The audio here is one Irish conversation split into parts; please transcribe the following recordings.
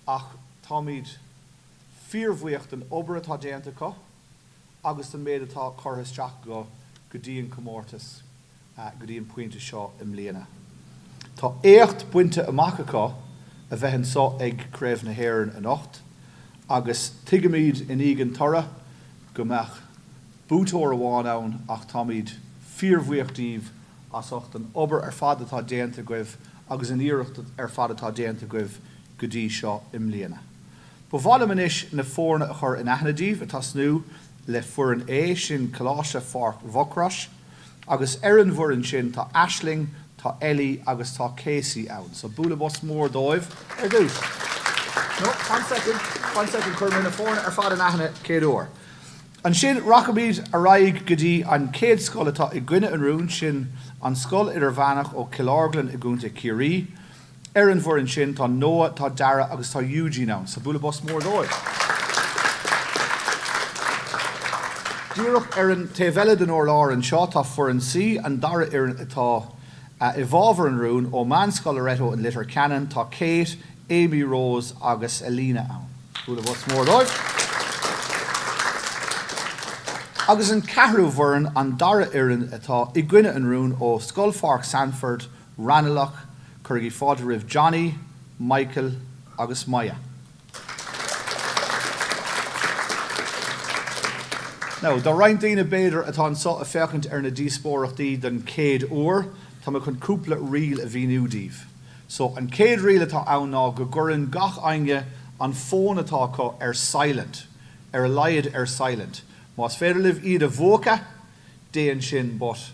Ach táimid fíorbhuíoch den obair atá déanta acu agus den méid atá curtha isteach acu go dtí an comórtas, go dtí an pointe seo i mbliana. Tá éacht bainte amach acu a bheith anseo ag Craobh na hÉireann anocht agus tuigimid i ndiaidh an toradh go mbeadh buaiteoir amháin ann ach táimid fíorbhuíoch díbh as ucht an obair ar fad atá déanta agaibh agus an iarracht ar fad atá déanta agaibh go dtí seo i mbliana. Ba mhaith liom anois na foirne a chur in aithne daoibh, ag tosnú le foireann A, sin Coláiste Pháirc Mhucrois, agus ar an bhfoireann sin tá Aisling, tá Ellie agus tá Casey ann. So bualadh bos mór dóibh ar dtús. No, one second, one second, cuirfidh mé na foirne ar fad in aithne céad uair. Ansin rachaimid ar aghaidh go dtí an chéad scoil atá i gcoinne an rúin, sin an Scoil Idirmheánach ó Chill Orglan i gContae Chiarraí. Ar an bhfoireann sin tá Noah, tá Dara agus tá Eugene ann, so bualadh bos mór dóibh. Díreach ar an taobh eile den urlár anseo tá foireann C, an dara fhoireann atá i bhfabhar an rúin, ó Meánscoil Loreto in Leitir Ceanainn tá Kate, Amy Rose agus Alina ann. Bualadh bos mór dóibh. Agus an ceathrú bhfoireann, an dara fhoireann atá i gcoinne an rúin ó Scoil Pháirc Sandford, Raghnallach, cuirigí fáilte roimh Johnny, Michael agus Maya. Now, do roinnt daoine b'fhéidir atá anseo ag féachaint ar na díospóireachtaí don chéad uair, tá mé chun cúpla riail a mhíniú daoibh. So, an chéad riail atá ann ná go gcuireann gach éinne an fón atá acu ar silent, ar a laghad ar silent. Más féidir libh iad a mhúchadh, déan sin but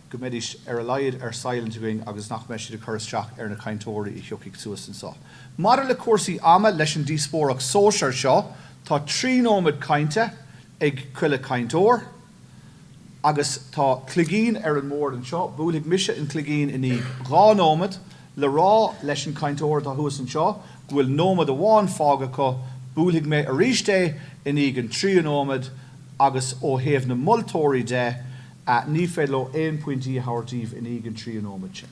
go mbeidís ar a laghad ar silent againn agus nach mbeidh siad ag cur isteach ar na cainteoirí a thiocfaidh suas anseo. Maidir le cúrsaí ama, leis an díospóireacht sóisear seo, tá 3 nóiméad cainte ag chuile cainteoir. Agus tá cloigín ar an mbord anseo, buailfidh mise an cloigín i ndiaidh 2 nóiméad le rá leis an cainteoir atá thuas anseo go bhfuil nóiméad amháin fágtha acu, buailfidh mé arís é i ndiaidh an tríú nóiméad agus ó thaobh na moltóirí de, ní féidir leo aon pointí a thabhairt daoibh i ndiaidh an tríú nóiméad sin.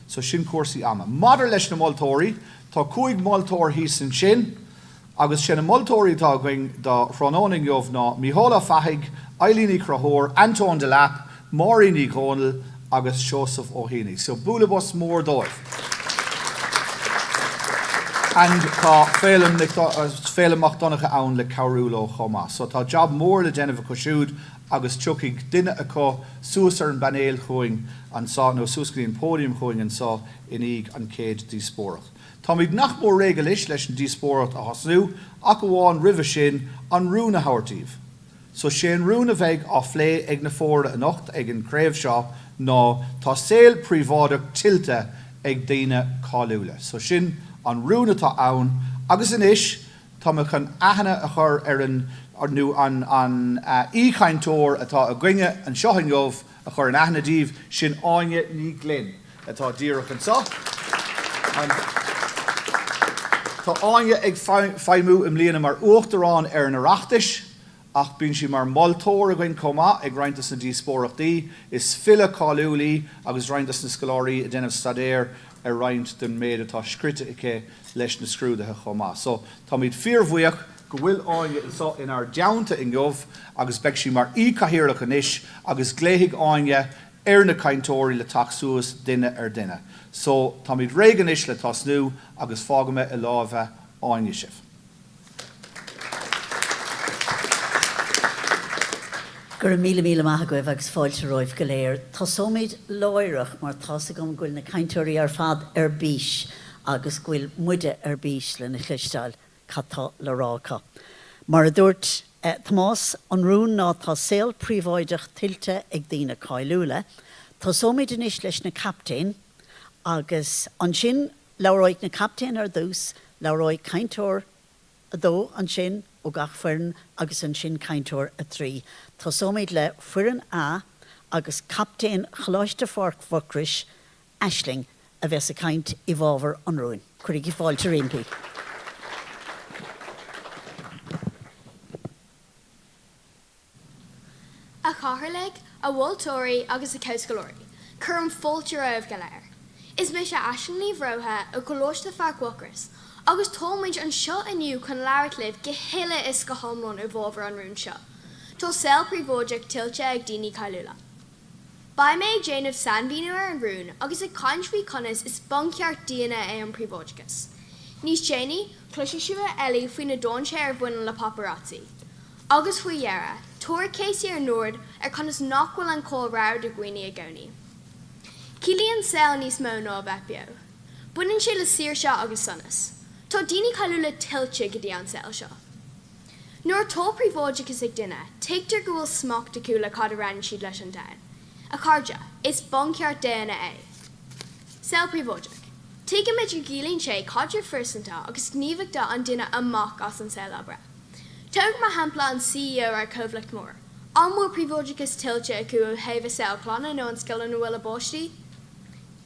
So sin cúrsaí ama. Maidir leis na moltóirí, tá 5 moltóir thíos ansin. Agus sé na moltóirí atá againn do thráthnóna inniu ná Mícheál Ó Fathaigh, Eileen Ní Chonchúir, Antóin Delap, Máirín Ní Dhomhnaill agus Seosamh Ó hÉanaí. So bualadh bos mór dóibh. And tá Féilim Nic Féilim Mac Donncha ann le cabhrú leo chomh maith. So tá jab mór le déanamh acu siúd agus tiocfaidh duine acu suas ar an bpainéal chugainn anso nó suas go dtí an pódium chugainn anso i ndiaidh an chéad díospóireacht. Táimid nach mór réidh anois leis an díospóireacht a thosnú, ach amháin roimhe sin, an rún a thabhairt daoibh. So sé an rún a bheidh á phlé ag na foirne anocht ag an chraobh seo ná tá saol príobháideach tuillte ag daoine cáiliúla. So sin an rún atá ann agus anois tá mé chun aithne a chur ar an, nó an, an aoichainteoir atá againne anseo inniu a chur in aithne daoibh, sin Áine Ní Ghlinn. atá díreach anseo. Tá Áine ag feidhmiú i mbliana mar Uachtarán ar an Oireachtas ach bíonn sí mar mholtóir againn chomh maith ag roinnt dos na díospóireachtaí. Is file cáiliúil í agus roinnt dos na scoláirí ag déanamh staidéir ar roinnt den méid atá scrite aici leis na scrúduithe chomh maith. So táimid fíorbhuíoch go bhfuil Áine anseo inár dteannta inniu agus beidh sí mar aoi-chathaoirleach anois agus glaofaidh Áine ar na cainteoirí le teacht suas duine ar duine. So, táimid réidh anois le tosnú agus fágfaidh mé i lámha Áine sibh. Go raibh míle míle maith agaibh agus fáilte romhaibh go léir. Tosóimid láithreach mar tá's agam go bhfuil na cainteoirí ar fad ar bís agus go bhfuil muide ar bís lena chloisteáil. cad tá le rá acu. Mar a dúirt Tomás, an rún ná tá saol príobháideach tuillte ag daoine cáiliúla. Tosóimid anois leis na captaein agus ansin labhróidh na captaein ar dtús, labhróidh cainteoir 2 ansin ó gach foireann agus ansin cainteoir 3. Tosóimid le foireann A agus captaen Choláiste Pháirc Mhucrois, Aisling, a bheas ag caint i bhfabhar an rúin. Cuirigí fáilte roimpi. A Chathaoirligh, a mholtóirí agus a chomhscoláirí, cuirim fáilte romhaibh go léir. Is mise Aisling Ní Bhróithe ó Choláiste Pháirc Mhucrois. Agus tá muid anseo inniu chun labhairt libh go huile is go hiomlán i bhfabhar an rúin seo. Tá saol príobháideach tuillte ag daoine cáiliúla. Beidh mé ag déanamh sainmhíniú ar an rún agus ag caint faoi conas is buncheart daonna é an príobháideachas. Níos déanaí, cloisfidh sibh ó Ellie faoi na dainséir a bhaineann le paparazzi. Agus faoi dheireadh, tabharfaidh Casey ár n-aird ar conas nach bhfuil an cáil rogha do dhaoine i gcónaí. Ciallaíonn saol níos mó ná a bheith beo. Baineann sé le saoirse agus sonas. Tá daoine cáiliúla tuillte go dtí an saol seo. Nuair atá príobháideachas ag duine, tuigtear go bhfuil smacht acu le cad a roinneann siad leis an domhan. A chairde, is buncheart daonna é. Saol príobháideach. Tuigimid go gciallaíonn sé caidrimh phearsanta agus gníomhaíochtaí an duine amach as an saol oibre. Tóg mar shampla an CEO ar chomhlacht mór. An bhfuil príobháideachas tuillte acu ó thaobh a saol clainne nó an scoil ina bhfuil a bpáistí?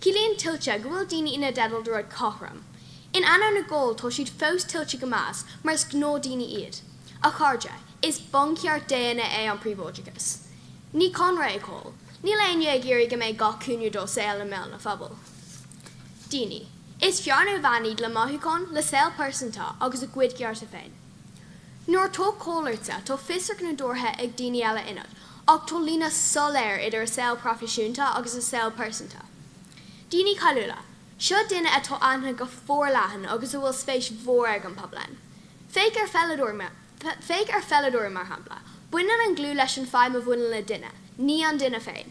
Ciallaíonn tuillte go bhfuil daoine ina dteideal do rud cothrom. In ainneoin a gcáil tá siad fós tuillte go maith as mar is gnáthdhaoine iad. A chairde, is buncheart daonna é an príobháideachas. Ní conradh é cáil. Níl éinne ag iarraidh go mbeidh gach cúinne dá saol i mbéal an phobail. Daoine. Is fear nó bean iad le mothúcháin, le saol pearsanta agus a gcuid cearta féin. Nuair atá cáil ortsa, tá fiosracht nádúrtha ag daoine eile ionat, ach tá líne soiléir idir a saol proifisiúnta agus a saol pearsanta. Daoine cáiliúla. Seo duine atá aithne go forleathan agus a bhfuil spéis mhór ag an pobal ann. Féach ar pheileadóirí Féach ar pheileadóirí, mar shampla. Baineann an clú leis an feidhm a bhaineann le duine, ní an duine féin.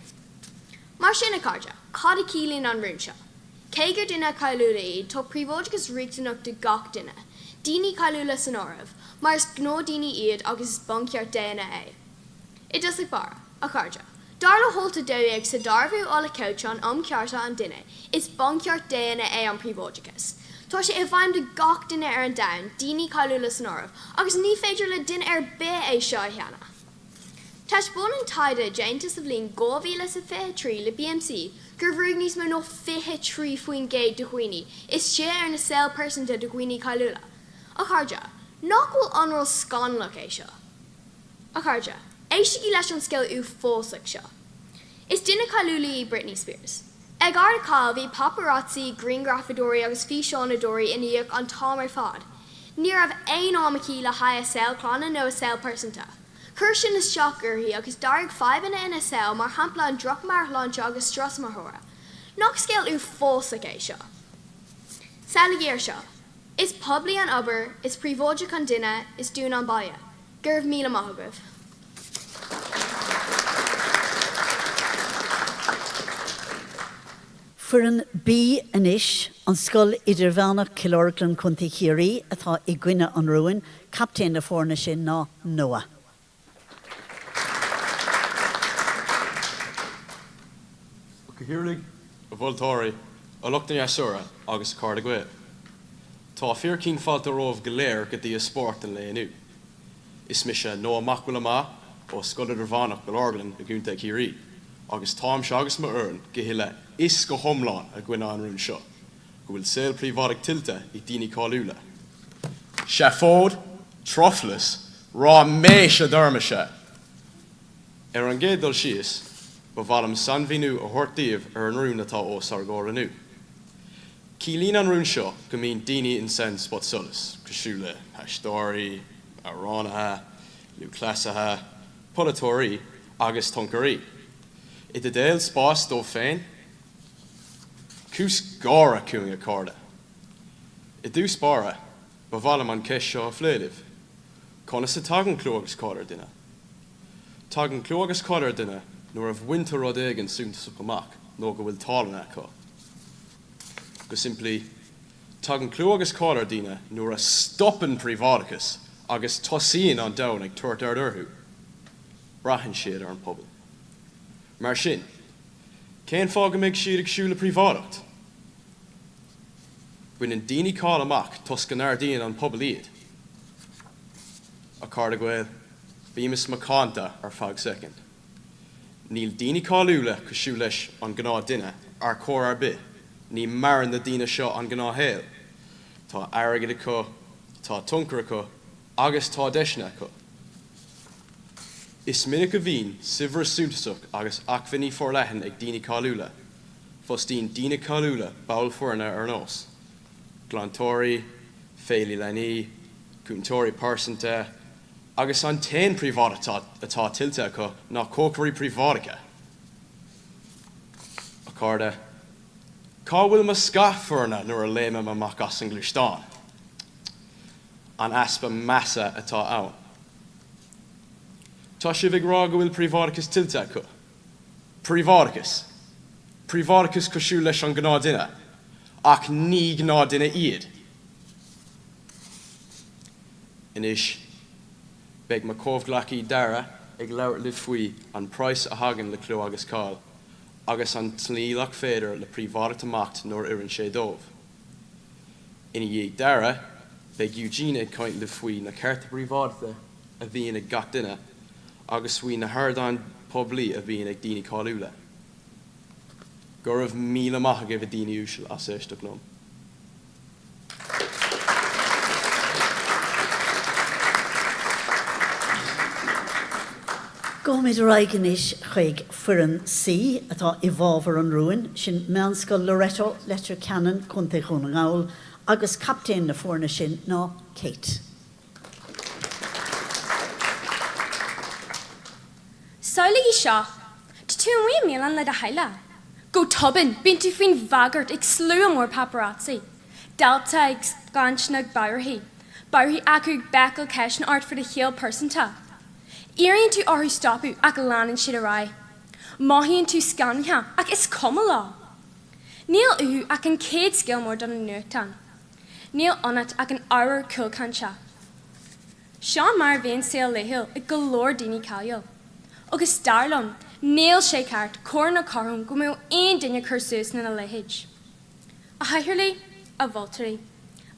Mar sin, a chairde, cad a chiallaíonn an rún seo? Cé gur daoine cáiliúla iad, tá príobháideachas riachtanach do gach duine, daoine cáiliúla san áireamh, mar is gnáthdhaoine iad agus is buncheart daonna é. I dtosach báire, a chairde, dar le halt 12 sa Dearbhú Uilechoiteann um Chearta an Duine, is buncheart daonna é an príobháideachas. Tá sé i bhfeidhm do gach duine ar an domhan, daoine cáiliúla san áireamh, agus ní féidir le duine ar bith é seo a shéanadh. Taispeánann taighde déanta sa bhliain 2023 le BMC gur bhrúigh níos mó ná 23% de dhaoine isteach ar na saol pearsanta de dhaoine cáiliúla. A chairde, nach bhfuil ionramháil scannalach é seo? A chairde, éistigí leis an scéal uafásach seo. Is duine cáiliúil í Britney Spears. Ag ard a cáil, bhí paparazzi, grianghrafadóirí agus físeánadóirí ina dhiaidh an t-am ar fad. Ní raibh aon am aici le haghaidh a saol clainne nó a saol pearsanta. Chuir sin isteach uirthi agus d'éirigh fadhbanna ina saol mar shampla an droch-mheabhairshláinte agus strus mar thoradh. Nach scéal uafásach é seo? Samhlaígí é seo. Is poiblí an obair, is príobháideach an duine, is dúinn an baile. Go raibh míle maith agaibh. Foireann B anois, An Scoil Idirmheánach, Cill Orglan, Co. Chiarraí, atá i gcoinne an rúin. Captaen na foirne sin ná Noah. A Chathaoirligh, a mholtóirí, a lucht an fhreasúra agus a chairde Gael. Tá fíorchaoin fáilte romhaibh go léir go díospóireacht an lae inniu. Is mise Noah Mac Giolla Mhaith ó Scoil Idirmheánach Chill Orglan i gContae Chiarraí agus táimse agus m'fhoireann go huile is go hiomlán i gcoinne an rúin seo, go bhfuil saol príobháideach tuillte ag daoine cáiliúla. Seafóid, truflais, ráiméis a deirimse! Ar an gcéad dul síos, ba mhaith liom sainmhíniú a thabhairt daoibh ar an rún atá os ár gcomhair inniu. Ciallaíonn an rún seo go mbíonn daoine insan spotsolas, cosúil le haisteoirí, amhránaithe, lúthchleasaithe, polaiteoirí agus tionchairí, i dteideal spás dóibh féin. Cúis gáire chugainn, a chairde. I dtús báire, ba mhaith liom an cheist seo a phlé libh, Conas a tagann clú agus cáil ar dhuine? Tagann clú agus cáil ar dhuine nuair a bhaintear rud éigin suntasach amach nó go bhfuil tallann acu. Go simplí, tagann clú agus cáil ar dhaoine nuair a stopann príobháideachas agus tosaíonn an domhan ag tabhairt aird orthu. Braitheann siad ar an pobal. Mar sin, cén fáth go mbeidh siad ag siúl le príobháideacht? Baineann daoine cáil amach toisc go n-ardaíonn an pobal iad. A chairde Gael, bímis macánta ar feadh soicind. Níl daoine cáiliúla cosúil leis an gnáth duine ar chor ar bith, ní maireann na daoine seo an gnáthshaol. Tá airgead acu, tá tionchar acu agus tá deiseanna acu. Is minic a bhíonn saibhreas suntasach agus acmhainní forleathan ag daoine cáiliúla. Fostaíonn daoine cáiliúla baill foirne ar nós, glantóirí, Feighlí leanaí, cúntóirí pearsanta, agus an t-aon príobháideacht atá tuillte acu ná cócairí príobháideacha. A chairde, cá bhfuil mo scath foirne nuair a léimim amach as an ngluaisteán? An easpa measa atá ann. Tá sibh ag rá go bhfuil príobháideachas tuillte acu. Príobháideachas. Príobháideachas cosúil leis an gnáthduine. Ach ní gnáthduine iad. Anois, beidh mo chomhghleacaí Dara ag labhairt libh faoi an praghas a thagann le clú agus cáil, agus an tslí nach féidir le príobháideacht imeacht nuair a oireann sé dóibh. Ina dhiaidh Dara, beidh Eugene ag caint libh faoi na cearta príobháideachta a bhíonn ag gach duine, agus faoi na hardáin poiblí a bhíonn ag daoine cáiliúla. Go raibh míle maith agaibh a daoine uaisle as éisteacht liom. Gabhfaimid ar aghaidh anois chuig Foireann C atá i bhfabhar an rúin, sin Meánscoil Loreto, Leitir Ceanainn, Co. Dhún na nGall, agus captaen na foirne sin ná Kate. Samhlaigh seo, Tá tú amuigh i mbialann le do theaghlach. Go tobann, bíonn tú faoin bhagairt ag slua mór paparazzi. Dalta ag caint na bodharthaí, bodharthaí acu ag béiceáil ceisteanna ort faoi do shaol pearsanta. Iarrann tú orthu stopadh ach leanann siad ar aghaidh. Mothaíonn tú scanraithe ach is cuma leo. Níl uathu ach an chéad scéal mór do na nuachtáin. Níl ionat ach an ábhar cúlchainte. Seo mar a bhíonn saol laethúil ag go leor daoine cáiliúil. Agus dar liom, níl sé ceart, cóir ná cothrom go mbeadh aon duine ag cur suas lena leithéid. A chathaoirligh, a mholtóirí,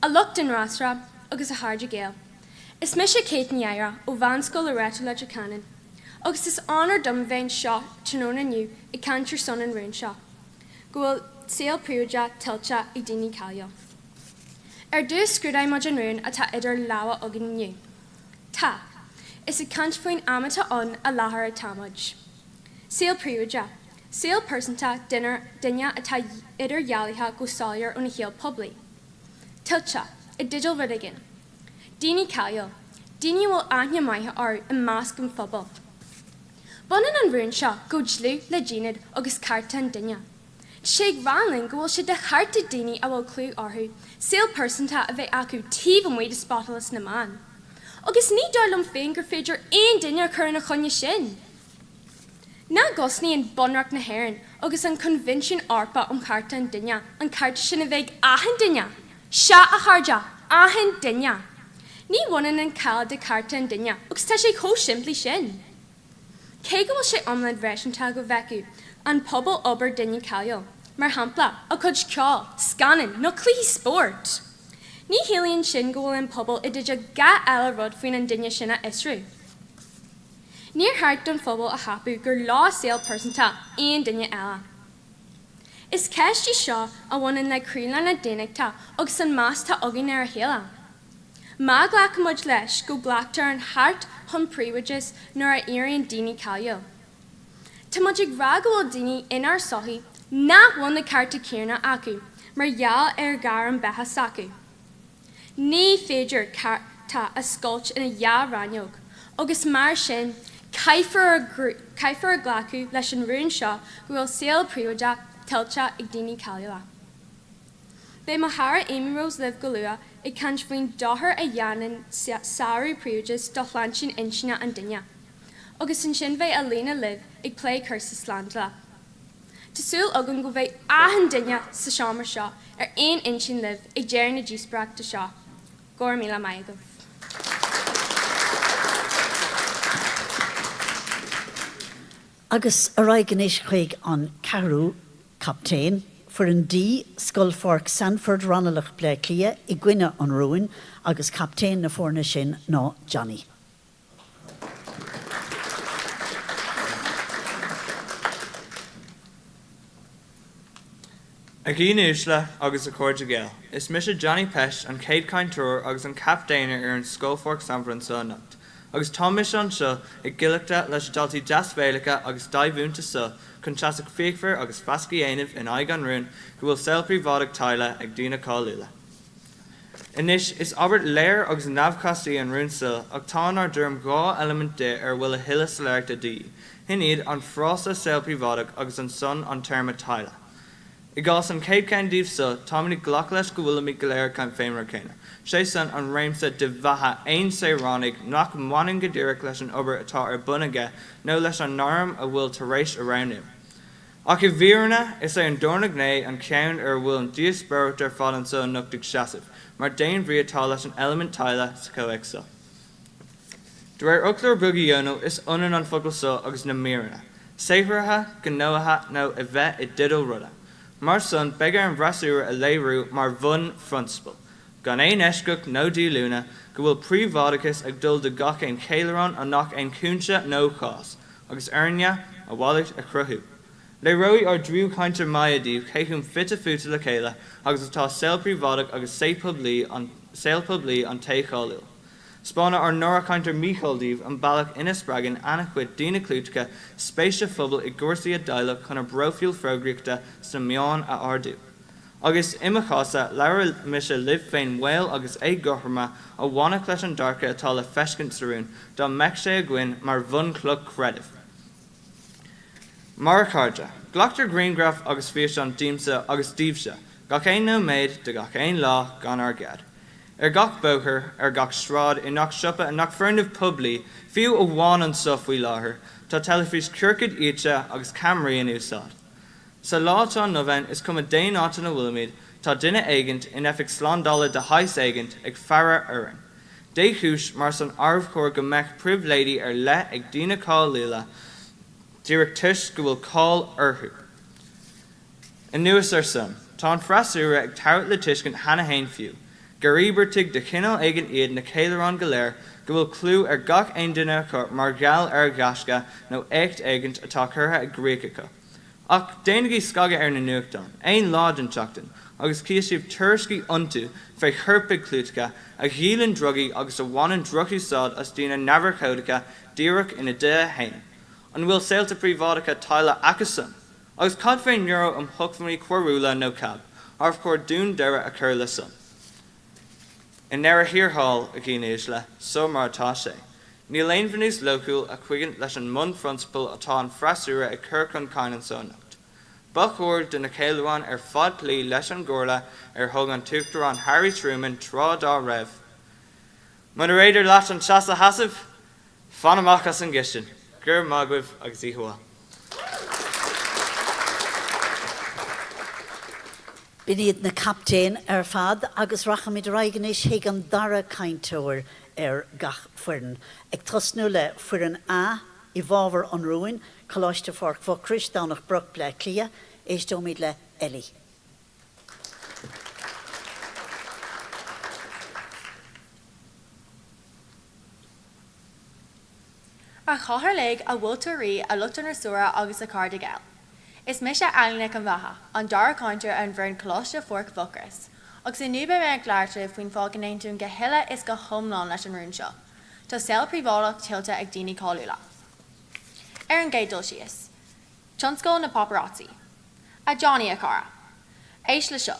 a lucht an fhreasúra agus a chairde Gael. Is mise Kate Ní Eadhra ó Mheánscoil Loreto Leitir Ceanainn agus is onóir dom a bheith anseo tráthnóna inniu ag caint ar son an rúin seo. go bhfuil saol príobháideach tuillte ag daoine cáiliúil. Ar dtús scrúdóidh muid an rún atá idir lámha againn inniu. Tá. Is ag caint faoin am atá ann i láthair atá muid. Saol príobháideach. Saol pearsanta duine atá idirdhealaithe go soiléir óna shaol poiblí. Tuillte. I dteideal rud éigin. Daoine cáiliúil. Daoine a bhfuil aithne maith orthu i measc an phobail. Baineann an rún seo go dlúth le dínit agus cearta an duine. Tá sé ag rá linn go bhfuil sé de cheart ag daoine a bhfuil clú orthu saol pearsanta a bheith acu taobh amuigh de spotsholas na meán. Agus ní dóigh liom féin gur féidir aon duine a chur ina choinne sin! Nach gcosnaíonn Bunreacht na hÉireann agus an Coinbhinsiún Eorpach um Chearta an Duine an cearta sin a bheith ag achan duine? Sea, a chairde, achan duine! Ní bhaineann an cáil de chearta an duine agus tá sé chomh simplí sin. Cé go bhfuil sé iomlán réasúnta go bhfeicfeadh an pobal obair duine cáiliúil, mar shampla, a chuid ceoil, scannán nó cluichí spóirt, ní chiallaíonn sin go bhfuil an pobal i dteideal gach eile rud faoin an duine sin a fhiosrú. Níor cheart don phobal a cheapadh gur leo saol pearsanta aon duine eile. Is ceist í seo a bhaineann le croílár na daonnachta agus an meas atá againn ar a chéile. Má ghlacaimid leis go nglactar an cheart chun príobháideachais nuair a éiríonn daoine cáiliúil, tá muid ag rá go bhfuil daoine inár sochaí nach bhfuil na cearta céanna acu mar gheall ar ghairm beatha s'acu. Ní féidir cearta a scoilt ina dhá rannóg agus mar sin caithfear caithfear a ghlacadh leis an rún seo go bhfuil saol príobháideach tuillte ag daoine cáiliúla. Beidh mo chara Amy Rose libh go luath ag caint faoin dochar a dhéanann sárú príobháideachais do shláinte intinne an duine. Agus ansin beidh Alina libh ag plé cúrsaí slándála. Tá súil agam go mbeidh achan duine sa seomra seo ar aon intinn libh ag deireadh na díospóireachta seo. Go raibh míle maith agaibh. Agus ar aghaidh anois chuig an ceathrú captaen, Foireann D, Scoil Pháirc Sandford, Raghnallach, Bleá Cliath, i gcoinne an rúin, agus captaen na foirne sin ná Johnny. A dhaoine uaisle agus a chairde Gael, Is mise Johnny Pesce, an chéad chainteoir agus an captaen ar fhoireann Scoil Pháirc Sandford anseo anocht, agus tá mise anseo i gcuideachta leis na daltaí deasbhéalacha agus dea-mhúinte seo chun seasamh fíochmhar agus feasach a dhéanamh in aghaidh an rúin go bhfuil saol príobháideach tuillte ag daoine cáiliúla. Anois, is abairt léir agus neamhchasta í an rún so, ach tá inár dtuairim 2 eilimint di ar a bhfuil a thuilleadh soiléireachta de dhíth. Shin iad, an frása 'saol príobháideach' agus ansan an téarma 'teaghlach'. I gcás an chéad cheann díobh so, táimid ag glacadh leis go bhfuilimid go léir ag caint fén rud céanna, sé san, an réimse de bheatha aon saoránaigh nach mbaineann go díreach leis an obair atá ar bun aige nó leis an ngairm a bhfuil tar éis a roghnú. Ach i bhfírinne, is é an darna gné an ceann ar a bhfuil an díospóireacht ar fad anso anocht ag seasamh, mar d'aon bhrí atá leis an eilimint 'teaghlach' sa chomhthéacs so. De réir Fhoclóir Beag Uí Dhónaill, is ionann an focal so agus na míreanna, saothraithe, gnóthaithe nó a bheith i dteideal ruda. Mar san, beidh ar an bhfreasúra a léiriú mar bhunphrionsabal, gan aon eisceacht nó díolúine, go bhfuil príobháideachas ag dul do gach aon cheiliúrán i ngach aon chúinse nó cás, agus orainne a mhalairt a chruthú. Léireoidh ár dtríú cainteoir Maya daoibh cé chomh fite fuaite le chéile agus atá saol príobháideach agus saol poiblí an té cháiliúil. 'Spáinfidh ár ndara cainteoir Mícheál daoibh an bealach ina spreagann ana-chuid daoine clúiteacha spéis sa phobal i gcúrsaí a dteaghlach chun a bpróifíl fógraíochta sna meáin a ardú. Agus, i mo chás-sa, labhróidh mise libh fén mbaol agus éagothroime a bhainfeadh leis an dearcadh atá le feiscint sa rún dá mbeadh sé againn mar bhunchloch chreidimh. Mar a chairde, glactar grianghraif agus físeáin díomsa agus díbhse gach aon nóiméad de gach aon lá gan ár gcead. Ar gach bóthar, ar gach sráid, i ngach siopa, i ngach foirgneamh poiblí, fiú amháin anso faoi láthair, tá teilifís ciorcaid iata agus ceamaraí in úsáid. Sa lá atá inniu ann, is cuma dén áit ina bhfuilimid, tá duine éigint, in oifig slándála de shaghas éigint, ag faire orainn. Dé chúis, mar san, arbh chóir go mbeadh pribhléidí ar leith ag daoine cáiliúla díreach toisc go bhfuil cáil orthu? Anuas ar san, tá an freasúra ag tabhairt le tuiscint cheana fhéin fiú, gur íobartaigh de chineál éigin iad na ceiliúráin go léir go bhfuil clú ar gach aon duine acu mar gheall ar ghaisce nó éacht éigint atá curtha i gcrích acu. Ach déanaigí scagadh ar na nuachtáin, aon lá den tseachtain, agus chífidh sibh tuairiscí iontu fé choirpigh chlúiteacha a dhíolann drugaí agus a bhaineann drochúsáid as daoine neamhurchóideacha díreach ina dtithe fhéin. An bhfuil saolta príobháideacha teaghlaigh acusan? Agus cad fén mBiúró um Shócmhainní Coiriúla nó cab, arbh chóir dúinn deireadh a chur le san? I ndeireadh thiar thall, a dhaoine uaisle, so mar atá sé. Níl aon bhunús lógiciúil a chuigeann leis an mbunphrionsabal atá an freasúra ag cur chun cinn anso anocht. Ba chóir do na ceiliúráin ar fad cloí leis an gcomhairle ar thug an tUachtarán Harry Truman tráth dá raibh, Munar fhéidir leat an teas a sheasamh, Fan amach as an gcistin. Go raibh maith agaibh agus oíche mhaith. B'in iad na captaein ar fad agus rachaimid ar aghaidh anois chuig an dara cainteoir ar gach foireann. Ag tosnú le Foireann A i bhfabhar an rúin, Coláiste Pháirc Mhucrois, Domhnach Broc, Bleá Cliath. Éisteoimid le Ellie. A Chathaoirligh, a mholtóirí, a lucht an fhreasúra agus a chairde Gael. Is mise Eilí Nic an Bheatha, an dara cainteoir ar an bhfoireann Coláiste Pháirc Mhucrois, agus inniu beidh mé ag labhairt libh faoin fáth go n-aontaím go huile is go hiomlán leis an rún seo, Tá saol príobháideach tuillte ag daoine cáiliúla. Ar an gcéad dul síos, tionscal na paparazzi. A Johnny, a chara. Éist le seo.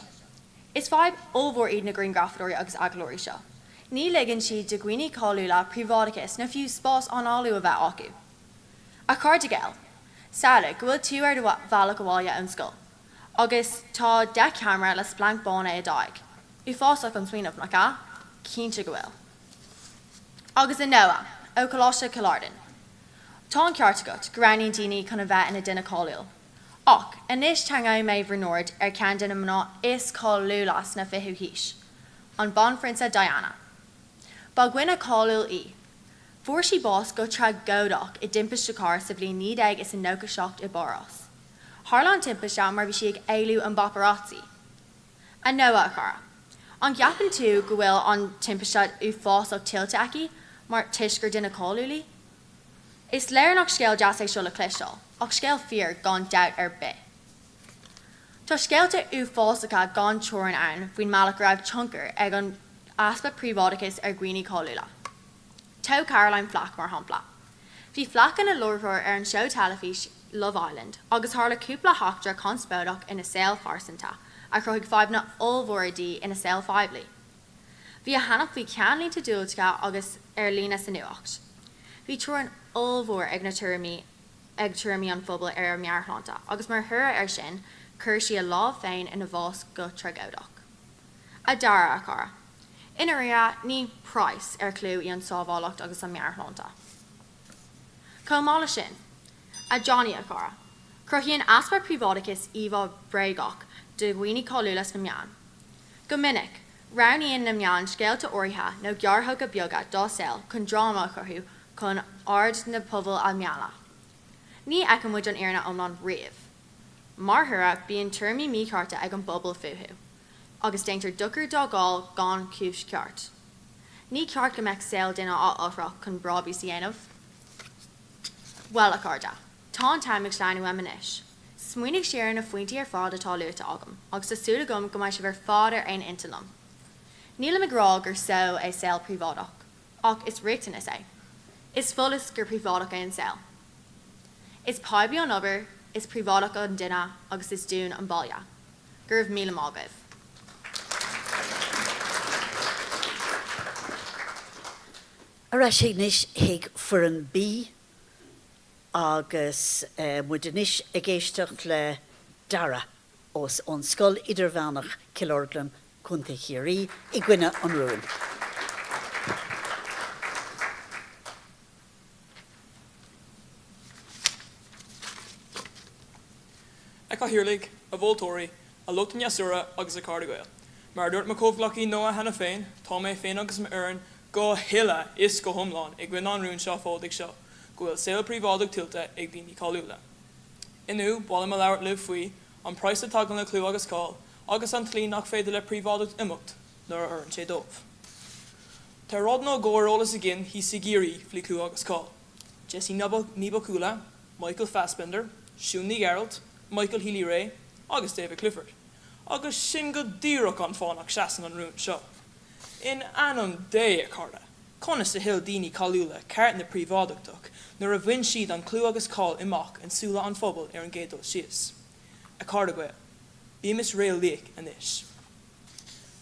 Is fadhb ollmhór iad na grianghrafadóirí agus agallóirí seo. Ní ligeann siad do dhaoine cáiliúla príobháideachas nó fiú spás análú a bheith acu. A chairde Gael, samhlaigh go bhfuil tú ar do bhealach abhaile ón scoil agus tá 10 ceamara le splanc bána i d'aghaidh. Uafásach an smaoineamh, nach ea? Cinnte go bhfuil. Agus a Noah, ó Choláiste Chill Ardan. Tá an ceart agat go roghnaíonn daoine chun a bheith ina duine cáiliúil. Ach, anois tarraingeoidh mé bhur n-aird ar cheann de na mná is cáiliúla sna 20ú haois, an Banphrionsa Diana. Ba dhuine cáiliúil í. Fuair sí bás go tragóideach i dtimpiste cairr sa bhliain 1997 i bPáras. Tharla an timpiste mar bhí sí ag éalú ón bpaparazzi. A Noah, a chara. An gceapann tú go bhfuil an timpiste uafásach tuillte aici mar toisc gur duine cáiliúil í? Is léir nach scéal deas é seo le cloisteáil, ach scéal fíor gan dabht ar bith. Tá scéalta uafásacha gan teorainn ann faoin mbealach go raibh tionchar ag an easpa príobháideachais ar dhaoine cáiliúla. Tóg Caroline Flack, mar shampla. Bhí Flack ina láithreoir ar an seó teilifíse Love Island agus tharla cúpla heachtra conspóideach ina saol phearsanta a chruthaigh fadhbanna ollmhóra di ina saol phoiblí. Bhí a hainm faoi cheannlínte diúltacha agus ar líne sa nuacht. Bhí tionchar ollmhór ag na tuairimí ag tuairimí an phobail ar a meabhairshláinte agus mar thoradh air sin chuir sí a lámh féin ina bhás go tragóideach. A Dara, a chara. I ndáiríre, ní praghas ar chlú í an tsábhálacht agus an meabhairshláinte. Chomh maith leis sin, a Johnny, a chara, cruthaíonn easpa príobháideachais íomhá bhréagach de dhaoine cáiliúla sna meáin. Go minic, roghnaíonn na meáin scéalta áirithe nó gearrthóga beaga dá saol chun dráma a chruthú chun aird na pobail a mhealladh. Ní fheiceann muid an fhírinne iomlán riamh. Mar thoradh, bíonn tuairimí míchearta ag an bpobal fúthu, agus déantar dochar dá gcáil gan chúis cheart. Ní ceart go mbeadh saol duine á athrá chun brabús a dhéanamh. Bhuel, a chairde, tá an t-am ag sleamhnú uaim anois. Smaoinigh siar ar na pointí ar fad atá luaite agam, agus tá súil agam go mbeidh sibh ar fad ar aon intinn liom. Nílim ag rá gur só é saol príobháideach, ach is riachtanas é. Is follas gur príobháideach é an saol. Is poiblí an obair, is príobháideach an duine agus is dúinn an baile. Go raibh míle maith agaibh. Ar ais anois chuig foireann B agus muid anois ag éisteacht le Dara ós ón Scoil Idirmheánach Cill Orglan, Contae Chiarraí, i gcoinne an rúin. A Chathaoirligh, a mholtóirí, a lucht an fhreasúra agus a chairde Gael. Mar a dúirt mo chomhghleacaí Noah cheana féin, tá mé féin agus m'fhoireann go huile is go hiomlán i gcoinne an rúin seafóidigh seo go bhfuil saol príobháideach tuillte ag daoine cáiliúla. Inniu, ba mhaith liom a labhairt libh faoi, an praghas a tagann le clú agus cáil, agus an tslí nach féidir le príobháideacht imeacht nuair a oireann sé dóibh. Tá rud nó dhó ar eolas againn thíos i gCiarraí faoi chlú agus cáil. Jessie Ní Bhocúla, Michael Fassbender, Siún Ní Ghearailt, Michael Healy-Rae agus David Clifford. Agus sin go díreach an fáth nach seasann an rún seo. In ainm Dé, a chairde, conas a thuill daoine cáiliúla ceart na príobháideachta nuair a bhain siad an clú agus cáil amach in súile an phobail ar an gcéad dul síos? A chairde Gael, bímis réalaíoch anois.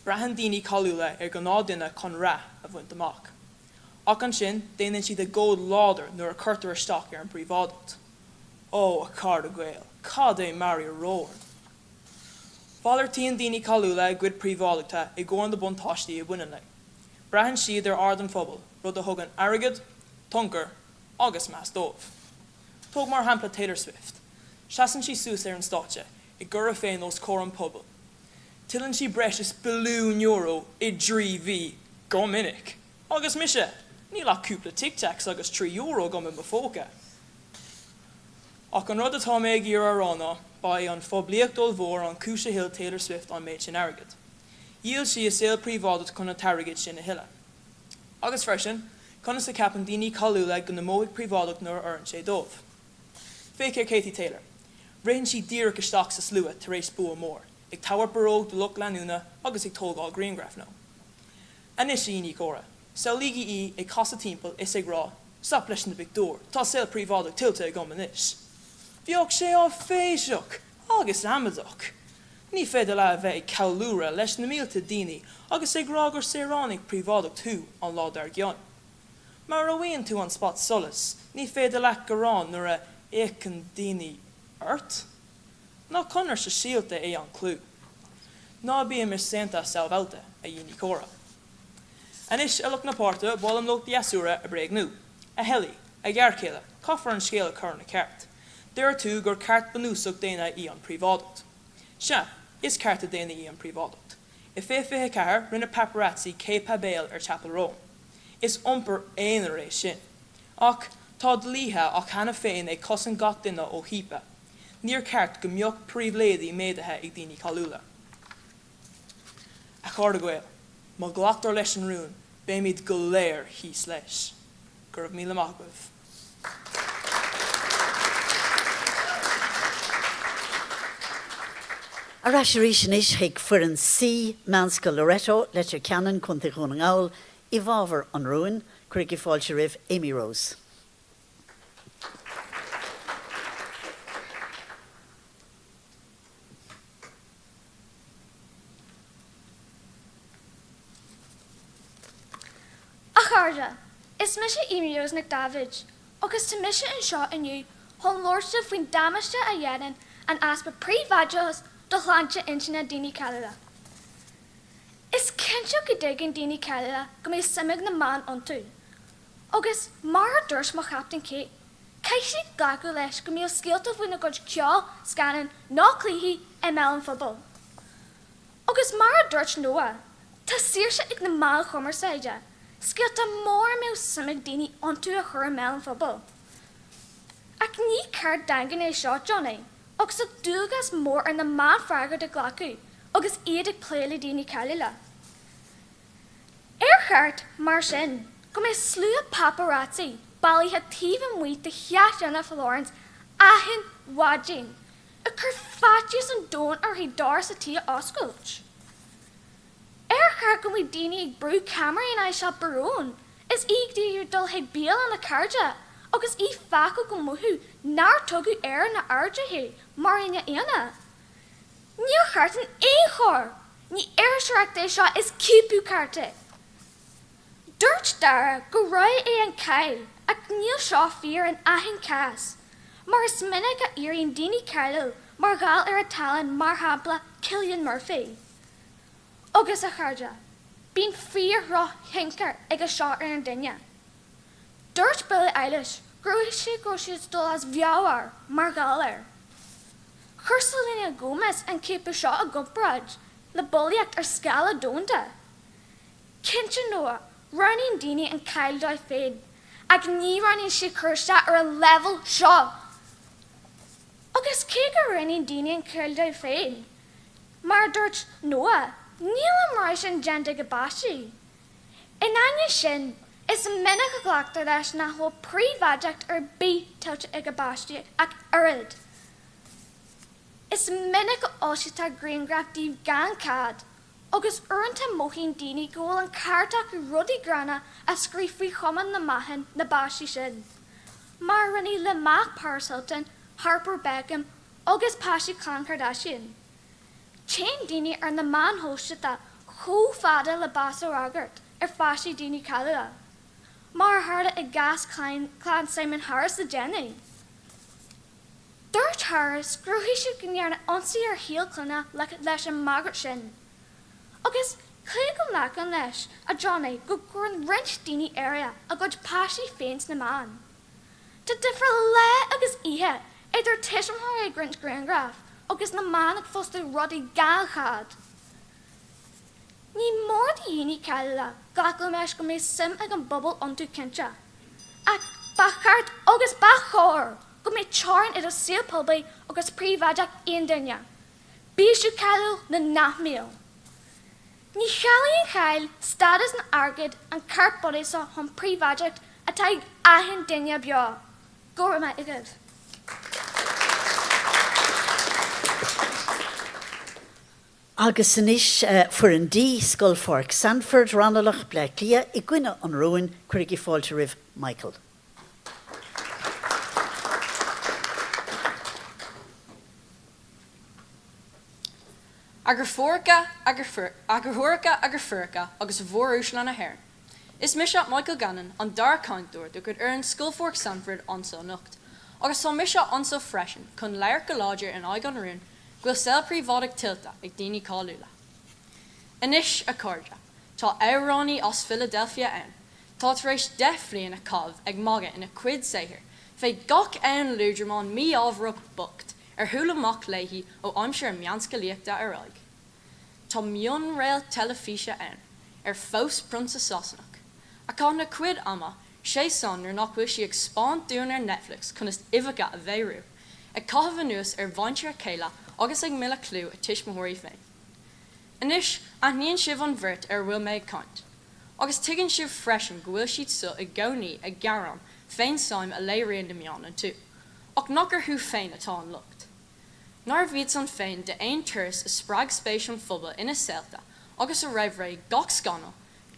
Braitheann daoine cáiliúla ar ghnáthduine chun rath a bhaint amach. Ach ansin, déanann siad agóid láidir nuair a cuirtear isteach ar an bpríobháideacht. Ó, a chairde Gael, cad é mar fhíoróir! Malartaíonn daoine cáiliúla a gcuid príobháideachta i gcomhair na buntáistí a bhaineann léi. Braitheann siad ar aird an phobail, rud a thugann airgead, tionchar agus meas dóibh. Tóg mar shampla Taylor Swift. Seasann sí suas ar an stáitse, ag cur a féin os comhair an phobail. Tuilleann sí breis is billiún euro i dtrí mhí, go minic! Agus mise? Níl ach cúpla Tic Tacs agus 3 euro agam i mo phóca. Ach an rud atá mé ag iarraidh a rá ná, ba é an phoiblíocht ollmhór an chúis a thuill Taylor Swift an méid sin airgid. Dhíol sí a saol príobháideach chun an t-airgead sin a thuilleadh. Agus freisin, conas a cheapann daoine cáiliúla go n-imeoidh príobháideacht nuair a oireann sé dóibh? Féach ar Katie Taylor. Ritheann sí díreach isteach sa slua tar éis bua mór, ag tabhairt barróg do lucht leanúna agus ag tógáil grianghraf leo. Anois, a dhaoine córa, samhlaígí í ag casadh timpeall is ag rá, Stop leis na bpictiúir, tá saol príobháideach tuillte agam anois. Bheadh sé áiféiseach agus amaideach. Ní féidir leat a bheith ag ceiliúradh leis na mílte daoine agus ag rá gur saoránaigh príobháideach thú an lá dár gcionn. Mura bhfaigheann tú an spot solais, ní féidir leat gearán nuair a fhéachann daoine ort? Nach conair shóisialta é an clú? Ná bímis saonta samhalta, a dhaoine córa. Anois, a lucht na páirte, ba mhaith liom lucht an fhreasúra a bréagnú. A Shelly, a ghearrchéile, caithfear an scéal a chur ina cheart. Deir tú gur ceart bunúsach daonna í an phríobháideacht. Sea, is cearta daonna í an phríobháideacht. I 2024, rinne paparazzi ciapadh béil ar Chappell Roan. Is iompar aonair é sin. Ach, tá dlíthe ann cheana féin ag cosaint gach duine ó chiapadh. Níor cheart go mbeadh pribhléidí méadaithe ag daoine cáiliúla. A chairde Gael, má ghlactar leis an rún, beimid go léir thíos leis. Go raibh míle maith agaibh. Ar ais arís anois chuig foireann C, Meánscoil Loreto, Leitir Ceanainn, Co. Dhún na nGall, i bhfabhar an rúin. Cuirigí fáilte roimh Amy Rose. chairde! Is mise Amy Rose Nic Daibhéid agus tá mise anseo inniu chun labhairt libh faoin damáiste a dhéanann an easpa príobháideachais do shláinte intinne daoine cáiliúla. Is cinnte go dtuigeann daoine cáiliúla go mbeidh suim ag na meáin iontu. Agus, mar a dúirt mo chaptaen Kate, caithfidh siad glacadh leis go mbeadh scéalta faoina gcuid ceoil, scannán nó cluichí i mbéal an phobail. Agus mar a dúirt Noah, tá saoirse ag na meáin chumarsáide scéalta móra a mbeadh suim ag daoine iontu a chur i mbéal an phobail. Ach ní ceart daingean é seo, Johnny, agus tá dualgas mór ar na meáin freagracht a ghlacadh agus iad ag plé le daoine cáiliúla. Ar cheart, mar sin, go mbeadh slua paparazzi bailithe taobh amuigh de theach Jennifer Lawrence achan mhaidin ag cur faitíos an domhain uirthi doras a tí a oscailt. Ar cheart go mbeadh daoine ag brú ceamaraí in aghaidh siopa Barún is í ag iarraidh dul chuig bialann le cairde agus í ag feiceáil go mothú nár tugadh aire ná aird uirthi mar dhuine aonair? Níor cheart in aon chor! Ní iriseoireacht é seo, is ciapadh ceart é! Dúirt Dara gur rogha é an cháil ach níl seo fíor in achan chás, mar is minic a éiríonn daoine cáiliúil mar gheall ar a dtallann mar shampla Cillian Murphy. Agus, a chairde, bíonn fíor-dhrochthionchar aige seo ar an duine. Dúirt Billie Eilish go raibh sí go raibh sí ag dul as mheabhair mar gheall air. Chuir Selena Gomez an ciapadh seo i gcomparáid le bulaíocht ar scála domhanda. Cinnte Noah, roghnaíonn daoine an cháil dóibh féin, ach ní roghnaíonn siad cur isteach ar an leibhéal seo! Agus cé go roghnaíonn daoine an cháil dóibh féin, mar a dúirt Noah, níl an rogha sin déanta ag a bpáistí. In ainneoin sin, is minic a ghlactar leis nach bhfuil príobháideacht ar bith tuillte ag a bpáistí ach oiread. Is minic a fhoilsítear grianghraif díobh gan cead, Agus uaireanta mothaíonn daoine go bhfuil an ceart acu rudaí gránna a scríobh faoi chuma na meáchain na bpáistí sin, mar a rinneadh le mac Paris Hilton, Harper Beckham agus páistí chlann Kardashian. Téann daoine ar na meáin shóisialta chomh fada le bás a bhagairt ar pháistí daoine cáiliúla, mar a tharla i gcás chlann Simon Harris le déanaí. Dúirt Harris gur thuig sé go ndearnadh ionsaí ar shaol clainne leis an mbagairt sin. Agus cé go nglacaim leis, a Johnny, go gcuireann roinnt daoine áirithe a gcuid páistí féin sna meáin, tá difear lá agus oíche idir tuismitheoirí ag roinnt grianghraf agus na meáin ag fostú rudaí gan chead. Ní mór do dhaoine cáiliúla glacadh leis go mbeidh suim ag an bpobal iontu cinnte, ach ba cheart agus ba chóir go mbeadh teorainn idir saol poiblí agus príobháideacht aon duine, bíodh siad cáiliúil nó nach mbíodh. Ní chiallaíonn cáil, stádas ná airgead an ceart bunúsach chun príobháideacht atá ag achan duine beo. Go raibh maith agaibh. Agus anois, foireann D, Scoil Pháirc Sandford, Raghnallach, Bleá Cliath, i gcoinne an rúin, cuirigí fáilte roimh Michael. A dheirfiúracha, a dheartháireacha, a dheirfiúracha agus a mhóruaisle na hÉireann. Is mise Michael Gannon, an dara cainteoir de chuid fhoireann Scoil Pháirc Sandford anso anocht, agus tá mise anso freisin chun labhairt go láidir in aghaidh an rúin go bhfuil saol príobháideach tuillte ag daoine cáiliúla. Anois, a chairde, tá amhránaí as Philadelphia ann tá tar éis 10 bhliain a chaitheamh ag magadh ina cuid saothair fé gach aon liúdramán mí-ámharach bocht ar chuala amach léi ó aimsir a meánscolaíochta ar aghaidh. Tá mionréalt teilifíse ann, ar phós prionsa Sasanach, a chaitheann a cuid ama, sé san nuair nach bhfuil sí ag 'spáint dúinn ar Netflix conas uibheacha a bheiriú, ag caitheamh anuas ar mhuintir a céile agus ag milleadh clú a tuismitheoirí féin. Anois, aithníonn sibh an bheirt ar a bhfuil mé ag caint. Agus tuigeann sibh freisin go bhfuil siad so i gcónaí ag gearán fén tsuim a léiríonn na meáin iontu. Ach nach orthu féin atá an locht? Nárbh iadsan féin d'aon turas a spreag spéis an phobail ina saolta agus a raibh réidh gach scannal,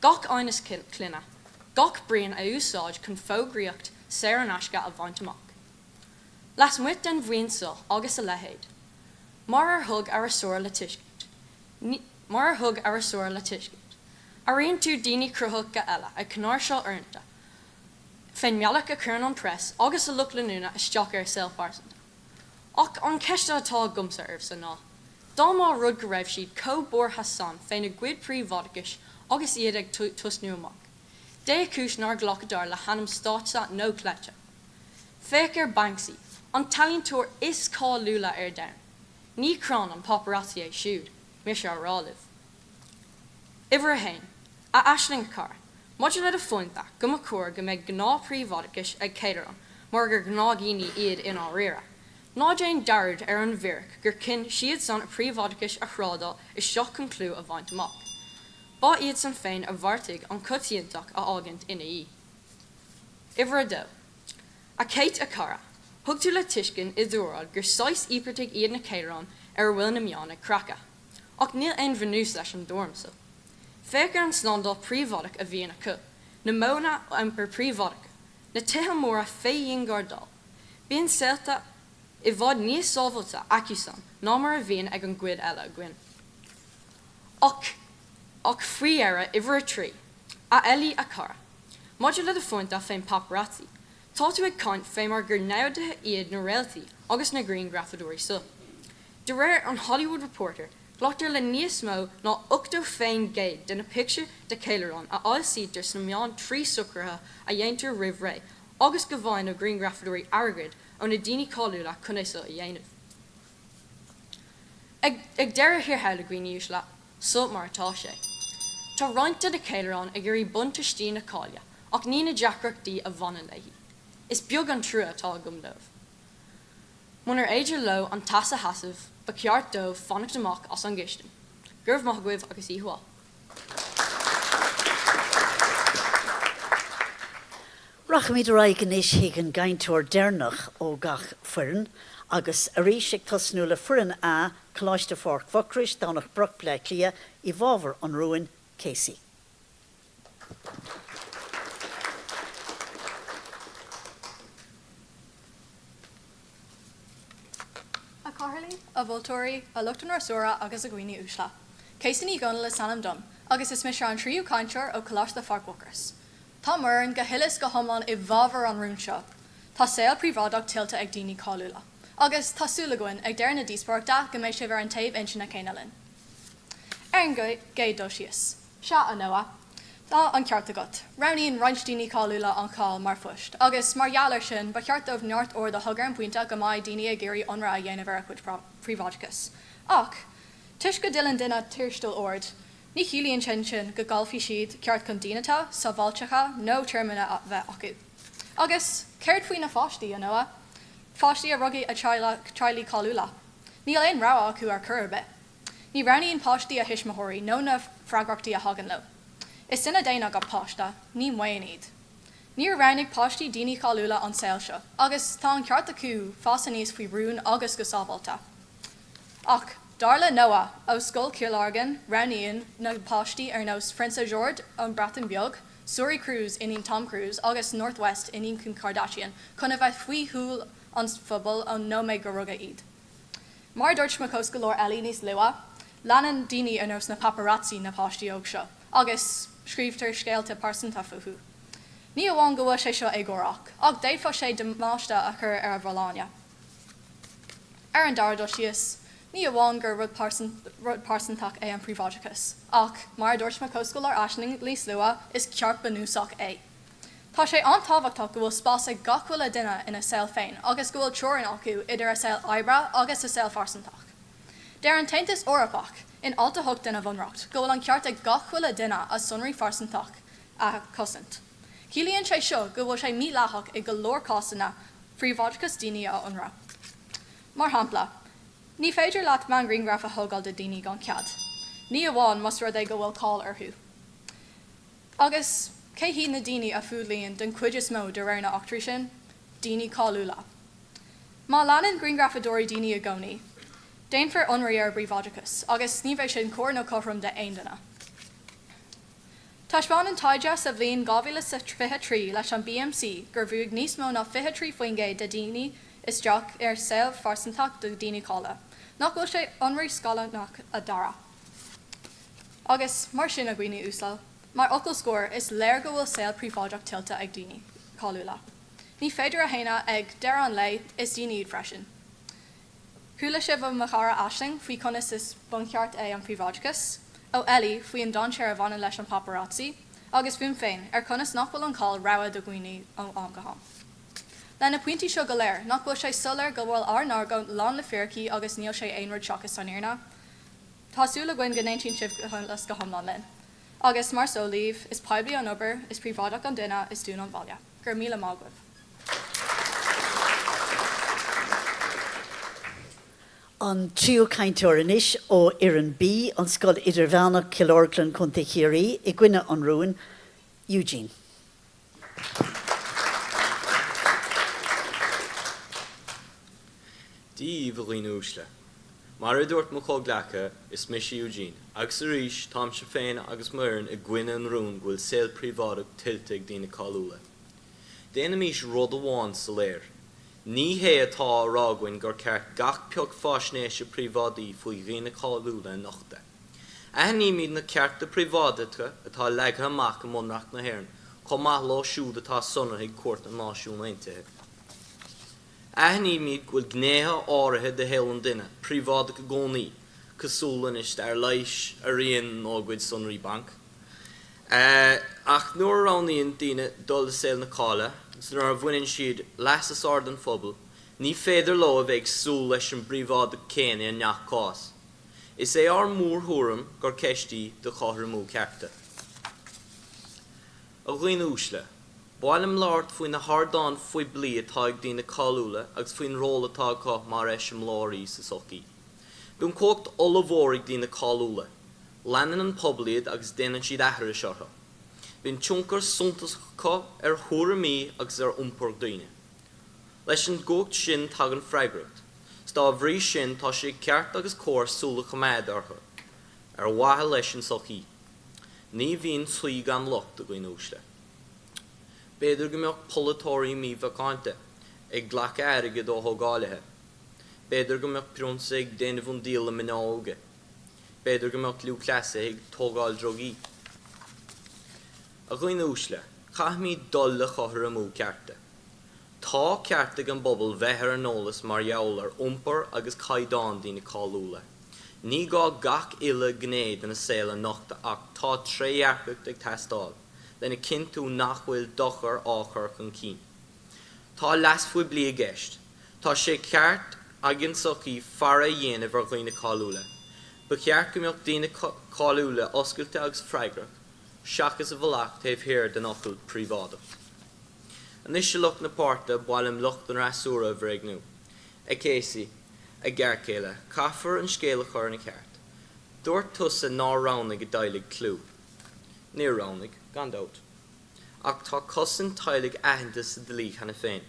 gach aighneas clainne, gach bruíon a úsáid chun fógraíocht saor in aisce a bhaint amach? Lasmuigh den bhuíon so agus a leithéid, mar ar thug a fhreasúra le tuiscint, ní, mar ar thug a fhreasúra le tuiscint. Airíonn tú daoine cruthaitheacha eile ag cnáimhseáil uaireanta fén mbealach a chuireann an press agus a lucht leanúna isteach ar a saol phearsanta. Ach an cheist atá agamsa oraibhse ná, dá mba rud go raibh siad chomh buartha san féna gcuid príobháideachais agus iad ag tosnú amach, dé chúis nár ghlacadar le hainm stáitse nó cleite? Féach ar Banksy, an t-ealaíontóir is cáiliúla ar domhan. Ní crann an paparazzi é siúd, mise á rá libh. Uimhir a haon. A Aisling, a chara, maidir le do phointe go mba chóir go mbeidh gnáth-phríobháideachas ag ceiliúráin mar gur gnáthdhaoine iad i ndáiríre, ná déan dearúd ar an bhfíric gur chinn siadsan a bpríobháideachas a thrádáil isteach chun clú a bhaint amach. Ba iadsan féin a bheartaigh an choitiantacht a fhágaint ina dhiaidh. Uimhir a dó. A Kate, a chara, thug tú le tuiscint i d'óráid gur saghas íopartaigh iad na ceiliúráin ar a bhfuil na meáin ag creachadh. Ach níl aon bhunús leis an dtuairim so. Féach ar an slándáil príobháideach a bhíonn acu, na modhanna iompair príobháideacha, na tithe móra fé dhianghardáil. Bíonn saolta i bhfad níos sábháilte acusan ná mar a bhíonn ag an gcuid eile againn. Ach, ach faoi dheireadh, uimhir a 3, a Ellie, a chara, maidir le do phointe fén paparazzi, tá tú ag caint fé mar gur naimhdithe iad na réaltaí agus na grianghrafadóirí so. De réir an Hollywood Reporter, glactar le níos mó ná 80% de na pictiúir de cheiliúráin a fhoilsítear sna meáin trí socruithe a dhéantar roimh ré agus go bhfaigheann na grianghrafadóirí airgead ó na daoine cáiliúla chun é seo a dhéanamh. Ag deireadh thiar thall, a dhaoine uaisle, seo mar atá sé. Tá roinnt de na ceiliúráin ag iarraidh buntáistí na cáile ach ní na deacrachtaí a bhaineann léi. Is beag an trua atá agam dóibh. Munar fhéidir leo an teas a sheasamh, ba cheart dóibh fanacht amach as an gcistin. Go raibh maith agaibh agus oíche mhaith. Rachaimid ar aghaidh anois chuig an gcainteoir deireanach ó gach foireann, agus arís ag tosnú le Foireann A, Coláiste Pháirc Mhucrois, Domhnach Broc, Bleá Cliath, i bhfabhar an rúin, Casey. A Chathaoirligh, a mholtóirí, a lucht an fhreasúra agus a dhaoine uaisle. Casey Ní Dhomhnaill is ainm dom, agus is mise an tríú cainteoir ó Choláiste Pháirc Mhucrois. Tá m'fhoireann go huile is go hiomlán i bhfabhar an rúin seo. Tá saol príobháideach tuillte ag daoine cáiliúla. Agus tá súil againn, ag deireadh na díospóireachta, go mbeidh sibh ar an taobh intinne céanna linn. Ar an gcéad dul síos. Sea, a Noah. Tá an ceart agat. Roghnaíonn roinnt daoine cáiliúla an cháil mar phost, agus mar gheall air sin, ba cheart dóibh neart aird a thug ar an bpointe go mbeidh daoine ag iarraidh ionradh a dhéanamh ar a gcuid príobháideachais. Ach, toisc go dtuilleann duine tuarastal ard, ní chiallaíonn sé sin go gcaillfidh siad ceart chun dínite, sábháilteachta nó tearmainn a bheith acu. Agus, céard faoi na pháistí, a Noah? Páistí a rugadh i dteaghlaigh cáiliúla? Níl aon rogha acu ar chor ar bith. Ní roghnaíonn páistí a thuismitheoirí nó na freagrachtaí a thagann leo. Is duine daonna gach páiste, ní maoin iad. Níor roghnaigh páistí daoine cáiliúla an saol seo agus tá an ceart acu fás aníos faoi rún agus go sábháilte. Ach, dar le Noah ó Scoil Chill Lorgan, roghnaíonn na páistí ar nós Phrionsa George ón Breatain Bheag, Suri Cruise, iníon Tom Cruise, agus North West, iníon Kim Kardashian, chun a bheith faoi shúil an phobail ón nóiméad gur rugadh iad. Mar a dúirt mo chomhscoláire Ellie níos luaithe, leanann daoine ar nós na paparazzi na páistí óg seo agus scríobhtar scéalta pearsanta fúthu. Ní amháin go bhfuil sé seo éagórach, ach d'fhéadfadh sé damáiste a chur ar a bhfolláine. Ar an dara dul síos, ní amháin gur rud pearsantach é an príobháideachas, ach mar a dúirt mo chomhscoláire Aisling níos luaithe, is ceart bunúsach é. Tá sé an-tábhachtach go bhfuil spás ag gach uile duine ina saol féin agus go bhfuil teorainn acu idir a saol oibre agus a saol phearsantach. Deir an tAontas Eorpach, in Alt 8 dena Bhunreacht, go bhfuil an ceart ag gach uile duine a sonraí phearsantach a chosaint. Ciallaíonn sé seo go bhfuil sé mídhleathach i go leor cásanna príobháideachas daoine a ionradh. Mar shampla, ní féidir leat meánghrianghraf a thógáil de daoine gan cead, ní amháin más rud é go bhfuil cáil orthu. Agus cé hiad na daoine a fuadlaíonn den chuid is mó de réir na eachtraí sin? Daoine cáiliúla. Má leanann grianghrafadóirí daoine i gcónaí, déanfar ionraí ar a bpríobháideachas, agus ní bheidh sin cóir nó cothrom d'aon duine. Taispeánann taighde sa bhliain 2023 leis an BMC gur bhrúigh níos mó ná 23% de daoine isteach ar saol phearsantach de daoine cáiliúla. Nach bhfuil sé ionraí scannalach a Dhara? Agus mar sin, a dhaoine uasal. Mar fhocal scoir, is léir go bhfuil saol príobháideach tuillte ag daoine cáiliúla. Ní féidir a shéanadh ag deireadh an lae, is daoine iad freisin. Chuala sibh ó mo chara Aisling faoi conas is buncheart é an príobháideachas, ó Ellie faoi an dainséar a bhaineann leis an paparazzi, agus fúm féin ar conas nach bhfuil an cháil rogha do dhaoine ó am go ham. Le na pointí seo go léir, nach bhfuil sé soiléir go bhfuil ár n-argóint lán le fíricí agus níl sé aon rud seachas an fhírinne? Tá súil againn go n-aontaíonn sibh go huile is go hiomlán linn. Agus, mar is eol daoibh, is poiblí an obair, is príobháideach an duine, is dún an bhaile. Go raibh míle maith agaibh. An tríú cainteoir anois ó Fhoireann B, an Scoil Idirmheánach, Cill Orglan, Co. Chiarraí, i gcoinne an rúin, Eugene. Dia daoibh, a dhaoine uaisle. Mar a dúirt mo chomhghleacaithe, is mise Eugene, agus arís, táimse féin agus m'fhoireann i gcoinne an rúin go bhfuil saol príobháideach tuillte ag daoine cáiliúla. Déanaimís rud amháin soiléir. Ní hé atá á rá againn gur ceart gach pioc faisnéise príobháidí faoi dhaoine cáiliúla a nochtadh. Aithnímid na cearta príobháideachta atá leagtha amach i mBunreacht na hÉireann chomh maith leo siúd atá sonraithe ag Cúirt na Náisiún Aontaithe. Aithnímid go bhfuil gnéithe áirithe de shaol an duine príobháideach i gcónaí, cosúil lena stair leighis, a rian nó a gcuid sonraí bainc. Ach nuair a roghnaíonn daoine dul i saol na cáile agus nuair a bhaineann siad leas as aird an phobail, ní féidir leo a bheith ag súil leis an bpríobháideacht chéanna i ngach cás. Is é ár mórthuairim gur ceist í de chothromú cearta. A dhaoine uaisle, ba mhaith liom labhairt faoi na hardáin phoiblí atá ag daoine cáiliúla agus faoin ról atá acu mar eiseamláirí sa tsochaí. Bíonn cumhacht ollmhór ag daoine cáiliúla. Leanann an pobal iad agus déanann siad aithris orthu. Bíonn tionchar suntasach acu ar thuairimí agus ar iompar daoine. Leis an gcumhacht sin tagann freagracht, 's dá bhrí sin tá sé ceart agus cóir súil a choimeád orthu, ar mhaithe leis an tsochaí. Ní bhíonn saoi gan locht, a dhaoine uaisle. B'fhéidir go mbeadh polaiteoirí mímhacánta, ag glacadh airgid ó thógálaithe. B'fhéidir go mbeadh prionsa ag déanamh an diabhail le mná óga. B'fhéidir go mbeadh lúthchleasaithe ag tógáil drugaí. A dhaoine uaisle, caithfimid dul le cothromú cearta. Tá ceart ag an bpobal bheith ar an eolas mar gheall ar iompar agus caighdeán daoine cáiliúla. Ní gá gach uile ghné dena saol a nochtadh ach tá trédhearcacht ag teastáil lena chinntiú nach bhfuil dochar á chur chun cinn. Tá leas poiblí i gceist. Tá sé ceart ag an tsochaí faire a dhéanamh ar dhaoine cáiliúla. Ba cheart go mbeadh daoine cáiliúla oscailte agus freagrach, seachas i bhfolach taobh thiar den fhocal 'príobháideach'. Anois a lucht na páirte, ba mhaith liom lucht an fhreasúra a bhréagnú. A Casey, a ghearrchéile, caithfear an scéal a chur ina cheart. Dúirt tusa nár roghnaigh a dteaghlaigh clú. Níor roghnaigh, gan dabht. Ach tá cosaint teaghlaigh aitheanta sa dlí cheana féin.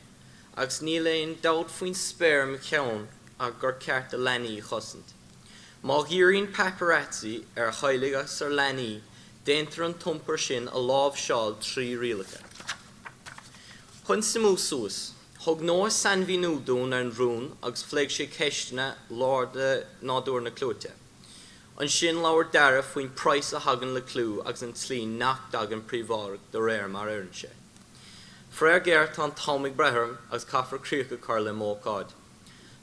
Agus níl aon dabht faoin spéir i mo cheann ach gur ceart do leanaí a chosaint. Má dhíríonn paparazzi ar theaghlaigh agus ar leanaí, déantar an t-iompar sin a láimhseáil trí rialacha. Chun suimiú suas, thug Noah sainmhíniú dúinn ar an rún agus phléigh sé ceisteanna láidir nádúr na clúite. Ansin labhair Dara faoin praghas a thagann le clú agus an tslí nach dtagann príobháideacht de réir mar a oireann sé. Faraor géar tá an t-am ag breith orm agus caithfear críoch a chur le m'ócáid.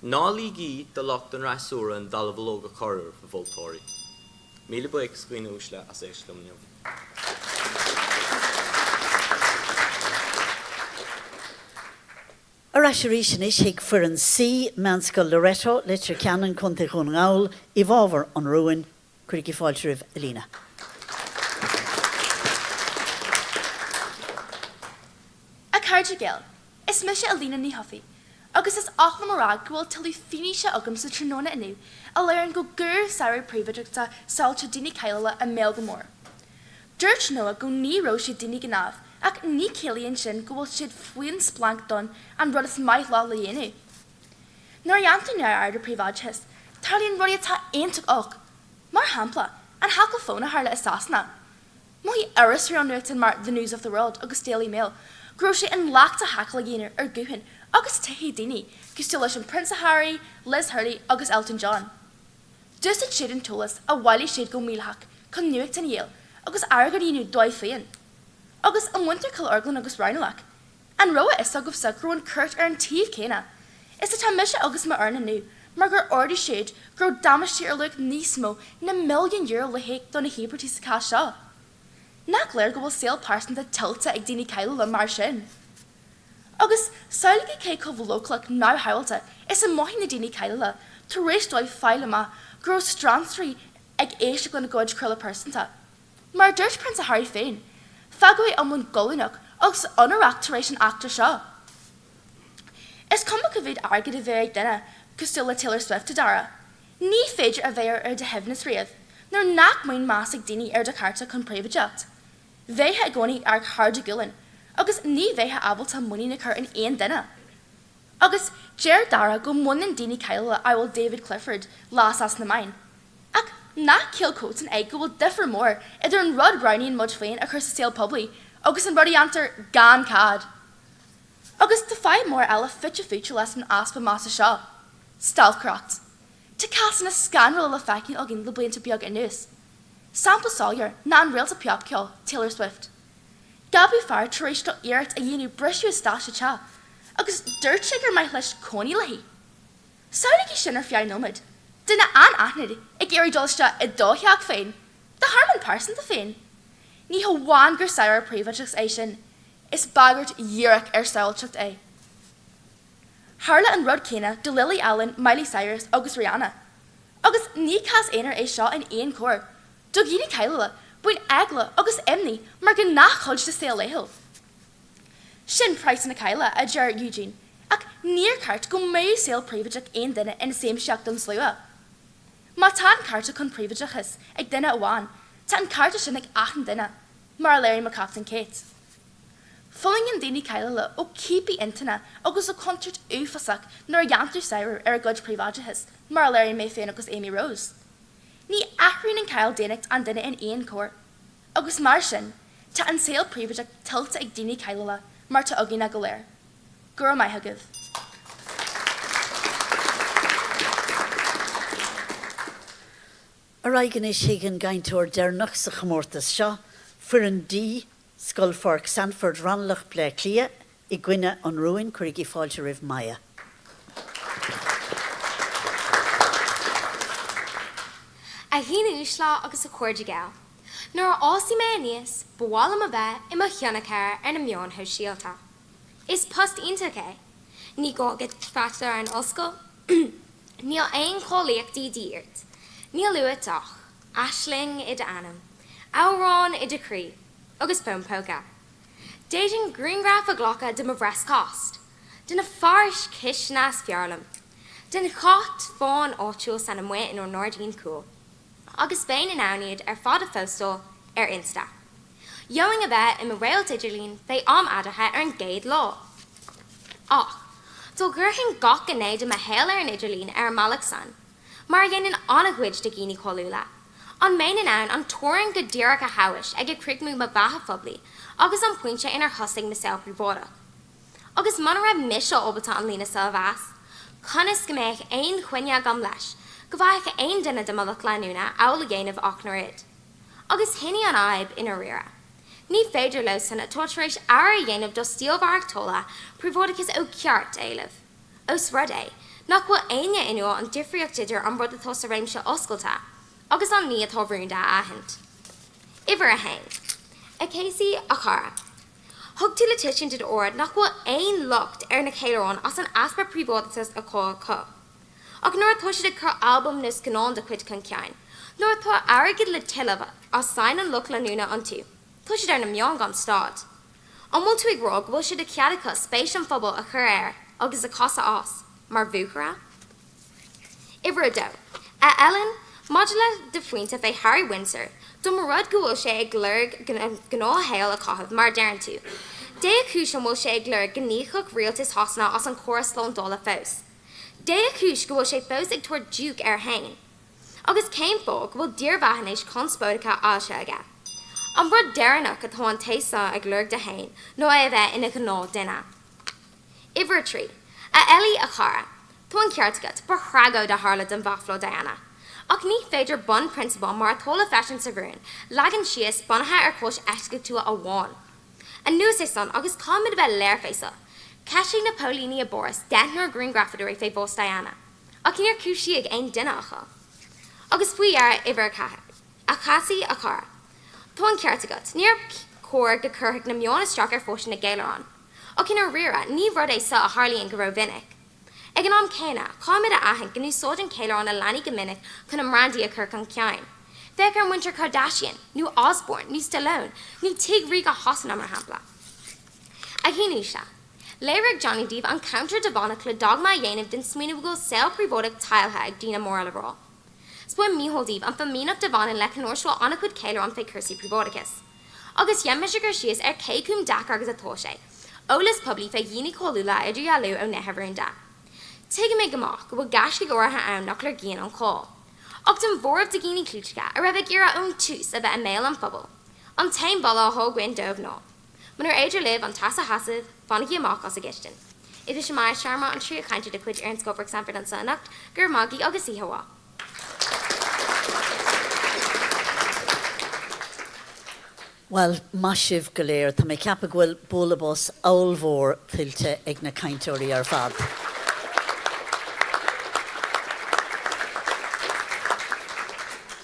Ná ligigí do lucht an fhreasúra an dallamullóg a chur oraibh, a mholtóirí. Míle buíochas, a dhaoine uaisle, as éisteacht liom inniu. Ar ais arís anois chuig foireann C, Meánscoil Loreto, Leitir Ceanainn, Co. Dhún na nGall, i bhfabhar an rúin. Cuirigí fáilte roimh Alina. A chairde Gael, Is mise Alina Ní Chofaigh, agus is oth liom a rá go bhfuil tuilleadh fianaise agam sa tráthnóna inniu a léiríonn go gcuireadh sárú príobháideachta saolta daoine cáiliúla i mbaol go mór. Dúirt Noah go ní raibh siad daoine gnámh, ach ní ciallaíonn sin go bhfuil siad faoin splanc don an rud is maith leo le dhéanamh. Nuair a dhéantar neamhaird ar príobháideachas, tarlaíonn rudaí atá iontach olc. Mar shampla, an haiceáil fóin a tharla i Sasana. Mhothaigh iriseoirí an nuachtáin mar The News of the World agus Daily Mail go raibh sé an leacht a haiceáil a dhéanamh ar ghutháin agus tithe daoine cosúil leis an Prionsa Harry, Liz Hurley agus Elton John. D'úsáid siad an t-eolas a bhailigh siad go mídhleathach chun nuachtáin a dhíol. agus airgead a dhéanamh dóibh féin. Agus a mhuintir Chill Orglan agus Raghnallach, an raibh a fhios agaibhse go raibh an chúirt ar an taobh céanna is atá mise agus m'fhoireann inniu mar gur ordaigh siad go raibh damáistí ar luach níos mó ná €1,000,000 le híoc do na híobartaigh sa chás seo? Nach léir go bhfuil saol pearsanta tuillte ag daoine cáiliúla mar sin? Agus samhlaígí cé chomh leochaileach neamhshábháilte is a mhothaigh na daoine cáiliúla tar éis dóibh fáil amach go raibh strainséirí ag éisteacht lena gcuid craoladh pearsanta. Mar a dúirt Prionsa Harry féin, fágadh é iomlán goilliúnach agus onórach tar éis an eachtra seo. Is cuma cá mhéad airgead a bheidh ag duine cosúil le Taylor Swift, a Dara, ní féidir a bheith ar do shuaimhneas riamh nuair nach mbíonn meas ag daoine ar do chearta chun príobháideacht. Bheifeá i gcónaí ag amharc thar do ghualainn agus ní bheifeá ábalta muinín a chur in aon duine. Agus deir Dara go mbaineann daoine cáiliúla amhail David Clifford leas as na meáin. Ach nach ciall choiteann é go bhfuil difear mór idir an rud roghnaíonn muid féin a chur sa saol poiblí agus an rud a dhéantar gan cead? Agus tá fadhb mór eile fite fuaite leis an easpa measa seo, stalcaireacht. Tá cásanna scanrúla le feiceáil againn le blianta beaga anuas. Sampla soiléir ná an réalta popcheoil, Taylor Swift. Gabhadh fear tar éis dó iarracht a dhéanamh briseadh isteach sa teach agus dúirt sé gur maith leis cónaí léi. Samhlaígí sin ar feadh nóiméad, duine anaithnid ag iarraidh dul isteach i do theach féin, do thearmann pearsanta féin. Ní hamháin gur sárú ar phríobháideachas é sin, is bagairt dhíreach ar sábháilteacht é. Tharla an rud céanna do Lily Allen, Miley Cyrus agus Rihanna. Agus ní cás aonair é seo in aon chor. Do dhaoine cáiliúla, bíonn eagla agus imní mar ghnáthchuid de saol laethúil. Sin praghas na cáile, a deir Eugene, ach níor cheart go mbeadh saol príobháideach aon duine ina siamsaíocht don slua. Má tá an cearta chun príobháideachais ag duine amháin, tá an cearta sin ag achan duine, mar a léirigh mo chaptaen Kate. Fulaingíonn daoine cáiliúla ó chiapadh intinne agus ó chontúirt uafásach nuair a dhéantar sárú ar a gcuid príobháideachais, mar a léiríonn mé féin agus Amy Rose. Ní athraíonn an cáil daonnacht an duine in aon chor. Agus mar sin, tá an saol príobháideach tuillte ag daoine cáiliúla, mar tá againne go léir. Go raibh maith agaibh. Ar aghaidh anois chuig an gcainteoir deireanach sa chomórtas seo, Foireann D, Scoil Pháirc Sandford, Raghnallach, Bleá Cliath, i gcoinne an rúin. Cuirigí fáilte roimh Maya. A dhaoine uaisle agus a chairde Gael, Nuair a fhásfaidh mé aníos, ba mhaith liom a bheith i mo thionchaire ar na meáin shóisialta. Is post iontach é. Ní gá duit freastal ar an ollscoil, níl aon cháilíochtaí de dhíth ort, níl uait ach Aisling i d'ainm, amhrán i do chroí, agus fón póca. D'fhéadfainn grianghraf a ghlacadh de mo bhreicfeasta, de na fearais chistine is fearr liom, den chat bán áitiúil san amuigh inár ngairdín cúil, agus bheinn in ann iad ar fad a phóstáil ar Insta. Gheobhainn a bheith i mo réalt idirlín fé am adhartha ar an gcéad lá. Ach, dá gcuirfinn gach gné de mo shaol ar an idirlíon ar an mbealach san, mar a dhéanann an-chuid de dhaoine cáiliúla, an mbeinn in ann an teorainn go díreach a thomhas ag a críochnódh mo bheatha phoiblí agus an pointe inar thosaigh mo saol príobháideach? Agus muna raibh mise ábalta an líne seo a mheas, conas go mbeadh aon choinne agam leis go bhfaigheadh aon duine de mo lucht leanúna amhlaidh a dhéanamh ach an oiread? Agus shin í an fhadhb i ndáiríre. Ní féidir leosan atá tar éis aire a dhéanamh dá stíl mhaireachtála príobháideachas ó cheart a éileamh. Ós rud é nach bhfuil éinne inniúil an difríocht idir an rud atá sa réimse oscailte agus an ní atá rúnda a aithint. Uimhir a haon. A Casey, a chara. Thug tú le tuiscint i d'óráid nach bhfuil aon locht ar na ceiliúráin as an easpa príobháideachais atá acu. Ach nuair atá siad ag cur albam nó scannán dá gcuid chun cinn, nuair atá airgead le tuilleamh as saint an lucht leanúna iontu, tá siad ar na meáin gan stad. An bhfuil tú ag rá go bhfuil sé de chead acu spéis an phobail a chur air agus a chasadh as, mar bhuachaire? Uimhir 2. A Ellen, maidir le do phointe fé Harry Windsor, dá mba rud go bhfuil sé ag lorg gnáthshaol a chaitheamh, mar a deireann tú, dé chúis an bhfuil sé ag lorg go n-íocfadh rialtas Shasana as an chóras slándála fós? Dé chúis go bhfuil sé fós ag tabhairt Duke air fhéin? Agus cén fáth go bhfuil dírbheathaisnéis conspóideacha fhoilsithe aige? An rud deireanach atá an té seo ag lorg de fhéin ná é a bheith ina ghnáth-duine. Uimhir 3. A Ellie, a chara. Tá an ceart agat, ba thragóid a tharla don Bhanfhia Diana. Ach ní féidir bunphrionsabal mar atá le feiscint sa rún leagan síos bunaithe ar chúis eisceachtúil amháin. Anuas ar san, agus caithfimid a bheith léir fé seo, cheistigh na póilíní i bPáras deichniúr grianghrafadóirí fé bhás Diana, ach níor cúisíodh aon duine acu. Agus faoi dheireadh, uimhir 4. A Chassie, a chara. Tá an ceart agat, níor chóir go gcuirfeadh na meáin isteach ar pháistí na gceiliúrán. Ach i ndáiríre, ní rud é seo a tharlaíonn go rómhinic. Ag an am céanna, caithfimid a aithint go n-úsáideann ceiliúráin na leanaí go minic chun a mbrandaí a chur chun cinn. Féach ar mhuintir Kardashian, nó Osbourne, nó Stallone, nó Tigh Ríoga Shasana, mar shampla. A dhaoine uaisle, léirigh Johnny daoibh an chontúirt a bhainfeadh le dogma a dhéanamh den smaoineamh go bhfuil saol príobháideach tuillte ag daoine móra le rá. 'Spáin Mícheál daoibh an fimíneacht a bhaineann le canáirseáil an-chuid ceiliúrán fé chúrsaí príobháideachais. Agus dhein mise cur síos ar cé chomh deacair agus atá sé eolas poiblí fé dhaoine cáiliúla a idirdhealú ó nithe rúnda. Tuigimid go maith go bhfuil gaiscígh áirithe ann nach lorgaíonn an cháil. Ach don mhóramh de dhaoine clúiteacha a raibh ag iarraidh ón tús a bheith i mbéal an phobail, an t-aon mholadh atá againn dóibh ná, Munar fhéidir libh an teas a sheasamh, fanaigí amach as an gcistin. Is mise Maya Sharma, an tríú cainteoir de chuid fhoireann Scoil Pháirc Sandford anseo anocht. Go raibh maith agaibh agus oíche mhaith. Bhuel, maith sibh go léir. Tá mé ag ceapadh go bhfuil bualadh bos ollmhór tuillte ag na cainteoirí ar fad.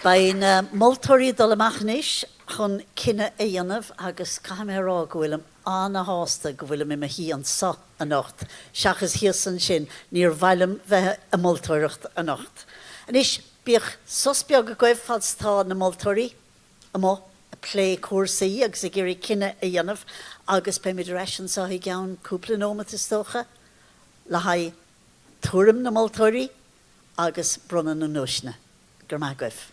Beidh na moltóirí ag dul amach anois chun cinneadh a dhéanamh agus caithfidh mé a rá go bhfuilim ana-shásta go bhfuilim i mo shuí anseo anocht seachas thíos ansin, níor mhaith liom bheith ag moltóireacht anocht. Anois, bíodh sos beag agaibh fad is atá na moltóirí amuigh ag plé cúrsaí agus ag iarraidh cinneadh a dhéanamh agus beimid ar ais anseo i gceann cúpla nóimeat is dócha le haghaidh tuairim na moltóirí agus bronnadh na nduaiseanna. Go raibh maith agaibh.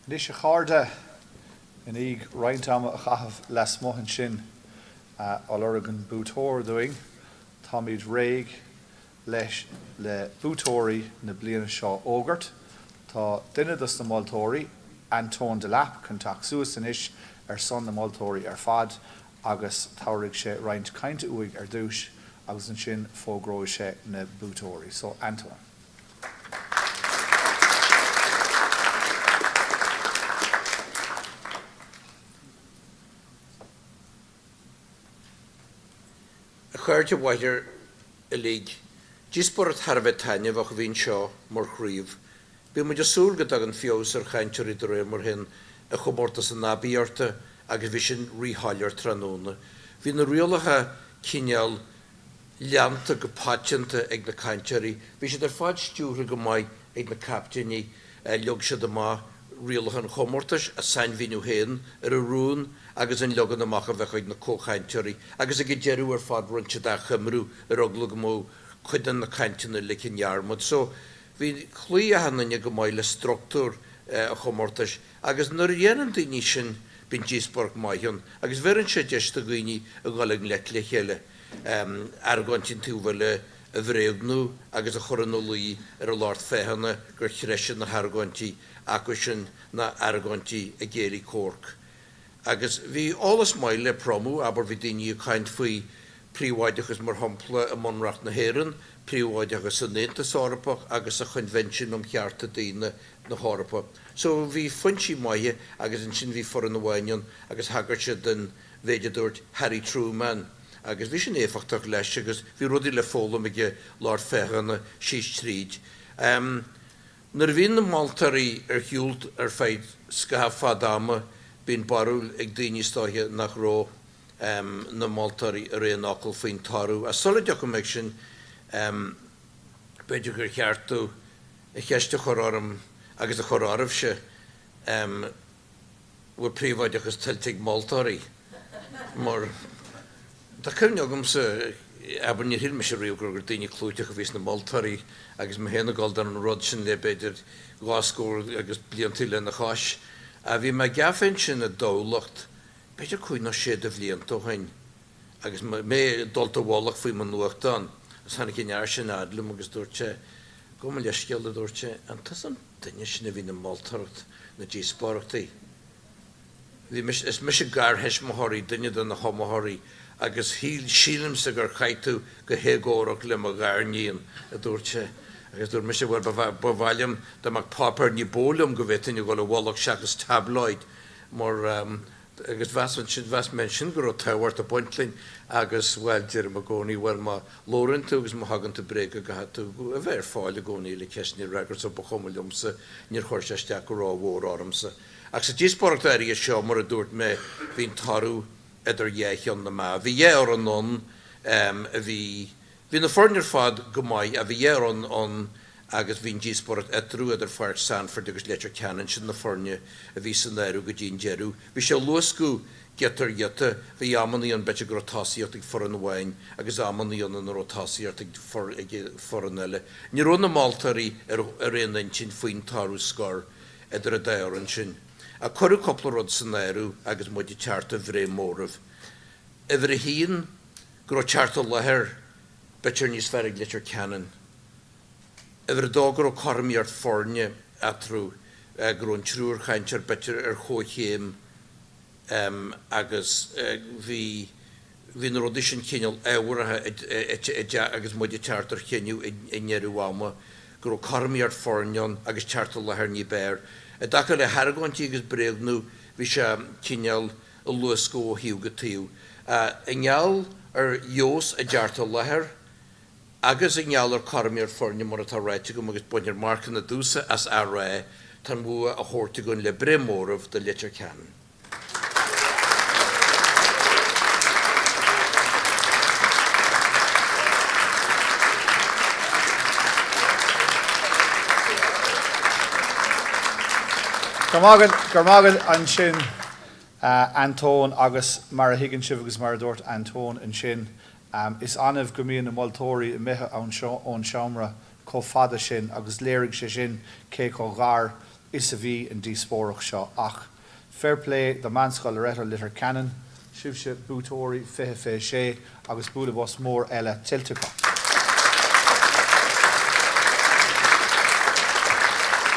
Anois a chairde, i ndiaidh roinnt ama a chaitheamh lasmuigh ansin á lorg an buaiteoir dúinn, táimid réidh leis le buaiteoirí na bliana seo a fhógairt. Tá duine dos na moltóirí, Antóin Delap, chun teacht suas anois ar son na moltóirí ar fad agus tabharfaidh sé roinnt cainte uaidh ar dtúis agus ansin fógróidh sé na buaiteoirí. So, Antóin. A chairde mhaithe uilig, díospóireacht thar a bheith taitneamhach a bhí anseo mar chraobh. Bíonn muid ag súil go dtagann feabhas ar chainteoirí de réir mar a théann an chomórtas in aibíocht agus bhí sin rí-shoiléir tráthnóna. Bhí na rialacha cineál leanta go paiteanta ag na cainteoirí. Bhí siad ar fad stiúrtha go maith ag na captaeiní. Leag siad amach rialacha an chomórtais, a sainmhíniú féin ar an rún agus an leagan amach a bheadh ag na comhchainteoirí agus ag an deireadh ar fad rinne siad achoimriú ar eagla go mbeadh cuid de na cainteanna ligthe i ndearmad. So, bhí, chloígh achan duine go maith le struchtúr an chomórtais agus nuair a dhéanann daoine sin bíonn díospóireacht maith ann agus bheireann sé deis do dhaoine a dhul i ngleic le chéile. argóintí an taobh eile a bhréagnú agus a chur ina luí ar an lucht féachana gur threise na hargóintí acu sin ná argóintí a gcéilí comhairc. Agus bhí eolas maith le promhadh, abair, bhí daoine ag caint faoi phríobháideachas mar shampla i mBunreacht na hÉireann, príobháideachas san Aontas Eorpach agus sa Choinbhinsiún um Chearta Daonna na hEorpa. So bhí foinsí maithe agus ansin bhí foireann amháin ann agus thagair siad don mhéid a dúirt Harry Truman agus bhí sin éifeachtach leis agus bhí rudaí le foghlaim ag an lucht féachana síos tríd. Nuair a bhíonn na moltóirí ar shiúl ar feadh scaitheamh fada ama bíonn barúil ag daoine is dóiche nach raibh na moltóirí ar aon fhocal faoin toradh. Ach sula dtiocfaidh mé ag sin b'fhéidir gur cheart domh an cheist a chur orm agus a chur oraibhse, bhfuil príobháideachas tuillte ag moltóirí mar tá cuimhne agamsa, abair, níor shíl mise riamh gur daoine clúiteacha a bhí sna moltóirí agus mé féin ag dul don rud sin le b'fhéidir dhá scór agus blianta lena chois. Ach bhí mé i gcaife ansin i dTamhlacht b'fhéidir cúig nó sé de bhlianta ó shin agus mé dulta i bhfolach faoi mo nuachtán agus tháinig an fhear sin fhad liom agus dúirt sé, gabh mo leithscéal a dúirt sé, an tusa an duine sin a bhíonn ag moltóireacht na díospóireachtaí. Bhí mise, is mise garthuismitheoirí duine de na hiomaitheoirí agus shíl, sílimse gur chaith tú go héagórach le mo ghariníon, a dúirt sé. Agus dúirt mise, bhuel, ba, ba mhaith liom dá mbeadh páipéar ní b'fhearr liom go bhféadfainn a dhul i bhfolach seachas tabloid mar, agus mheas ansin, mheas mé ansin go raibh tábhacht ag baint linn agus, bhuel, deirim i gcónaí, bhuel, má labhraíonn tú agus má thagann tú bréaga caithfidh tú a bheith ar fáil i gcónaí le ceisteanna a fhreagairt so ba chuma liomsa, níor chuir sé isteach go rómhór ormsa. Ach sa díospóireacht áirithe seo, mar a dúirt mé, bhí an toradh idir dhá cheann na meá. Bhí dhá fhoireann ann a bhí, bhí na foirne ar fad go maith ach bhí dhá fhoireann ann agus bhí an díospóireacht eatarthu, idir Pháirc Sandford agus Leitir Ceanainn, sin na foirne a bhí san áireamh go dtí an deireadh. Bhí sé ag luascadh giota ar ghiota, bhí amannaí ann b'fhéidir go raibh tosaíocht ag foireann amháin agus amannaí ann ina raibh tosaíocht ag foireann eile. Ní raibh na moltóirí ar aon intinn faoin toradh scor idir an dá fhoireann sin. Ach cuireadh cúpla rud san áireamh agus muid ag teacht ar bhreith móraimh. Uimhir a haon, go raibh teacht i láthair b'fhéidir níos fearr ag Leitir Ceanainn. Uimhir a dó, go raibh cothromaíocht foirne eatarthu, go raibh an triúr chainteoir b'fhéidir ar chomhchéim agus bhí bhí na rudaí sin cineál ábhartha agus muid ag teacht ar chinneadh i ndeireadh ama, go raibh cothromaíocht foirne ann agus teacht i láthair ní b'fhearr. I dtaca le hargóintí agus bréagnú, bhí sé cineál ag luascadh ó thaobh go taobh. I ngeall ar fheabhas i dteacht i láthair, Agus i ngeall ar cothromaíocht foirne mar atá ráite agam agus baintear marcanna domhsa as á rá, tá an bua á thabhairt againn le breith móraimh do Leitir Ceanainn. Go raibh maith agat, go raibh maith agat ansin Antóin agus mar a thuigeann sibh agus mar a dúirt Antóin ansin, Is annamh go mbíonn na moltóirí imithe ón seomra chomh fada sin agus léirigh sé sin cé chomh gar is a bhí an díospóireacht seo ach fair play do Meánscoil Loreto Leitir Ceanainn, sibhse buaiteoirí 20 26 agus bualadh bos mór eile tuillte acu.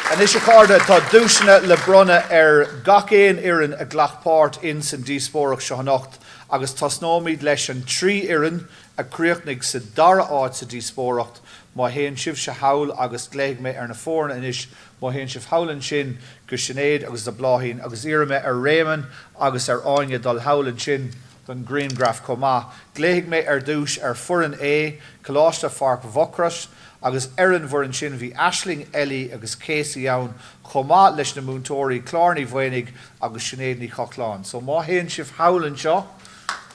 Anois a chairde, tá duaiseanna le bronnadh ar gach aon fhoireann a ghlac páirt in san díospóireacht seo anocht agus tosnóimid leis an dtrí fhoireann a chríochnaigh sa dara háit sa díospóireacht. Má théann sibhse thall agus glaofaidh mé ar na foirne anois, má théann sibh thall ansin go Sinéad agus do Bláithín agus iarrfaidh mé ar Réamonn agus ar Áine dul thall ansin don ghrianghraf chomh maith. Glaofaidh mé ar dtús ar Foireann A, Coláiste Pháirc Mhucrois, agus ar an bhfoireann sin bhí Aisling, Ellie agus Casey ann chomh maith leis na múinteoirí Clár Ní Mhaonaigh agus Sinéad Ní Chochláin. So má théann sibh thall anseo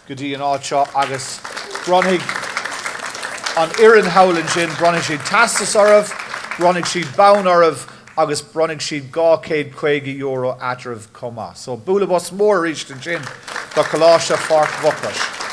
go dtí an áit seo agus bronnfaidh an fhoireann thall ansin, bronnfaidh siad teastas oraibh, bronnfaidh siad bonn oraibh agus bronnfaidh siad €250 eatarthu chomh maith. So bualadh bos mór arís ansin do Choláiste Pháirc Mhucrois.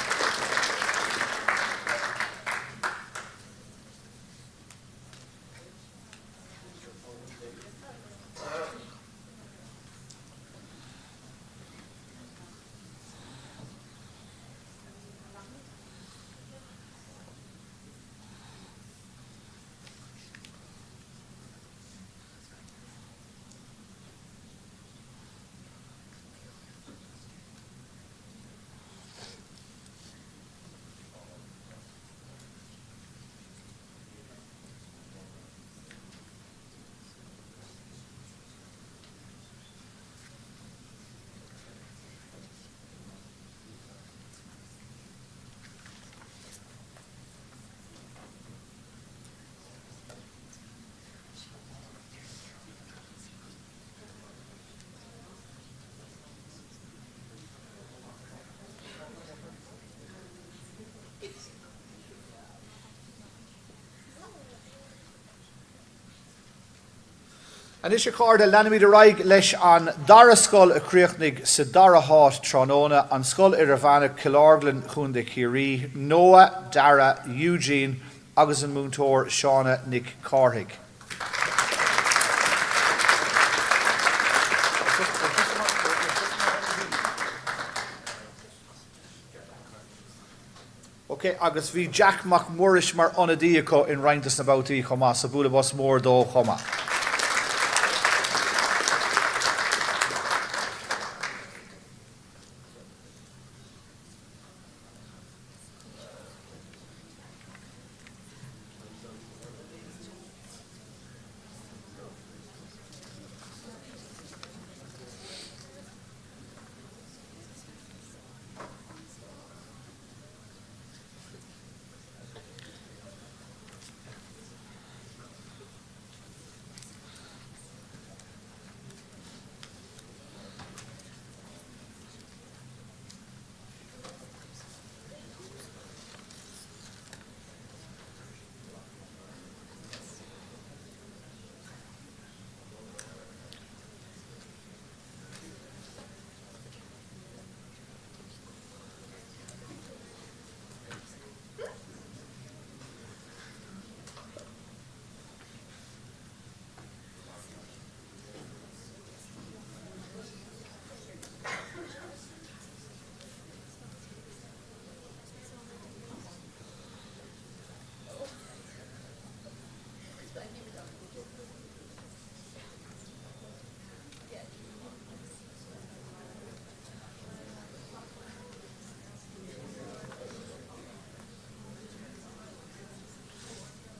Anois a chairde, leanfaimid ar aghaidh leis an dara scoil a chríochnaigh sa dara háit tráthnóna, an Scoil Idirmheánach, Cill Orglan, Contae Chiarraí, Noah, Dara, Eugene agus an múinteoir Shauna Nic Cárthaigh. Ok, agus bhí Jack Mac Muiris mar ionadaí acu in roinnt dos na babhtaí chomh maith, so bualadh bos mór dó chomh maith.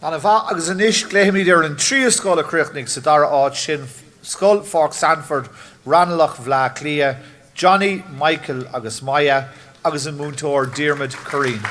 Ana mhaith, agus anois glaofaimid ar an tríú scoil a chríochnaigh sa dara háit, sin Scoil Pháirc Sandford, Raghnallach, Bhleá Cliath, Johnny, Michael agus Maya agus an múinteoir Diarmuid Curreen.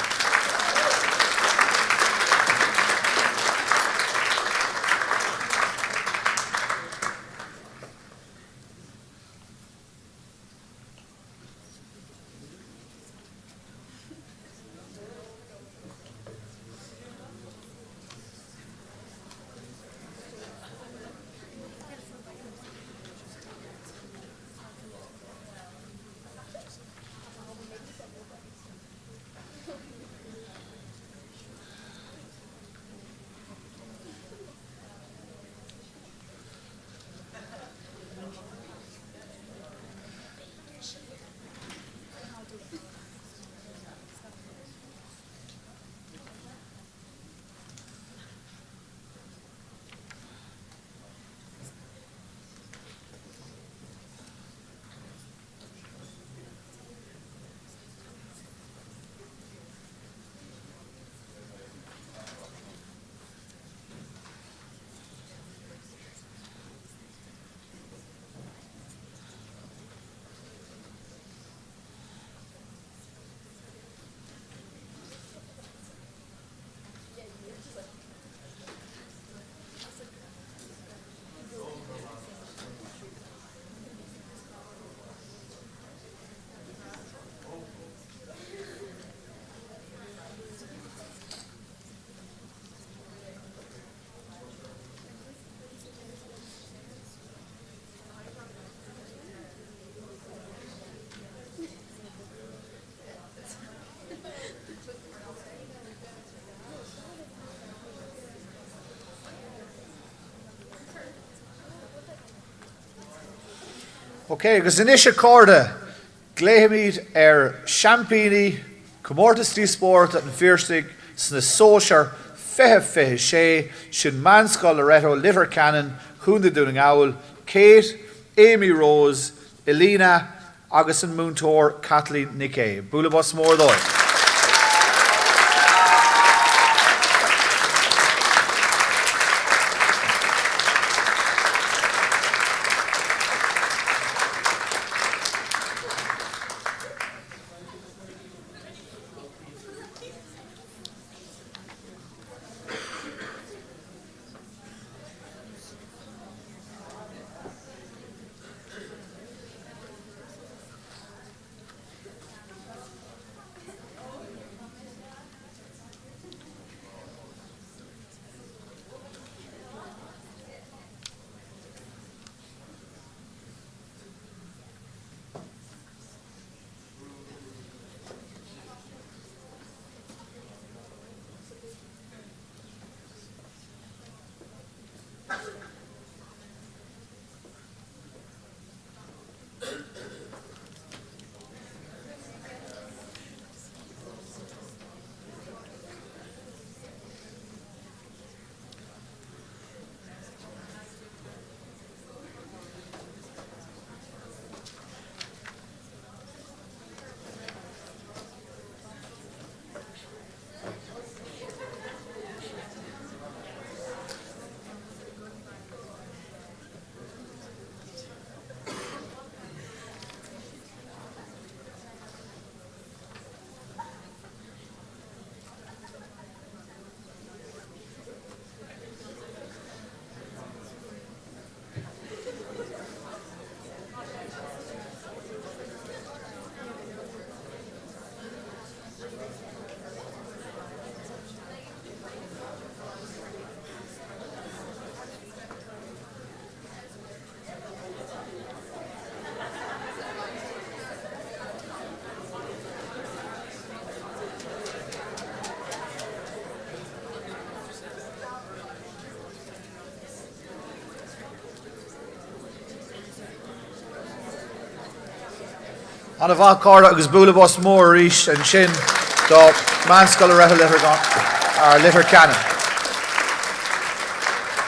Ok, agus anois a chairde, glaofaimid ar seaimpíní Comórtas Díospóireachta an Phiarsaigh sna Sóisir 2026, sin Meánscoil Loreto, Leitir Ceanainn, Contae Dhún na nGall, Kate, Amy Rose, Elena agus an múinteoir Kathleen Nic Aodha. Bualadh bos mór dóibh. Ana mhaith a chairde agus bualadh bos mór arís ansin do Meánscoil Loreto Leitir Ceanainn.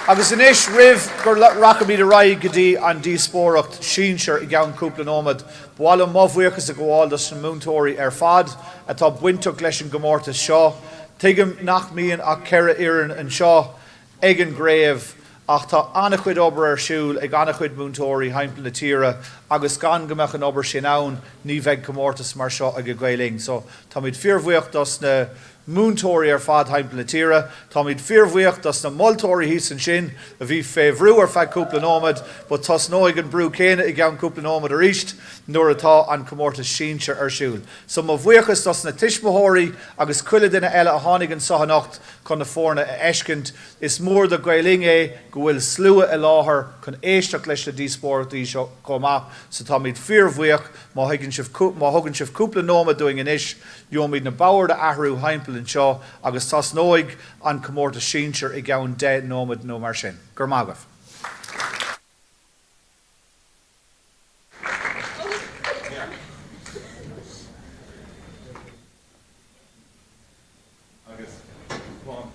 Agus anois roimh go rachaimid ar aghaidh go dtí an díospóireacht sinsir i gceann cúpla nóiméad, ba mhaith liom mo bhuíochas a ghabháil dos na múinteoirí ar fad atá bainteach leis an gcomórtas seo. Tuigim nach mbíonn ach 4 fhoireann anseo ag an gcraobh ach tá an-chuid obair ar siúl ag an-chuid múinteoirí thimpeall na tíre agus gan go mbeadh an obair sin ann ní bheidh comórtas mar seo ag Gael Linn. So táimid fíorbhuíoch dos na múinteoirí ar fad thimpeall na tíre. Táimid fíorbhuíoch dos na moltóirí thíos ansin a bhí fé bhrú ar feadh cúpla nóiméad but tosnóidh an brú céanna i gceann cúpla nóiméad arís nuair atá an comórtas sinsir ar siúl. So mo bhuíochas dos na tuismitheoirí agus chuile duine eile a tháinig anso anocht chun na foirne a fheiscint. Is mór do Gael Linn é go bhfuil slua i láthair chun éisteacht leis na díospóireachtaí seo chomh maith so táimid fíorbhuíoch má thuigeann sibh má thugann sibh cúpla nóiméad dúinn anois gheobhaimid na boird a athrú thimpeall anseo agus tosnóidh an comórtas sinsir i gceann 10 nóiméad nó mar sin. Go raibh maith agaibh. Agus cupán.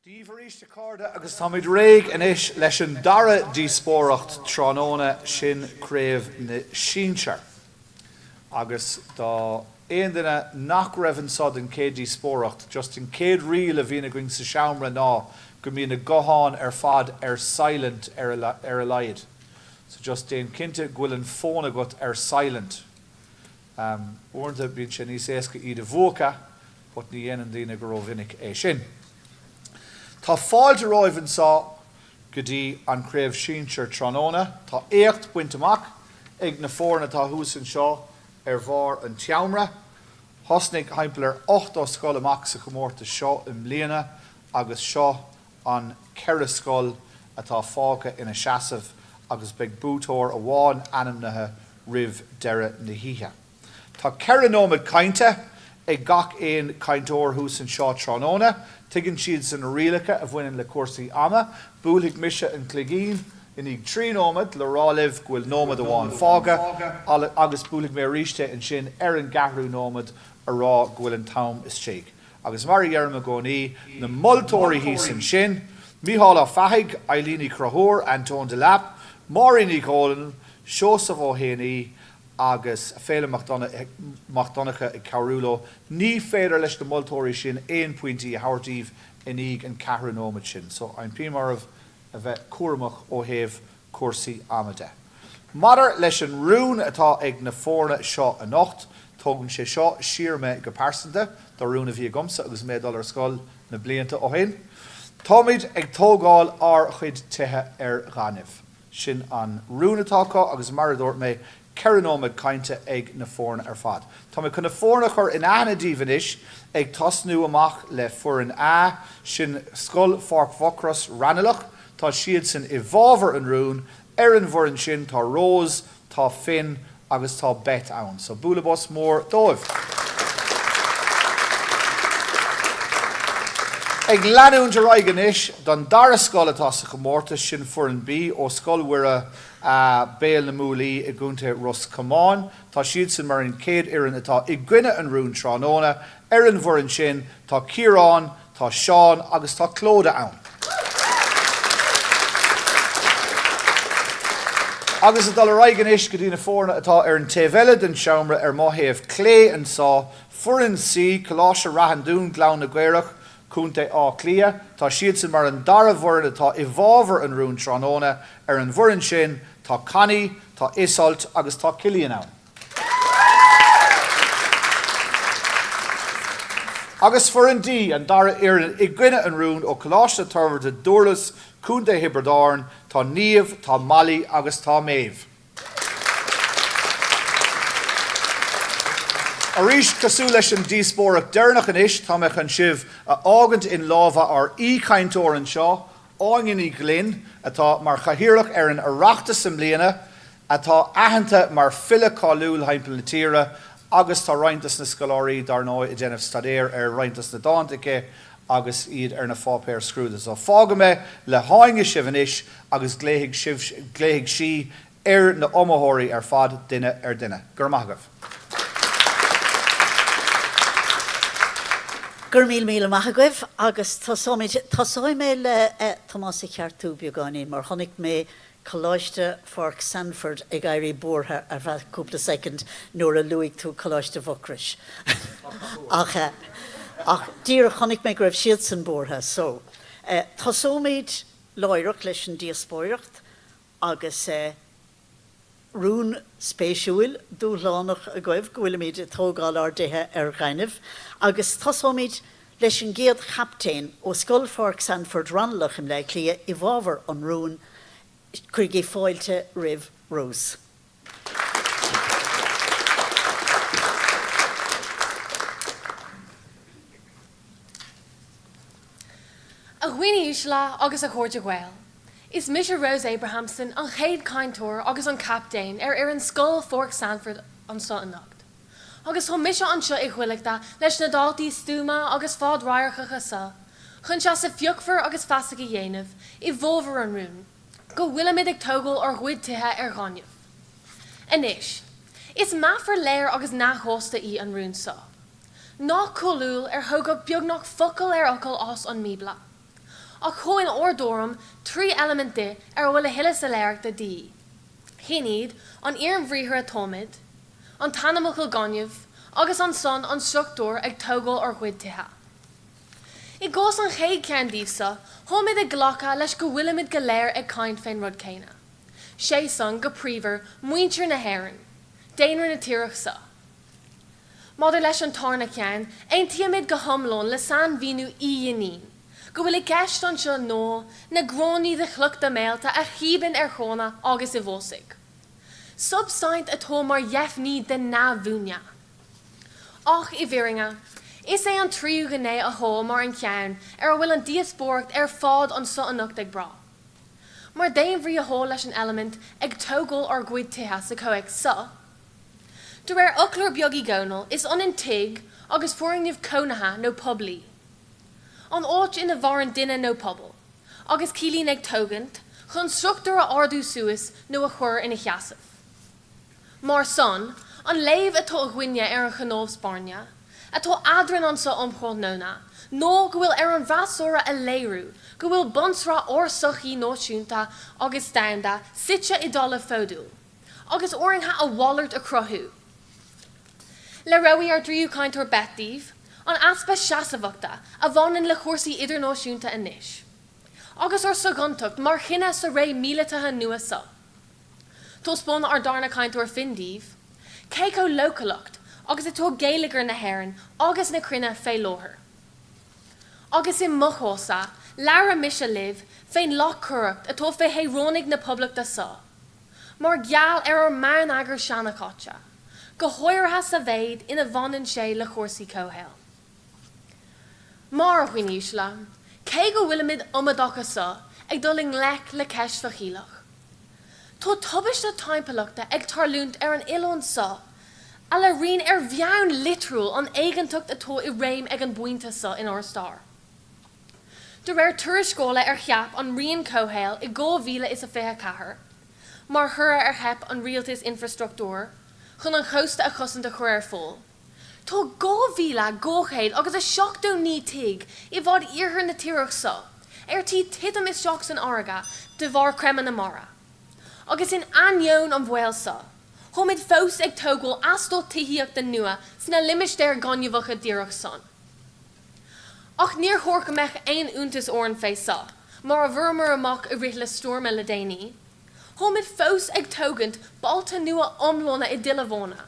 Dia dhaoibh arís a chairde agus táimid réidh anois leis an dara díospóireacht tráthnóna, sin Craobh na Sinsear. Agus do aon duine nach raibh anseo don chéad díospóireacht, just an chéad riail a bhíonn againn sa seomra ná go mbíonn na gutháin ar fad ar silent ar a laghad. So just déan cinnte go bhfuil an fón agat ar silent. Uaireanta bíonn sé níos éasca iad a mhúchadh but ní dhéanann daoine go rómhinic é sin. Tá fáilte romhaibh anseo go dtí an Chraobh Sinsir tráthnóna. Tá éacht bainte amach ag na foirne atá thuas anseo ar bharr an tseomra. Thosnaigh thimpeall ar 80 scoil amach sa chomórtas seo i mbliana agus seo an 4 scoil atá fágtha ina seasamh agus beidh buaiteoir amháin ainmnithe roimh deireadh na hoíche. Tá 4 nóiméad cainte ag gach aon chainteoir thuas anseo tráthnóna. Tuigeann siadsan na rialacha a bhaineann le cúrsaí ama. Buailfidh mise an cloigín i ndiaidh 3 nóiméad le rá libh go bhfuil nóiméad amháin fágtha agus buailfidh mé arís é ansin ar an gceathrú nóiméad a rá go bhfuil an t-am istigh. Agus mar a dheirim i gcónaí, na moltóirí thíos ansin, Mícheál Ó Fathaigh, Eileen Uí Chonchúir, Antóin Delap, Máirín Ní Dhomhnaill, Seosamh Ó Héanaí agus Féilim Mac Donncha ag cabhrú leo. Ní féidir leis na moltóirí sin aon pointí a thabhairt daoibh i ndiaidh an ceathrú nóiméad sin. So, impím oraibh a bheith cúramach ó thaobh cúrsaí ama de. Maidir leis an rún atá ag na foirne seo anocht, tógann sé seo siar mé go pearsanta do rún a bhí agamsa agus mé ag dul ar scoil na blianta ó shin. Táimid ag tógáil ár chuid tithe ar ghaineamh. Sin an rún atá acu agus mar a dúirt mé, 4 nóiméad cainte ag na foirne ar fad. Tá mé chun na foirne a chur in aithne daoibh anois, ag tosnú amach le Foireann A, sin Scoil Pháirc Mhucrois, Raghnallach. Tá siadsan i bhfabhar an rúin. Ar an bhfoireann sin tá Rose, tá Finn agus tá Beth ann. So bualadh bos mór dóibh. Ag leanúint ar aghaidh anois don dara scoil atá sa chomórtas, sin Foireann B ó Scoil Mhuire Béal na mBuailí i gContae Ros Comáin. Tá siadsan mar an chéad fhoireann atá i gcoinne an rúin tráthnóna. Ar an bhfoireann sin tá Ciarán, Tá Seán agus tá Clodagh ann. Agus ag dul ar aghaidh anois go dtí na foirne atá ar an taobh eile den seomra ar mo thaobh clé anseo, Foireann C, Coláiste Rath an Dúin, Gleann na gCaorach, Contae Átha Cliath. Tá siadsan mar an dara bhfoireann atá i bhfabhar an rúin tráthnóna. Ar an bhfoireann sin tá Connie, tá Iseult agus tá Cillian ann. Agus foireann D, an dara fhoireann i gcoinne an rúin ó Coláiste na Toirbhirte, Dúrlas, Contae Thiobraid Árann, tá Niamh, tá Molly agus tá Méabh. Arís, cosúil leis an díospóireacht deireanach anois, tá mé chun sibh a fhágaint in lámha ár aoichainteoir anseo, Áine Ní Ghlinn, atá mar chathaoirleach ar an Oireachtas i mbliana, atá aitheanta mar file cáiliúil thimpeall na tíre agus tá roinnt dos na scoláirí, dár ndóigh, ag déanamh staidéir ar roinnt dos na dánta aici agus iad ar na pháipéir scrúdaithe. So fágfaidh mé le hÁine sibh anois agus glaofaidh sibh, glaofaidh sí ar na iomaitheoirí ar fad, duine ar duine. Go raibh maith agaibh. Go raibh míle míle maith agaibh agus tosóimid, tosóidh mé le Tomás a cheartú beagáinín mar chonaic mé Coláiste Pháirc Sandford ag éirí buartha ar feadh cúpla soicind nuair a luaigh tú Coláiste Mhucrois. Ach, ach díreach chonaic mé go raibh siadsan buartha so. Tosóimid láithreach leis an díospóireacht agus rún spéisiúil, dúshlánach agaibh go bhfuilimid ag tógáil ár dtithe ar ghaineamh agus tosóimid leis an gcéad chaptaen ó Scoil Pháirc Sandford Raghnallach i mBleá Cliath i bhfabhar an rúin, cuirigí fáilte roimh Rose. A dhaoine uaisle agus a chairde Gael, Is mise Rose Abrahamson, an chéad chainteoir agus an captaen ar fhoireann Scoil Pháirc Sandford anseo anocht. Agus tá mise anseo i gcuileachta leis na daltaí stuama agus fadradharcacha seo chun seasamh fíochmhar agus feasach a dhéanamh i bhfabhar an rúin go bhfuilimid ag tógáil ár gcuid tithe ar ghaineamh. Anois, is meafar léir agus neamhshásta í an rún seo. Nath cáiliúil ar thógadh beagnach focal ar fhocal as an mBíobla. Ach thá in ár dtuairim 3 eilimint di ar a bhfuil a thuilleadh soiléireachta de dhíth. Shin iad, an fhoirm bhriathartha táimid, an t-ainmfhocal gaineamh, agus ansan an struchtúr ag tógáil ár gcuid tithe. I gcás an chéad cheann díobh so, tháimid ag glacadh leis go bhfuilimid go léir ag caint fén rud céanna, sé san, go príomha, muintir na hÉireann, daonra na tíreach so. Maidir leis an tarna ceann, aontaímid go hiomlán le sainmhíniú Uí Dhuinnín, go bhfuil i gceist anseo ná na gráinní de chloch méalta a shíobann ar thránna agus i bhfásaigh. Substaint atá mar dheifní den neamhbhuaine. Ach, i bhfírinne, is é an tríú gné athá mar an cheann ar a bhfuil an díospóireacht ar fad anso anocht ag brath. Mar d'aon bhrí athá leis an eilimint ag tógáil ár gcuid tithe sa chomhthéacs so? De réir Fhoclóir Beag Uí Dhónaill, is ionann tigh agus foirgneamh cónaithe nó poiblí. An áit ina mhaireann duine nó pobal, agus ciallaíonn ag tógaint, chun struchtúr a ardú suas nó a chur ina sheasamh. Mar san, an léamh atá againne ar an chnámh spairne, atá eadrainn anso um thráthnóna, ná go bhfuil ar an bhfreasúra a léiriú go bhfuil bunsraith ár sochaí náisiúnta agus domhanda suite i dtalamh fódúil, agus orainn a mhalairt a chruthú. Léireoidh ár dtríú cainteoir Beth daoibh an easpa seasmhachta a bhaineann le cúrsaí idirnáisiúnta anois, agus ár soghontacht mar chine sa ré míleataithe nua seo. Taispeánfaidh ár darna cainteoir Finn daoibh cé chomh leochaileach agus atá geilleagar na hÉireann agus na cruinne fé láthair. Agus i mo chás-sa, labhróidh mise libh fén leachtchoireacht atá fé shaoránaigh na Poblachta seo. mar gheall ar ár mbonneagar seanchaite, go háirithe sa mhéid ina bhaineann sé le cúrsaí comhshaoil. Mar, a dhaoine uaisle, cé go bhfuilimid iomadach anso ag dul i ngleic le ceist faichilleach, tá tubaiste timpeallachta ag tarlúint ar an oileán so a léiríonn ar mheon litriúil an éiginnteacht atá i réim ag an bpointe so inár stair. De réir tuarascála ar cheap an Roinn Comhshaoil i 2024, mar thoradh ar theip an rialtais infreastruchtúr chun an chósta a chosaint a chur ar fáil, tá 2,200 agus 79 tigh i bhfad iarthar na tíreach so ar tí titim isteach san fharraige de bharr creimeadh na mara. Agus in ainneoin an bhaoil so, táimid fós ag tógáil eastát tithíochta nua sna limistéir ghaineamhacha díreach san. Ach níor chóir go mbeadh aon iontas orainn fé so, mar a bhfuaireamar amach i rith le stoirme le déanaí, táimid fós ag tógaint bailte nua iomlána i dtuile bhána,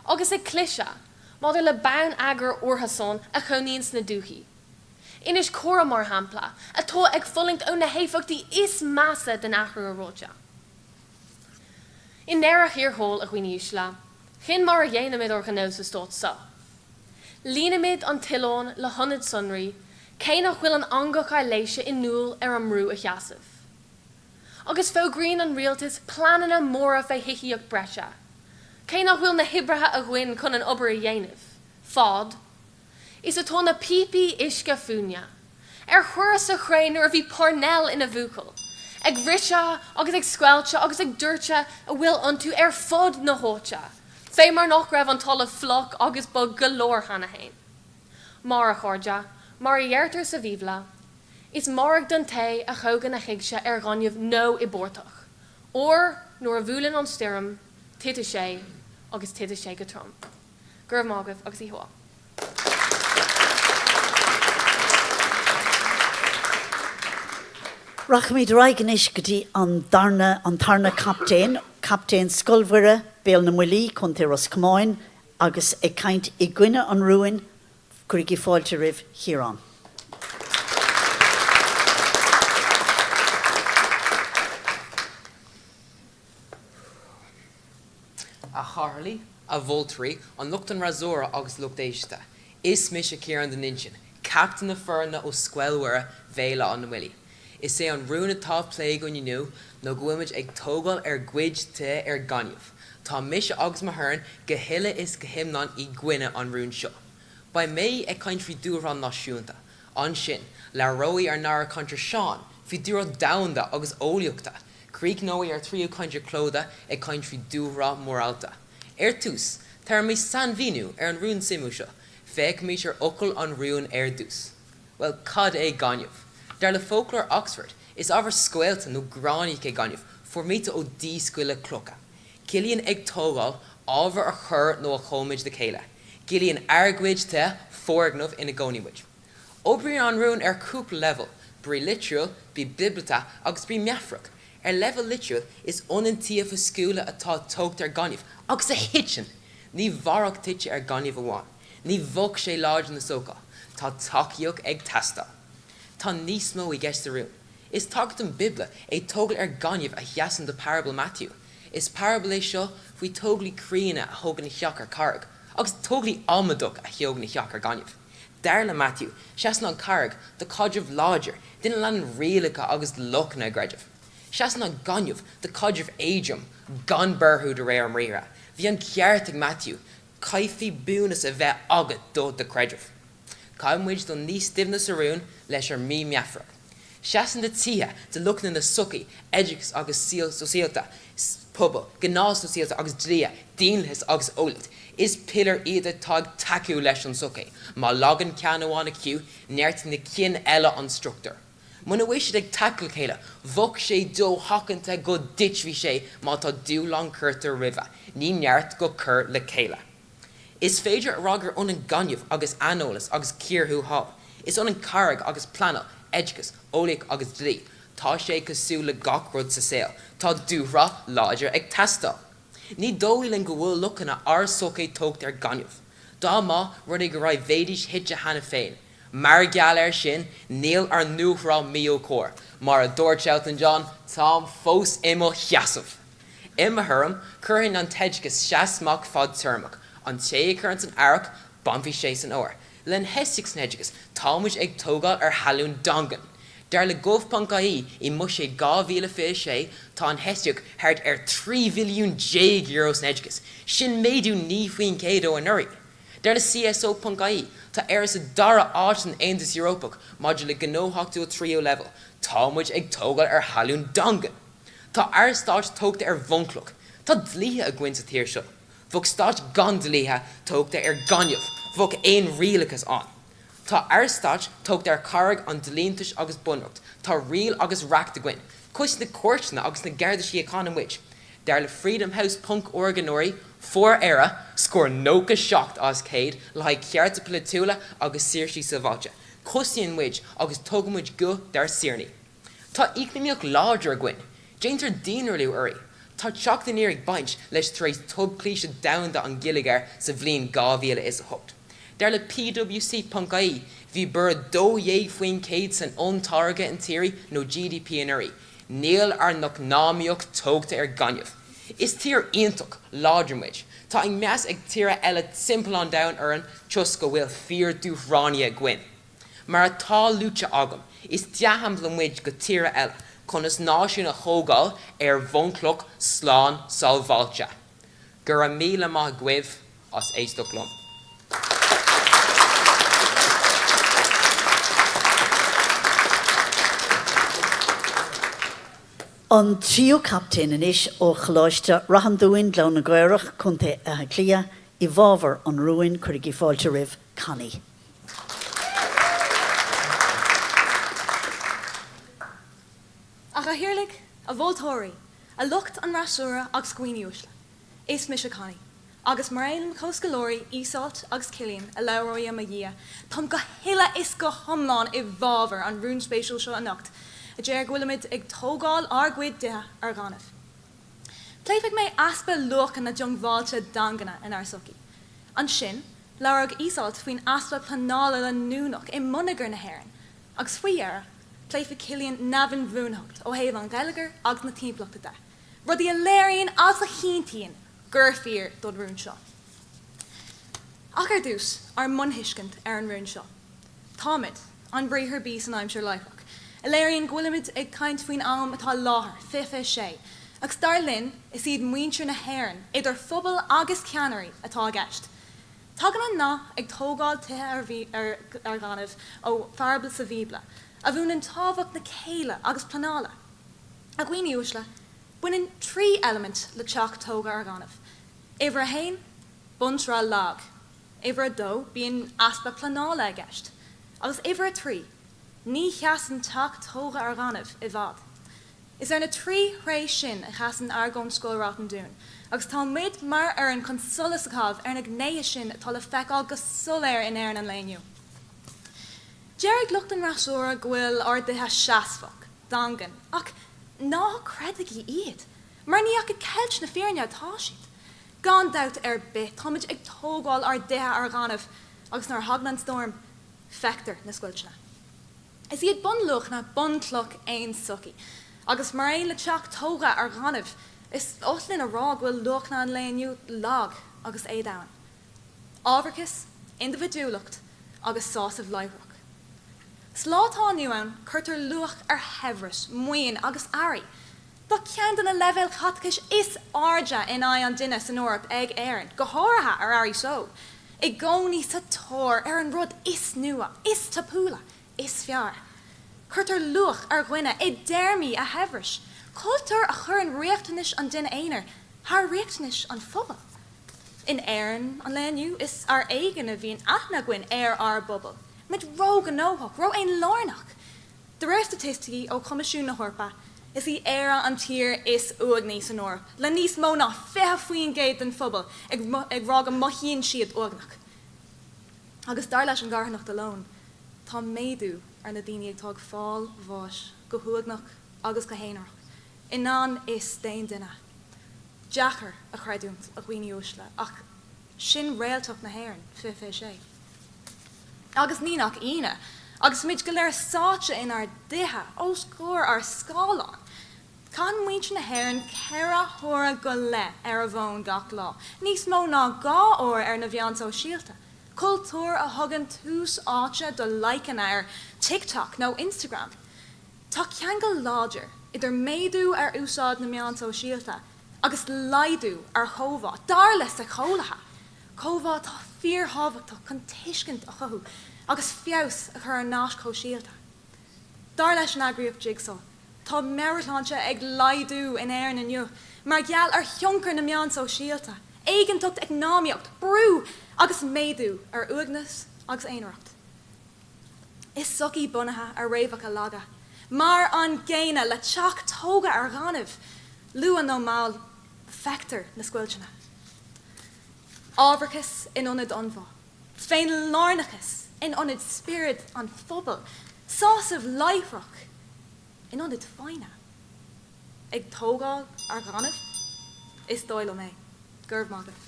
agus ag cliseadh maidir le bonneagar orthusan a chónaíonn sna dúichí. Inis Córthaidh, mar shampla, atá ag fulaingt ó na héifeachtaí is measa den athrú aeráide. I ndeireadh thiar thall, a dhaoine uaisle, shin mar a dhéanaimid ár ngnó sa stát so. Líonaimid an t-oileán le hionaid sonraí cé nach bhfuil an eangach aibhléise inniúil ar an mbrú a sheasamh. Agus fógraíonn an rialtas pleananna móra fé thithíocht breise, cé nach bhfuil na hoibrithe againn chun an obair a dhéanamh, fad is atá na píopaí uisce fúinne, ar cuireadh sa chré nuair a bhí Parnell ina bhuachaill, ag briseadh agus ag scoilteadh agus ag doirteadh a bhfuil iontu ar fud na háite, fé mar nach raibh an talamh fliuch agus bog go leor cheana fhéin. Mar, a chairde, mar a dheirtear sa Bhíobla, is mairg don té a thógann a thigse ar ghaineamh nó i bportach, óir nuair a bhuaileann an stoirm, titfidh sé, agus titfidh sé go trom. Go raibh maith agaibh agus oíche mhaith. Rachaimid ar aghaidh anois go dtí an darna, an tarna captaen, captaen Scoil Mhuire, Béal na mBuillí, Co. Ros Comáin, agus ag caint i gcoinne an rúin, cuirigí fáilte roimh Chiarán. A Chathaoirligh, a mholtóirí, an lucht an fhreasúra agus lucht éisteachta. Is mise Ciarán de Nuinseann, captaen na foirne ó Scoil Mhuire, Bhéal Átha na mBuillí. Is é an rún atá á phlé againn inniu ná go bhfuilimid ag tógáil ár gcuid tithe ar ghaineamh. Tá mise agus mo fhoireann go huile is go hiomlán i gcoinne an rúin seo. Beidh mé ag caint faoi dúshláin náisiúnta. Ansin, labhróidh ár ndara cainteoir Seán faoi dúshláin domhanda agus eolaíochta. Críochnóidh ár tríú cainteoir Clodagh ag caint faoi dúshraith mhorálta. Ar tús, tabharfaidh mé sainmhíniú ar an rún suimiúil seo. Féachaimis ar fhocail an rúin ar dtús. Bhuel, cad é gaineamh? Dar le Foclóir Oxford, is ábhar scoilte nó gráinneach é gaineamh, foirmithe ó dhíscaoileadh clocha. Ciallaíonn ag tógáil, ábhar a chur nó a chóimeád le chéile. Ciallaíonn ár gcuid tithe, foirgneamh ina gcónaíonn muid. Oibríonn an rún ar chúpla leibhéal, brí litriúil, brí bíobalta agus brí meafarach. Ar leibhéal litriúil, is ionann tithe foscúla atá tógtha ar ghaineamh agus a thiteann! Ní mhairfeadh tithe ar ghaineamh amháin. Ní bheadh sé láidir na sócháil. Tá tacaíocht ag teastáil. Tá níos mó i gceist sa rún. Is tagairt don Bhíobla é tógáil ar ghaineamh a sheasann do parabal Matthew. Is parabal é seo faoi tógálaí críonna a thógann a theach ar charraig, agus tógálaí amadach a thógann a theach ar ghaineamh. Dar le Matthew, seasann an charraig do chaidreamh láidir, duine a leanann rialacha agus luachanna a gcreidimh. Seasann an gaineamh do chaidreamh éadrom, gan borradh de réir ár mbriathra. Bhí an ceart ag Matthew, caithfidh bunús a bheith agat do do chreideamh. Caithfidh muid dul níos doimhne sa rún leis ár mbrí meafarach. Seasann na tithe do luachanna na sochaí, oideachas agus saol sóisialta, pobal, gnás sóisialta agus dlíthe, daonlathas agus eolaíocht. Is piléir iad atá ag tacú leis an tsochaí. Má lagann ceann amháin acu, neartaíonn na cinn eile an struchtúr. Muna bhfuil siad ag tacú le chéile, bheadh sé dosheachanta go dtitfidh sé má tá dúshlán curtha roimhe. Ní neart go cur le chéile. Is féidir a rá gur ionann gaineamh agus aineolas agus cíorthuathail. Is ionann carraig agus pleanáil, oideachas, eolaíocht agus dlí. Tá sé cosúil le gach rud sa saol, tá dúshraith láidir ag teastáil. Ní dóigh linn go bhfuil luachanna ár sochaí tógtha ar ghaineamh. Dá mba rud é go raibh bheidís thite cheana féin. Mar gheall air sin, níl ár ndúshraith míchóir. Mar a dúirt Elton John, táim fós i mo sheasamh! I mo thuairim, cuireann an t-oideachas seasmhach fadtéarmach. An té a chuireann san earrach, bainfidh sé san fhómhar. Le hinfheistíocht san oideachas, tá muid ag tógáil ar thalún daingean. Dar le gov.ie, i mBuiséad 2026, tá infheistíocht thart ar €13 bhilliún san oideachas. Sin méadú 9% ó anuraidh. Dar le CSO.ie, tá Éire sa dara háit san Aontas Eorpach maidir le gnóthachtáil tríú leibhéal. Tá muid ag tógáil ar thalún daingean. Tá ár stáit tógtha ar bhunchloch. Tá dlíthe againn sa tír seo. Bheadh stáit gan dlíthe tógtha ar ghaineamh, bheadh aon rialachas ann. Tá ár stáit tógtha ar charraig an dlíntis agus bunreacht. Tá riail agus reacht againn. Cosnaíonn na cúirteanna agus na Garda Síochána muid. Dar le Freedomhouse ponc org anuraidh, fuair Éire scór 97 as 100 le haghaidh cearta polaitiúla agus saoirsí sibhialta. Cosnaíonn muid agus tugann muid guth dár saoránaigh. Tá eacnamaíocht láidir againn. Déantar daonrialú uirthi. Tá teacht aniar ag baint leis tar éis tobchliseadh domhanda an gheilleagair sa bhliain 2008. Dar le PwC.ie, bhí borradh 12% san olltáirgeadh intíre nó GDP anuraidh. Níl ár n-eacnamaíocht tógtha ar ghaineamh. Is tír iontach, láidir muid. Tá an meas ag tíortha eile timpeall an domhain orainn toisc go bhfuil fíor-dúshránaithe againn. Mar atá luaite agam, is dea-shampla muid go tíortha eile conas náisiún a thógáil ar bhunchloch slán sábháilte. Go raibh míle maith agaibh as éisteacht liom. An tríú captaen anois ó Choláiste Ráth an Dúin, Gleann na gCaorach, Co. Átha Cliath, i bhfabhar an rúin, cuirigí fáilte roimh Connie. A Chathaoirligh, a mholtóirí, a lucht an fhreasúra agus a dhaoine uaisle, is mise Connie, agus mar aon le mo chomhscoláirí Iseult agus Cillian a labhróidh i mo dhiaidh, táim go huile is go hiomlán i bhfabhar an rúin spéisiúil seo anocht, a deir go bhfuilimid ag tógáil ár gcuid dtithe ar ghaineamh. Pléifidh mé easpa luachanna diongbháilte daingeana inár sochaí. Ansin, Labhróidh Iseult faoin easpa pleanála leanúnach i mbonneagar na hÉireann agus faoi dheireadh, pléifidh Cillian neamh-inbhuanaitheacht ó thaobh an gheilleagair agus na timpeallachta de, rudaí a léiríonn agus a chinntíonn gur fíor don rún seo. Ach ar dtús, ár mbuntuiscint ar an rún seo. Táimid, an briathar bí san aimsir láithreach, a léiríonn go bhfuilimid ag caint faoin am atá i láthair, 2026, agus dar linn, is iad muintir na hÉireann, idir phobal agus ceannairí, atá i gceist. Tagann an nath ag tógáil tithe ar ghaineamh ó pharabal sa Bhíobla, a mhúineann tábhacht na céille agus pleanála. A dhaoine uaisle, baineann 3 eilimint le teach tógtha ar ghaineamh. Uimhir a haon, bunsraith lag. Uimhir a dó, bíonn easpa pleanála i gceist. Agus uimhir a 3. Ní sheasann teach tógtha ar ghaineamh i bhfad. Is ar na 3 thréith sin a sheasann argóint Scoil Ráth an Dúin, agus tá muid mar fhoireann chun solas a chaitheamh ar na gnéithe sin atá le feiceáil go soiléir in Éirinn an lae inniu. Déarfaidh lucht an fhreasúra go bhfuil ár dtithe seasmhach, daingean, ach ná creidigí iad, mar ní ach ag ceilt na fírinne atá siad. Gan dabht ar bith, táimid ag tógáil ár dtithe ar ghaineamh, agus nuair a thagann an stoirm, feictear na scoilteanna. Is iad bunluachanna bunchloch aon sochaí, agus mar aon le teach tógtha ar ghaineamh, is oth linn a rá go bhfuil luachanna an lae inniu lag agus éadomhain. Ábharachas, indibhidiúlacht agus sásamh láithreach. Sa lá atá inniu ann, cuirtear luach ar shaibhreas, maoin agus earraí. Tá ceann de na leibhéil chaiteachais is airde in aghaidh an duine san Eoraip ag Éirinn, go háirithe ar earraí seó. I gcónaí sa tóir ar an rud is nua, is tapúla, is fearr. Cuirtear luach ar dhuine i dtéarmaí a shaibhris, cultúr a chuireann riachtanais an duine aonair thar riachtanais an phobail. In Éirinn an lae inniu, is ar éigean a bhíonn aithne againn ar ár bpobal. Muid róghnóthach, ró-fhéinlárnach. De réir staitisticí ó Choimisiún na hEorpa, is í Éire an tír is uaigní san Eoraip, le níos mó ná 20% den phobal ag rá go mothaíonn siad uaigneach. Agus dar leis an gcarthanacht Alone, tá méadú ar na daoine atá ag fáil bháis go huaigneach agus go haonarach i ngan fhios d'aon duine. Deacair a chreidiúint, a dhaoine uaisle, ach sin réaltacht na hÉireann, 2026. Agus ní nach ionadh, agus muid go léir sáite inár dtithe, os comhair ár scáileán, caitheann muintir na hÉireann 4 huaire go leith ar a bhfón gach lá, níos mó ná 2 uair ar na mheáin sóisialta, cultúr a thugann tús áite do like-anna ar TikTok nó Instagram. Tá ceangal láidir idir méadú ar úsáid na meán sóisialta agus laghdú ar chomhbhá, dar le síceolaithe. Comhbhá atá fíorthábhachtach chun tuiscint a chothú agus feabhas a chur ar naisc shóisialta. Dar leis an eagraíocht Jigsaw, tá meabhairshláinte ag laghdú in Éirinn inniu mar gheall ar thionchar na meán sóisialta, éiginnteacht eacnamaíocht, brú agus méadú ar uaigneas agus aonaracht. Is sochaí bunaithe ar fhréamhacha laga, mar an gcéanna le teach tógtha ar ghaineamh, luath nó mall, feictear na scoilteanna. Ábharachas in ionad ionbhá, féinlárnachas in ionad spiorad an phobail, sásamh láithreach in ionad foighne. Ag tógáil ar ghaineamh? Is dóigh liom é. Go raibh maith agat.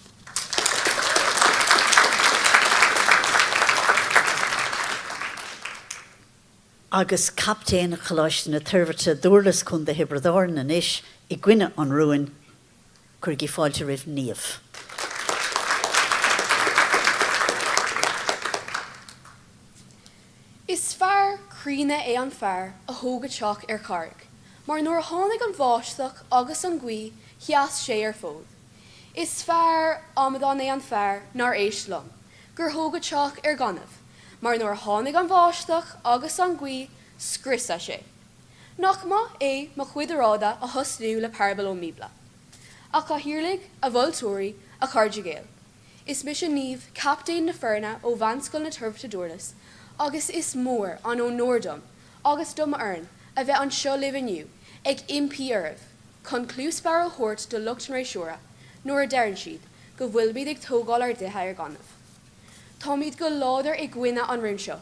Agus captaen Choláiste na Toirbhirte, Dúrlas, Co. Thiobraid Árann anois i gcoinne an rúin, cuirigí fáilte roimh Niamh. Is fear críonna é an fear a thóg a teach ar charraig, mar nuair a tháinig an bháisteach agus an ghaoth sheas sé ar fód. Is fear amadán é an fear nár éist liom, gur thóg a teach ar ghaineamh, mar nuair a tháinig an bháisteach agus an ghaoth scriosadh sé. Nach maith é mo chuid oráide a thosnú le parabal ón mBíobla? A Chathaoirligh, a Mholtóirí, a Chairde Gael. Is mise Niamh, captaen na foirne ó Mheánscoil na Toirbhirte Dúrlas agus is mór an onóir dom agus do m'fhoireann a bheith anseo libh inniu ag impí oraibh chun cluas bhodhar a thabhairt do lucht an fhreasúra nuair a deireann siad go bhfuilimid ag tógáil ár dtithe ar ghaineamh. Táimid go láidir i gcoinne an rúin seo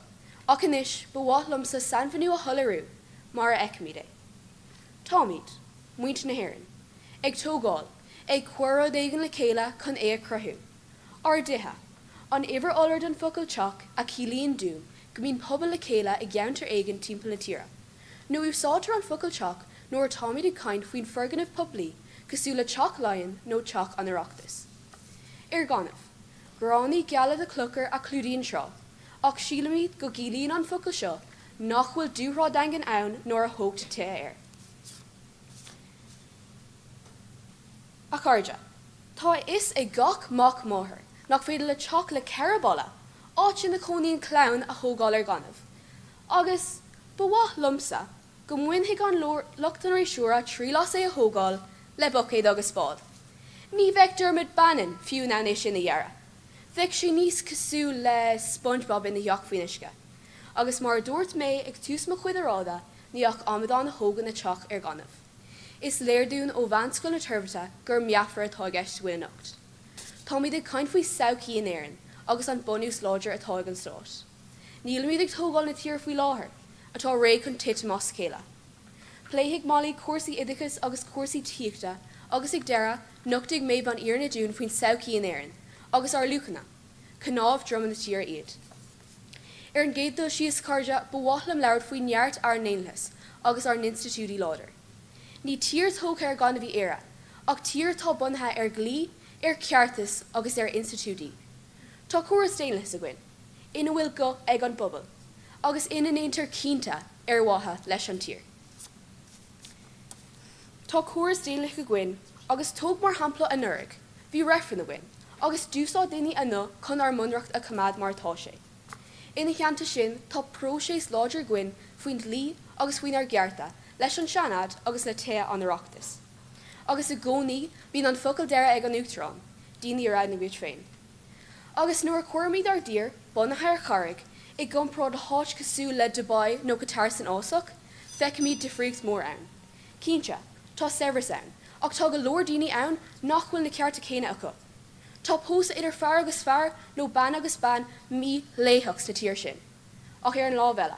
ach anois ba mhaith liomsa sainmhíniú a shoiléiriú mar a fheicimid é. Táimid, muintir na hÉireann, ag tógáil, ag cur rud éigin le chéile chun é a chruthú. Ár dtithe. An uimhir iolra den focal teach a chiallaíonn dúinn go mbíonn pobal le chéile i gceantar éigin timpeall na tíre. Nó úsáidtear an focal teach nuair atáimid ag caint faoin foirgneamh poiblí cosúil le Teach Laighean nó Teach an Oireachtais. Ar ghaineamh. Gráinní geala de chlochar a chlúdaíonn trá. Ach sílimid go gciallaíonn an focal seo nach bhfuil dúshraith daingean ann nuair a thógtar tithe air. A chairde, tá a fhios ag gach mac máthar nach féidir le teach le 4 balla, áit ina chónaíonn clann a thógáil ar ghaineamh. Agus ba mhaith liomsa go mbainfeadh an lucht an fhreasúra triail as é a thógáil le buicéad agus spád. Ní bheadh Dermot Bannon fiú in ann é sin a dhearadh. Bheadh sé níos cosúil le SpongeBob ina theach faoin uisce. Agus mar a dúirt mé ag tús mo chuid oráide, ní ach amadán a thógann a teach ar ghaineamh. Is léir dúinn ó Mheánscoil na Toirbhirte gur meafar atá i gceist againn anocht. Táimid ag caint faoi todhchaí in Éirinn agus an bunús láidir atá ag an stát. Nílimid ag tógáil na tíre faoi láthair, atá réidh chun titim as a chéile. Pléifidh Molly cúrsaí oideachais agus cúrsaí tithíochta agus ag deireadh, nochtfaidh Méabh an fhírinne dúinn faoin todhchaí in Éirinn agus ár luachanna, cnámh droma na tíre iad. Ar an gcéad dul síos, a chairde, ba mhaith liom labhairt faoi neart ár ndaonlathas agus ár n-institiúidí láidir. Ní tír tógtha ar ghaineamh í Éire, ach tír atá bunaithe ar dhlí, ar cheartas agus ar institiúidí. Tá córas daonlathais againn, ina bhfuil guth ag an bpobal, agus ina ndéantar cinnte ar mhaithe leis an tír. Tá córas daonlathach againn agus tóg mar shampla anuraidh, bhí reifreann againn agus d'úsáid daoine a nguth chun ár mbunreacht a choimeád mar atá sé. Ina theannta sin, tá próiseas láidir againn faoin dlí agus faoinár gcearta leis an Seanad agus le Tithe an Oireachtais. Agus i gcónaí bíonn an focal deiridh ag an Uachtarán, daoine a roghnaigh muid féin. Agus nuair a chuirimid ár dtír, bunaithe ar charraig, i gcomparáid le háit cosúil le Dubai nó Qatar san fhásach, feicimid difríocht mhór ann. Cinnte, tá saibhreas ann, ach tá go leor daoine ann nach bhfuil na cearta céanna acu. Tá pósadh idir fear agus fear nó bean agus bean mídhleathach sa tír sin. Ach ar an lámh eile,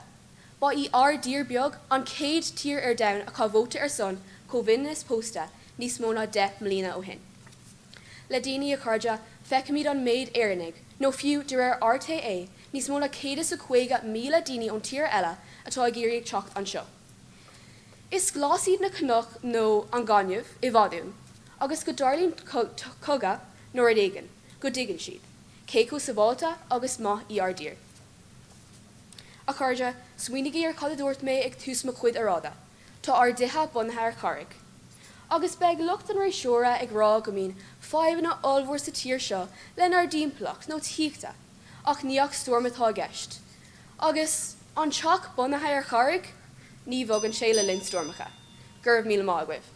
ba í ár dtír beag an chéad tír ar domhan a chaith vóta ar son comhionannas pósta níos mó ná 10 mbliana ó shin. Le déanaí, a chairde, feicimid an méid Éireannaigh, nó fiú, de réir RTÉ, níos mó ná 150,000 daoine ón tír eile atá ag iarraidh teacht anseo. Is glas iad na cnoic nó an gaineamh i bhfad uainn, agus go dtarlaíonn cogadh nó rud éigin, go dtuigeann siad cé chomh sábháilte agus maith í ár dtír. A chairde, smaoinígí ar cad a dúirt mé ag tús mo chuid oráide, tá ár dtithe bunaithe ar charraig. Agus beidh lucht an fhreasúra ag rá go mbíonn fadhbanna ollmhór sa tír seo lenár dtimpeallacht nó tithíochta, ach ní ach stoirm atá i gceist. Agus an teach bunaithe ar charraig? Ní bhogann sé le linn stoirmeacha. Go raibh míle maith agaibh.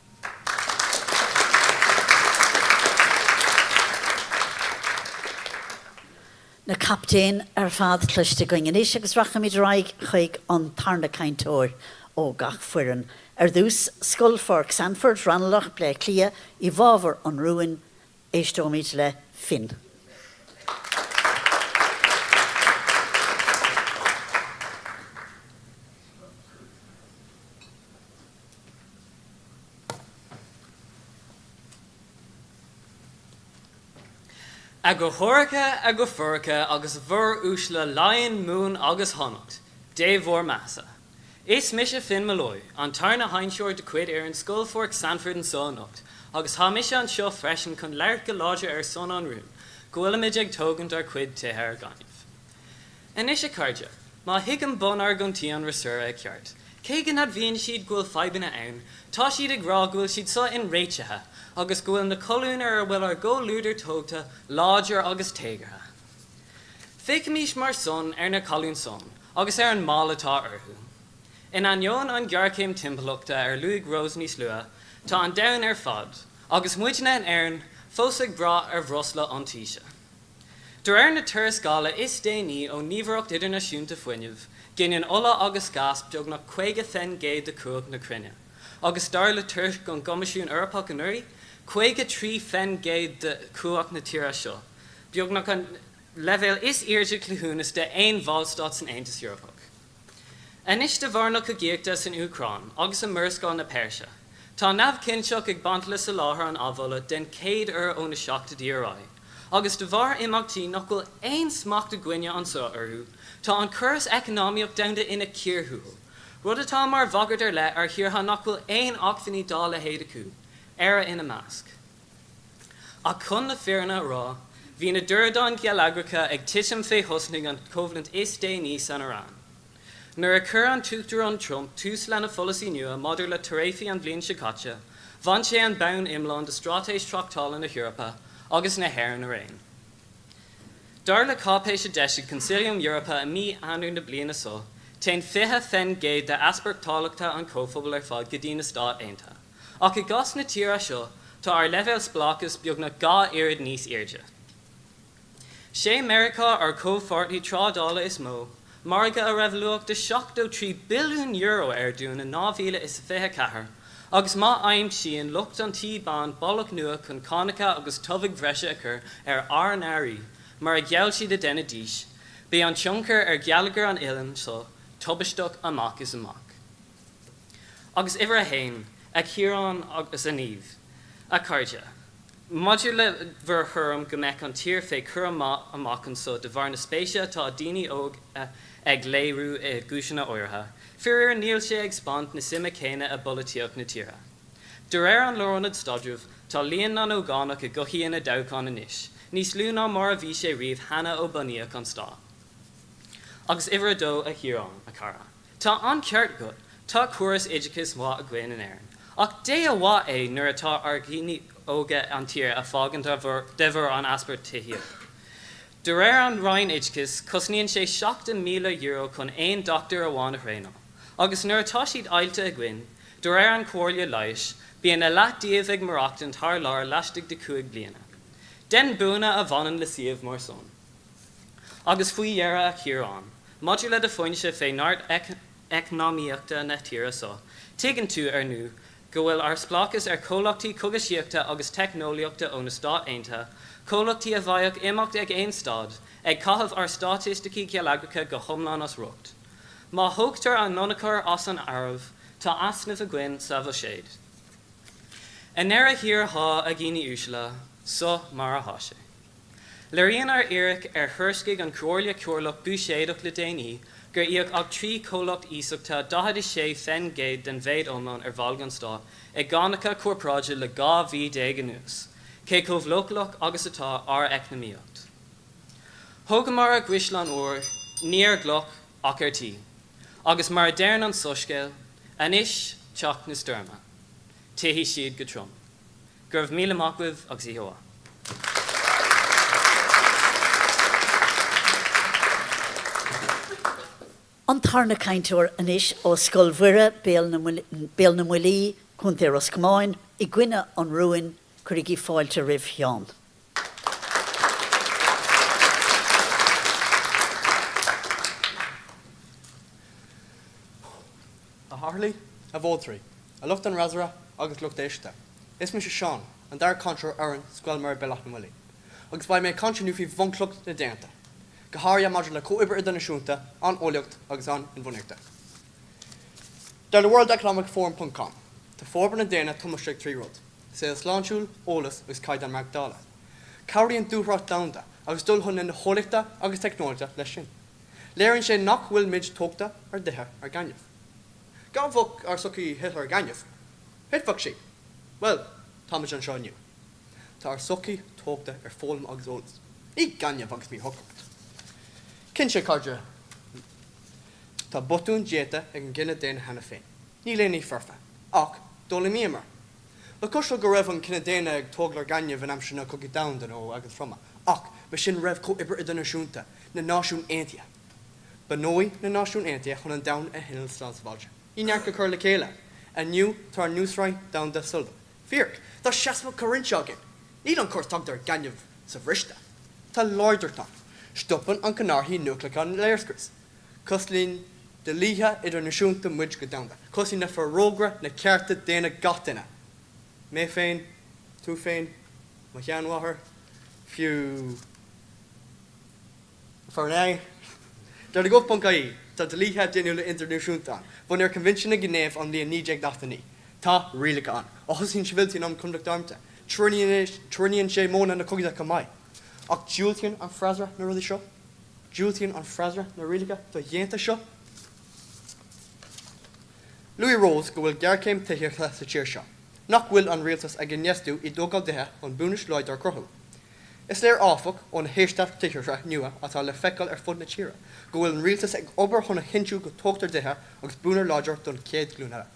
Na captaein ar fad cloiste againn anois agus rachaimid ar aghaidh chuig an tarna cainteoir ó gach foireann. Ar dtús, Scoil Pháirc Sandford, Raghnallach, Bleá Cliath, i bhfabhar an rúin, Éisteoimid le Finn. Eagarthóireacha, eagarthóireacha agus a mhóruaisle Laighean, Mumhan agus Chonnacht, Dé bhur mbeathasa. Is mise Finn Molloy, an tarna chainteoir de chuid fhoireann Scoil Pháirc Sandford anso anocht, agus tá mise anseo freisin chun labhairt go láidir ar son an rúin go bhfuilimid ag tógaint ár cuid tithe ar ghaineamh. Anois a chairde, má thuigim bunargóintí an fhreasúra i gceart, cé go n-admhaíonn siad go bhfuil fadhbanna ann, tá siad ag rá go bhfuil siad so inréitithe agus go bhfuil na colúin ar a bhfuil ár gcomhluadar tógtha láidir agus téagartha. Féachaimís mar san ar na colúin san agus ar an mbail atá orthu. In ainneoin an ghéarchéim timpeallachta ar luaigh Rose níos luaithe, tá an domhan ar fad, agus muidne in Éirinn, fós ag brath ar bhreosla iontaise. De réir na tuarascála is déanaí ón nGníomhaireacht Idirnáisiúnta Fuinnimh, gineann ola agus gás beagnach 50 fen gcéad de chumhacht na cruinne, agus dar le tuairisc ón gCoimisiún Eorpach anuraidh, 53 fen gcéad de chumhacht na tíre seo, beagnach an leibhéal is airde cleithiúnas d'aon bhallstát san Aontas Eorpach. Anois de bharr na cogaíochta san Úcráin agus i Murascaill na Peirse, tá neamhchinnteacht ag baint le soláthar an amhola den chéad uair ó na seachtóidí ar aghaidh, agus de bharr imeachtaí nach bhfuil aon smacht againne anseo orthu, tá an córas eacnamaíoch domhanda ina chíor thuathail, rud atá mar bhagairt ar leith ar thíortha nach bhfuil aon acmhainní dá leithéid acu, Éire ina measc. Ach chun na fírinne a rá, bhí na dúradáin gheilleagracha ag titim fé thosnaigh an choimhlint is déanaí san Iaráin. Nuair a chuir an tUachtarán Trump tús lena pholasaí nua maidir le taraifí an bhliain seo caite, bhain sé an bonn iomlán de straitéis tráchtála na hEorpa agus na hÉireann araon. Dar le cáipéis a d'eisigh Consilium Europae i mí Eanáir na bliana seo, téann 20 fen gcéad de easpórtálacha an Chomhphobail ar fad go dtí na Stáit Aontaithe. Ach i gcás na tíre seo, tá ár leibhéal spleáchais beagnach 2 oiread níos airde. Sé Meiriceá ár comhpháirtí trádála is mó. Margadh a raibh luach de €73 billiún air dúinn in 2024, agus má aimsíonn lucht an Tí Bháin bealach nua chun cánacha agus tobhaigh bhreise a chur ar ár n-earraí, mar a gheall siad a dhéanfaidís, beidh an tionchar ar gheilleagar an oileáin seo tubaisteach amach is amach. Agus uimhir a haon, a Chiaráin agus a Niamh, a chairde. Maidir le bhur thuairim go mbeadh an tír fé chúram maith amach anso de bharr na spéise atá daoine óga ag léiriú i gcúiseanna áirithe, faraor níl sé ag 'speáint na suime céanna i bpolaitíocht na tíre. De réir an Lárionaid Staidrimh, tá líon na n-ógánach ag guthaí ina dtoghcháin anois níos lú ná mar a bhí sé riamh cheana ó bunaíodh an stát. Agus uimhir a dó, a Chiaráin, a chara. Tá an ceart agat, tá córas oideachais mhaith againn in Éirinn, ach Dé a mhaith é nuair atá ár ndaoine óga an tír a fágaint de bharr an easpa tithíochta. De réir an Roinn Oideachais, cosnaíonn sé €70,000 chun aon dochtúir amháin a thraenáil, agus nuair atá siad oilte againn, de réir an Chomhairle Leighis, bíonn a leath díobh ag maireachtaint thar lear laistigh de chúig bliana. Den buanna a bhaineann le suíomh mar san. Agus faoi dheireadh, a Chiaráin, maidir le do phointe fé neart eacnamaíochta na tíre so, tuigeann tú, ar ndú, go bhfuil ár spleáchas ar chomhlachtaí cogaisíochta agus teicneolaíochta ó na Stáit Aontaithe, comhlachtaí a bhféadfadh imeacht ag aon staid, ag caitheamh ár staitisticí geilleagracha go hiomlán as riocht. Má thógtar a n-ionchur as an áireamh, tá easnamh againn sa bhuiséad. I ndeireadh thiar thall, a dhaoine uaisle, so mar athá sé. Léiríonn an fhíric ar thuairiscigh an Chomhairle Chomhairleach Buiséadach le déanaí gur íoc ach 3 chomhlacht iasachta 46 fen gcéad den mhéid iomlán ar bhailigh an Stát i gcánacha corparáide le 12 mhí anuas, cé chomh leochaileach agus atá ár eacnamaíocht. Thógamar ár gcaisleán úr, ní ar gcloch ach ar tuí. Agus mar a deireann an soiscéal, anois teacht na stoirme. Titfidh siad go trom. Go raibh míle maith agaibh agus oíche mhaith. An tarna cainteoir anois ó Scoil Mhuire, Béal na mBuillí, Co. Ros Comáin, i gcoinne an rúin, cuirigí fáilte roimh Sheán. A Chathaoirligh, a mholtóirí, a lucht an fhreasúra agus lucht éisteachta. Is mise Seán, an dara cainteoir ar fhoireann Scoil Mhuire Béal Átha na mBuillí, agus beidh mé ag caint inniu faoi bhunchloch na daonnachta, go háirithe maidir le comhoibriú idirnáisiúnta, an eolaíocht agus an inbhuanaitheacht. Dar le WorldEconomicForum ponc com, tá forbairt na daonna tomhaiste ag 3 rud, saol sláintiúil, eolas agus caighdeán maireachtála. Cabhraíonn dúthracht domhanda agus dul chun cinn na heolaíochta agus teicneolaíochta leis sin. Léiríonn sé nach bhfuil muid tógtha ar dtithe ar gaineamh. Dá mbeadh ár sochaí thithe ar gaineamh, thitfeadh sí. Bhuel, táimid anseo inniu. Tá ár sochaí tógtha ar foghlaim agus eolas, ní gaineamh agus míshocracht. Cinnte, cairde, tá botúin déanta ag an gcine daonna cheana féin. Níl aon ní foirfe. Ach d'fhoghlaimíomar. Ba chosúil go raibh an cine daonna ag tógáil ar gaineamh in aimsir na Cogaí Domhanda nó Eagla Throma, ach b'shin roimh chomhoibriú idirnáisiúnta na Náisiún Aontaithe. Bunaíodh na Náisiúin Aontaithe chun an domhan a choinneáil slán sábháilte. Ní neart a chur le chéile. Inniu tá ár ndúshraith domhanda solúbtha. Fíric, tá seasmhacht comhroinnte againn. Níl an córas tógtha ar ghaineamh sa bhriste. Tá láidreacht ann. Stopann an conarthaí núicléacha an léirscrios. Cosnaíonn dlíthe idirnáisiúnta muid go domhanda. Cosnaíonn na forógra na cearta daonna gach duine. Mé féin, tú féin, mo sheanmháthair, fiú fear an Dar le gov.ie, tá dlíthe daonnúla idirnáisiúnta ann, bunaithe ar Coinbhinsiún na Ginéive ón mbliain 1949. Tá rialacha ann, a chosnaíonn sibhialtaigh in am coinbhleacht armtha. Treoraíonn sé modhanna na cogaíochta chomh maith. Ach diúltaíonn an freasúra na rudaí seo. Diúltaíonn an freasúra na rialacha dodhéanta seo. Luaigh Rose go bhfuil géarchéim tithíochta sa tír seo, nach bhfuil an rialtas ag infheistiú i dtógáil tithe chun bunús láidir a chruthú. Is léir áfach ó na heastáit tithíochta nua atá le feiceáil ar fud na tíre go bhfuil an rialtas ag obair chun a chinntiú go dtógtar tithe agus bonneagar láidir don chéad ghlúin eile.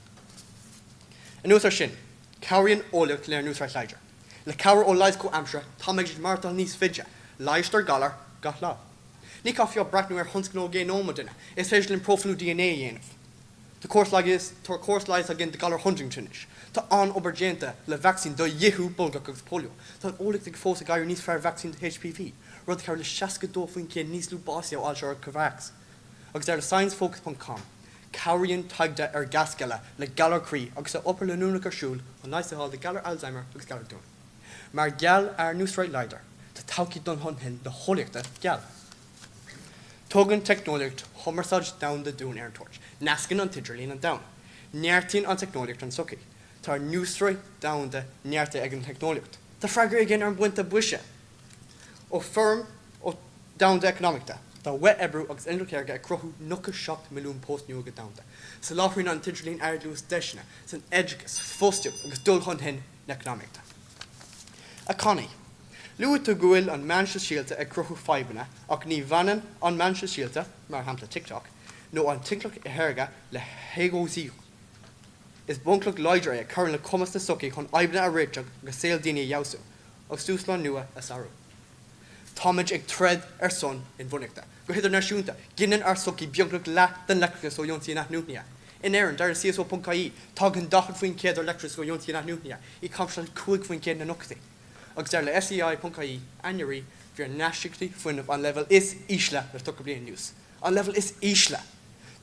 Anuas air sin, cabhraíonn eolaíocht lenár ndúshraith láidir. Le cabhair ó leigheas comhaimseartha, táimid ag maireachtáil níos faide, leigheastar galair gach lá. Ní chaithfeá breathnú ar thionscnamh géanóma an duine, is féidir linn próifiliú dna a dhéanamh. Tá córas leighis tá córas leighis againn do galar Huntington anois. Tá an-obair déanta le vacsaín do dhiathú bolgach agus polio. Tá an eolaíocht ag fós ag éirí níos fearr vacsaín do HPV, rud a chabhraigh le 62% níos lú básaithe ó ailse chomhaireacs. Agus dar le ScienceFocus ponc com, cabhraíonn taighde ar gheasghealadh le galar croí agus tá obair leanúnach ar siúl chun leigheas a fháil do ghalar Alzheimer agus galar Down. Mar gheall ar ár ndúshraith láidir, tá todhchaí dul chun cinn na heolaíochta geal. Tugann teicneolaíocht chumarsáid domhanda dúinn ar an toirt. Nascann an t-idirlíon an domhan. Neartaíonn an teicneolaíocht an tsochaí. Tá ár ndúshraith domhanda neartaithe ag an teicneolaíocht. Tá freagra againn ar an bpointe boise. Ó Fóram Domhanda Eacnamaíochta, tá uathoibriú agus intleacht shaorga ag cruthú 97 milliún post nua go domhanda. Soláthraíonn an t-idirlíon ardluais deiseanna san oideachas, fostaíocht agus dul chun cinn na heacnamaíochta. A Connie, luaigh tú go bhfuil an meán sóisialta ag cruthú fadhbanna ach ní bhaineann an meán sóisialta, mar shampla TikTok, nó an t-intleacht shaorga le héagobhsaíocht. Is bunchloch láidir é a chuireann le cumas na sochaí chun fadhbanna a réiteach agus saol daoine a fheabhsú, agus dúshláin nua a sárú. Táimid ag troid ar son inbhuanaitheachta. Go hidirnáisiúnta, gineann ár sochaí beagnach leath den leictreachas ó fhoinsí inathnuaite. In Éirinn, dar le CSO.ie, tagann 40% dár leictreachas ó fhoinsí inathnuaite, i gcomparáid le 5% na nóchaidí. Agus dar le SEAI.ie, anuraidh, bhí ár n-aisíocaíochtaí fuinnimh an leibhéal is ísle le 30 bliain anuas. An leibhéal is ísle!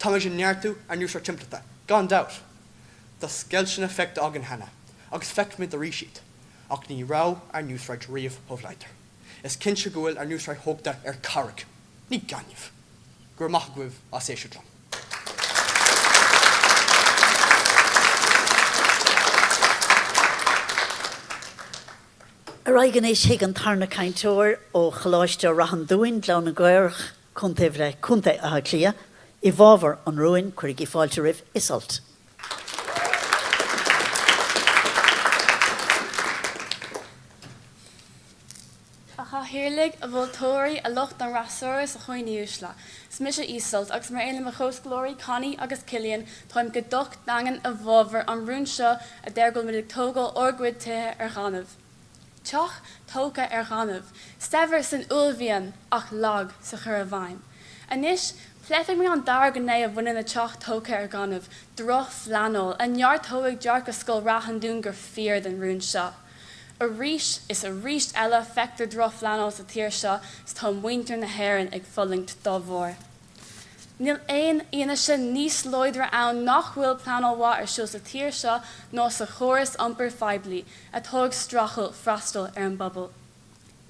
Táimid ag neartú ár ndúshraith timpeallachta, gan dabht. Tá sceilteanna feicthe againn cheana, agus feicfimid arís iad. Ach ní raibh ár ndúshraith riamh chomh láidir. Is cinnte go bhfuil ár ndúshraith thógtha ar charraig, ní gaineamh. Go raibh maith agaibh as éisteacht liom. Ar aghaidh anois chuig an tarna cainteoir ó Choláiste Ráth an Dúin, Gleann na gCaorach, Co. Contae Átha Cliath, i bhfabhar an rúin, cuirigí fáilte roimh Iseult. A Chathaoirligh, a mholtóirí, a lucht an fhreasúra is a dhaoine uaisle. Is mise Iseult, agus mar aon le mo chomhscoláirí Connie agus Cillian, táim go docht daingean i bhfabhar an rúin seo a deir go bhfuilimid ag tógáil ár gcuid tithe ar ghaineamh. Teach tógtha ar ghaineamh, saibhir san uaillmhian ach lag sa chur i bhfeidhm. Anois, pléifidh mé an dara gné a bhaineann le teach tógtha ar ghaineamh, drochphleanáil, a neartóidh dearcadh Scoil Ráth an Dúin gur fíor don rún seo. Arís is arís eile feictear drochphleanáil sa tír seo 's tá muintir na hÉireann ag fulaingt dá bharr. Níl aon fhianaise níos láidre ann nach bhfuil pleanáil mhaith ar siúl sa tír seo ná sa chóras iompair phoiblí, atá ag streachailt freastal ar an bpobal.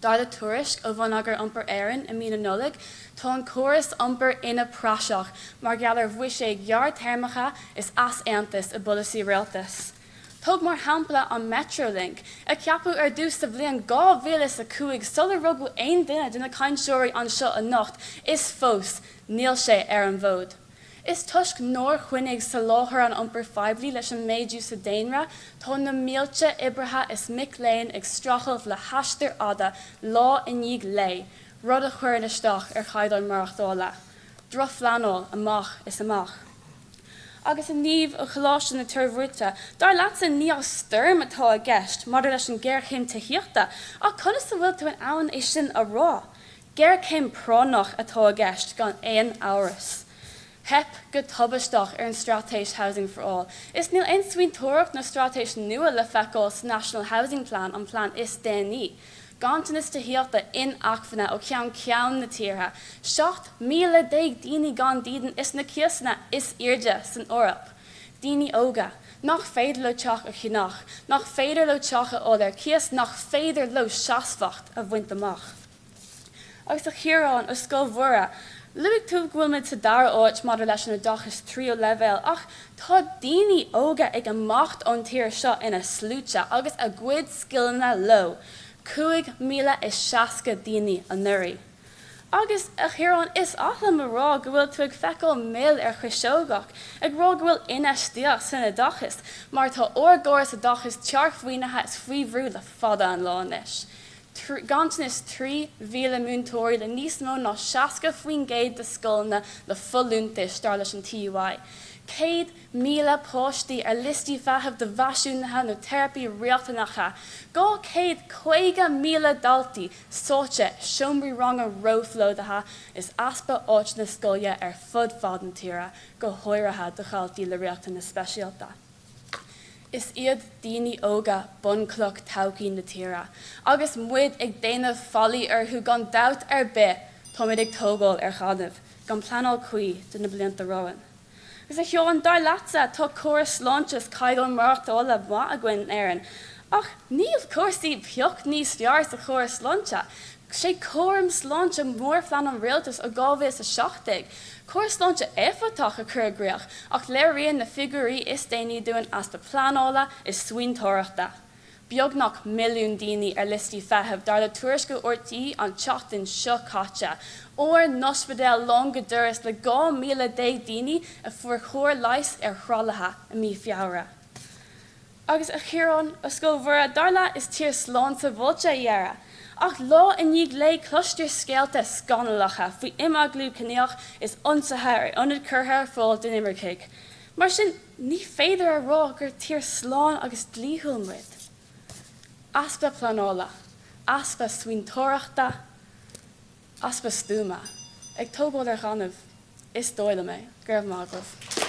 Dar le tuairisc ó Bhonneagar Iompair Éireann i mí na Nollag, tá an córas iompair ina praiseach mar gheall ar bhuiséid ghearrthéarmacha is easaontas i bpolasaí rialtais. Tóg mar shampla an Metrolink, a ceapadh ar dtús sa bhliain 2005 sular rugadh aon duine de na cainteoirí anseo anocht, is fós níl sé ar an bhfód. Is toisc nár choinnigh soláthar an iompair phoiblí leis an méadú sa daonra, tá na mílte oibrithe is mic léinn ag streachailt le haistir fhada lá i ndiaidh lae, rud a chuireann isteach ar chaighdeán maireachtála. Drochphleanáil amach is amach. Agus a Niamh ó Choláiste na Toirbhirte, dar leatsa ní as stoirm atá i gceist maidir leis an ghéarchéim tithíochta, ach conas a bhfuil tú in ann é sin a rá? Géarchéim práinneach atá i gceist gan aon amhras. Theip go tubaisteach ar an straitéis Housing for All is níl aon smaointeoireacht nó straitéis nua le feiceáil sa National Housing Plan, an plean is déanaí. Ganntanas tithíochta inacmhainne ó cheann ceann na tíre, 17,000 daoine gan dídean is na cíosanna is airde san Eoraip. Daoine óga nach féidir leo teach a cheannach, nach féidir leo teach a fháil ar cíos, nach féidir leo seasmhacht a bhaint amach. Agus a Chiaráin ó Scoil Mhuire, luaigh tú go bhfuil muid sa dara háit maidir leis an oideachas tríú leibhéal ach tá daoine óga ag imeacht ón tír seo ina sluaite agus a gcuid scileanna leo, 5,060 daoine anuraidh. Agus, a Chiaráin, is oth liom a rá go bhfuil tú ag feiceáil mil ar chuiseogach, ag rá go bhfuil infheistíocht san oideachas, mar tá ár gcóras oideachais tearcmhaoinithe is faoi bhrú le fada an lá anois. Ganntanas 3,000 múinteoirí le níos mó ná 60% de scoileanna le folúntais, dar leis an TUI. 100,000 páistí ar liostaí feithimh do mheasúnuithe nó teiripí riachtanacha. 250,000 daltaí sáite i seomraí ranga róphlódaithe is easpa áiteanna scoile ar fud fad na tíre, go háirithe do dhaltaí le riachtanais speisialta. Is iad daoine óga bunchloch todhchaí na tíre, agus muid ag déanamh faillí orthu gan dabht ar bith, táimid ag tógáil ar ghaineamh. Gan pleanáil cuí do na blianta romhainn. Agus a Sheáin, dar leatsa, tá córas sláinte is caighdeán maireachtála maith againn in Éirinn. Ach níl cúrsaí pioc níos fearr sa chóras sláinte. Sé cúram sláinte mórphlean an rialtais ó 2017, córas sláinte éifeachtach a chur i gcrích, ach léiríonn na figiúirí is déanaí dúinn easpa pleanála is smaointeoireachta. Beagnach milliún daoine ar liostaí feithimh, dar le tuairisc ó RTÉ an tseachtain seo caite. Ár n-ospidéil lán go doras le 12,000 daoine a fuair cóir leighis ar thralaithe i mí Feabhra. Agus a Chiaráin, ó Scoil Mhuire, dar leat is tír slán sábháilte í Éire. Ach lá i ndiaidh lae cloistear scéalta scannalacha faoi imeaglú ciníoch is ionsaithe ar ionaid curtha ar fáil d'inimircigh. Mar sin, ní féidir a rá gur tír slán agus dlíthiúil muid. Easpa pleanála, easpa smaointeoireachta, easpa stuaime. Ag tógáil ar ghaineamh, is dóigh liom é. Go raibh maith agaibh.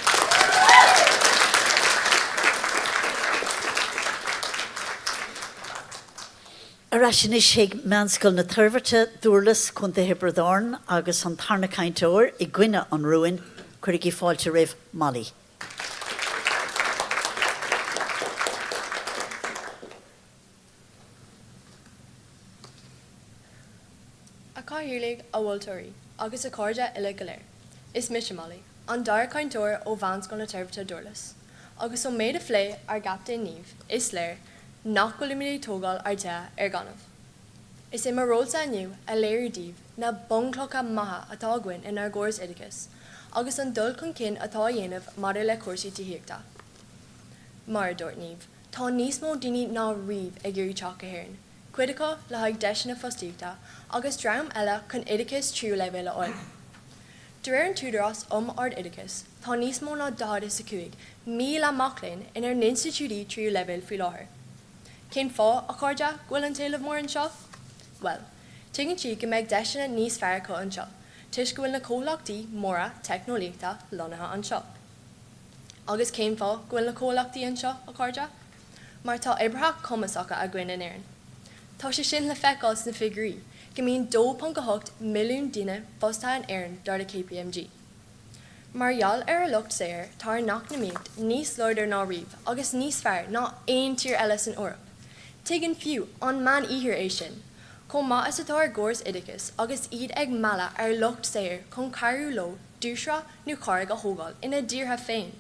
Ar ais anois chuig Meánscoil na Toirbhirte, Dúrlas, Co. Thiobraid Árann agus an tarna cainteoir i gcoinne an rúin, cuirigí fáilte roimh Molly. A Chathaoirligh, a Mholtóirí, agus a chairde uile go léir. Is mise Molly, an dara cainteoir ó Mheánscoil na Toirbhirte, Dúrlas. Agus ón méid a phléigh ár gCaptaen Niamh, is léir nach bhfuilimid ag tógáil ár dtithe ar ghaineamh. Is é mo rólsa inniu a léiriú daoibh na bunchlocha maithe atá againn inár gcóras oideachais agus an dul chun cinn atá á dhéanamh maidir le cúrsaí tithíochta. Mar a dúirt Niamh, tá níos mó daoine ná riamh ag iarraidh teacht go hÉirinn, cuid acu le haghaidh deiseanna fostaíochta agus dream eile chun oideachas tríú leibhéal a fháil. De réir an tÚdarás um Ard-Oideachas, tá níos mó ná 45,000 mac léinn inár n-institiúidí tríú leibhéal faoi láthair. Cén fáth, a chairde, go bhfuil an t-éileamh mór anseo? Bhuel, tuigeann siad go mbeidh deiseanna níos fearr acu anseo, toisc go bhfuil na comhlachtaí móra teicneolaíochta lonnaithe anseo. Agus cén fáth go bhfuil na comhlachtaí anseo, a chairde? Mar tá oibrithe cumasacha againn in Éirinn. Tá sé sin le feiceáil sna figiúirí, go mbíonn 2.8 milliún duine fostaithe in Éirinn dar le KPMG. Mar gheall ar ár lucht saothair tá ár n-eacnamaíocht níos láidre ná riamh agus níos fearr ná aon tír eile san Eoraip. Tuigeann fiú an Meán-Oirthear é sin, chomh maith is atá ár gcóras oideachais agus iad ag mealladh ár lucht saothair chun cabhrú leo dúshraith nó carraig a thógáil ina dtíortha féin.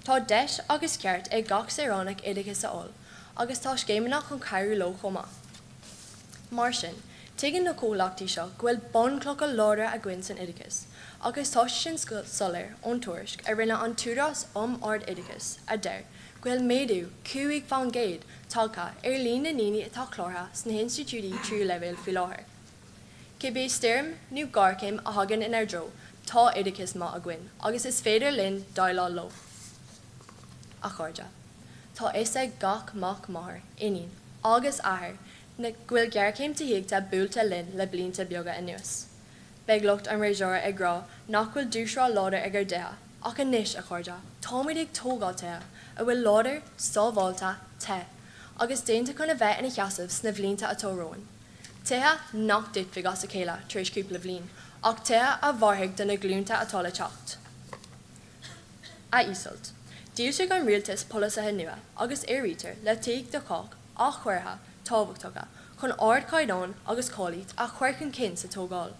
Tá deis agus ceart ag gach saoránach oideachas a fháil agus tá scéimeanna chun cabhrú leo chomh maith. Mar sin, tuigeann na comhlachtaí seo go bhfuil bunchlocha láidre againn san oideachas, agus tá sé sin soiléir ón tuairisc a rinne an tÚdarás um Ard-Oideachas a deir go bhfuil méadú 5% tagtha ar líon na ndaoine atá cláraithe sna hinstitiúidí tríú leibhéal faoi láthair. Cibé stoirm nó géarchéim a thagann inár dtreo, tá oideachas maith againn agus is féidir linn déileáil leo. A chairde. Tá fhios ag gach mac, máthair, iníon agus athair na go bhfuil géarchéim tithíochta buailte linn le blianta beaga anuas. Beidh lucht an fhreasúra ag rá nach bhfuil dúshraith láidir ag ár dtithe, ach anois, a chairde, táimid ag tógáil tithe a bhfuil láidir, sábháilte, te, agus déanta chun a bheith ina sheasamh sna bhlianta atá romhainn. Tithe nach dtitfidh as a chéile tar éis cúpla bhliain, ach tithe a mhairfidh do na glúnta atá le teacht. A Iseult. D'fhoilsigh an rialtas polasaithe nua agus áirítear le Tithíocht do Chách athchóirithe tábhachtacha chun ardchaighdeáin agus cáilíocht a chur chun cinn sa tógáil.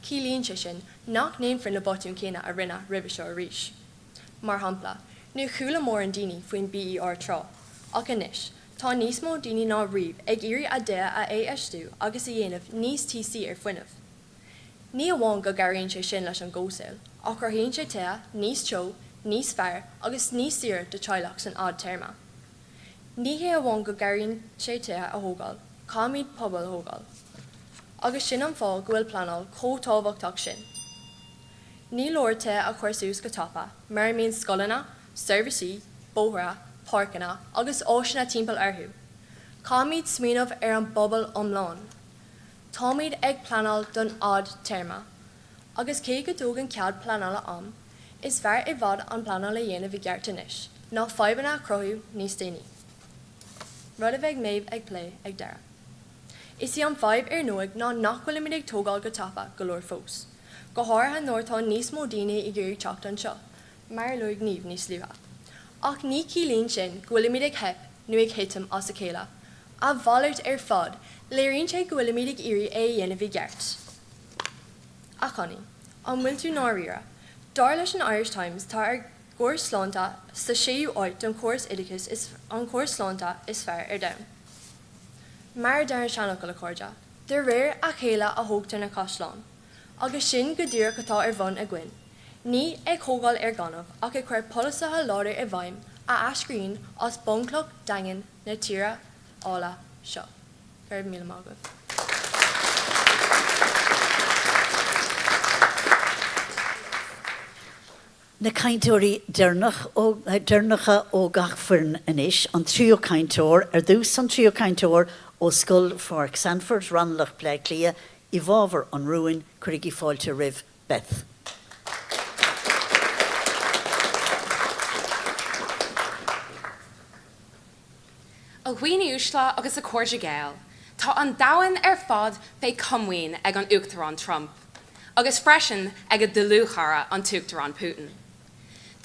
Ciallaíonn sé sin nach ndéanfar na botúin céanna a rinneadh roimhe seo arís. Mar shampla, níor chuala mórán daoine faoin BER tráth, ach anois tá níos mó daoine ná riamh ag iarraidh a dtithe a infheistiú agus a dhéanamh níos tíosaí ar fuinneamh. Ní amháin go gcabhraíonn sé sin leis an gcomhshaol, ach cruthaíonn sé tithe níos teo, níos fearr agus níos saoire do teaghlach san fhadtéarma. Ní hé amháin go gcabhraíonn sé tithe a thógáil, caithfimid pobail a thógáil. Agus sin an fáth go bhfuil pleanáil chomh tábhachtach sin. Ní leor tithe a chur suas go tapa mura mbíonn scoileanna, seirbhísí, bóithre, páirceanna agus áiseanna timpeall orthu. Caithfimid smaoineamh ar an bpobal iomlán. Táimid ag pleanáil don fhadtéarma, agus cé go dtógann cead pleanála am, is fearr i bhfad an pleanáil a dhéanamh i gceart anois ná fadhbanna a chruthú níos déanaí. Rud a bheidh Méabh ag plé ag deireadh. Is í an fadhb ar ndóigh ná nach bhfuilimid ag tógáil go tapa go leor fós. Go háirithe nuair atá níos mó daoine ag iarraidh teacht anseo, mar a luaigh Niamh níos luaithe. Ach ní chiallaíonn sin go bhfuilimid ag theip nó ag thitim as a chéile. A mhalairt ar fad, léiríonn sé go bhfuilimid ag iarraidh é a dhéanamh i gceart. A Chonnie, an bhfuil tú ndáiríre? Dar leis an Irish Times tá ár gcóras sláinte sa séú áit don chóras oideachais is an córas sláinte is fearr ar domhan. Mar a deir an seanfhocal, a chairde, de réir a chéile a thógtar na caisleáin. Agus sin go díreach atá ar bun againn, ní ag thógáil ar gaineamh ach ag cur polasaithe láidir i bhfeidhm a eascraíonn as bunchloch daingean na tíre áille seo. Go raibh míle maith agaibh. Na cainteoirí deireanacha ó gach foireann anois. An tríú cainteoir ar dtús, an tríú cainteoir ó Scoil Pháirc Sandford, Raghnallach, Bleá Cliath, i bhfabhar an rúin, cuirigí fáilte roimh Beth. A dhaoine uaisle agus a chairde Gael, tá an domhan ar fad fé chomaoin ag an Uachtarán Trump, agus freisin ag a dlúthchara, an tUachtarán Putin.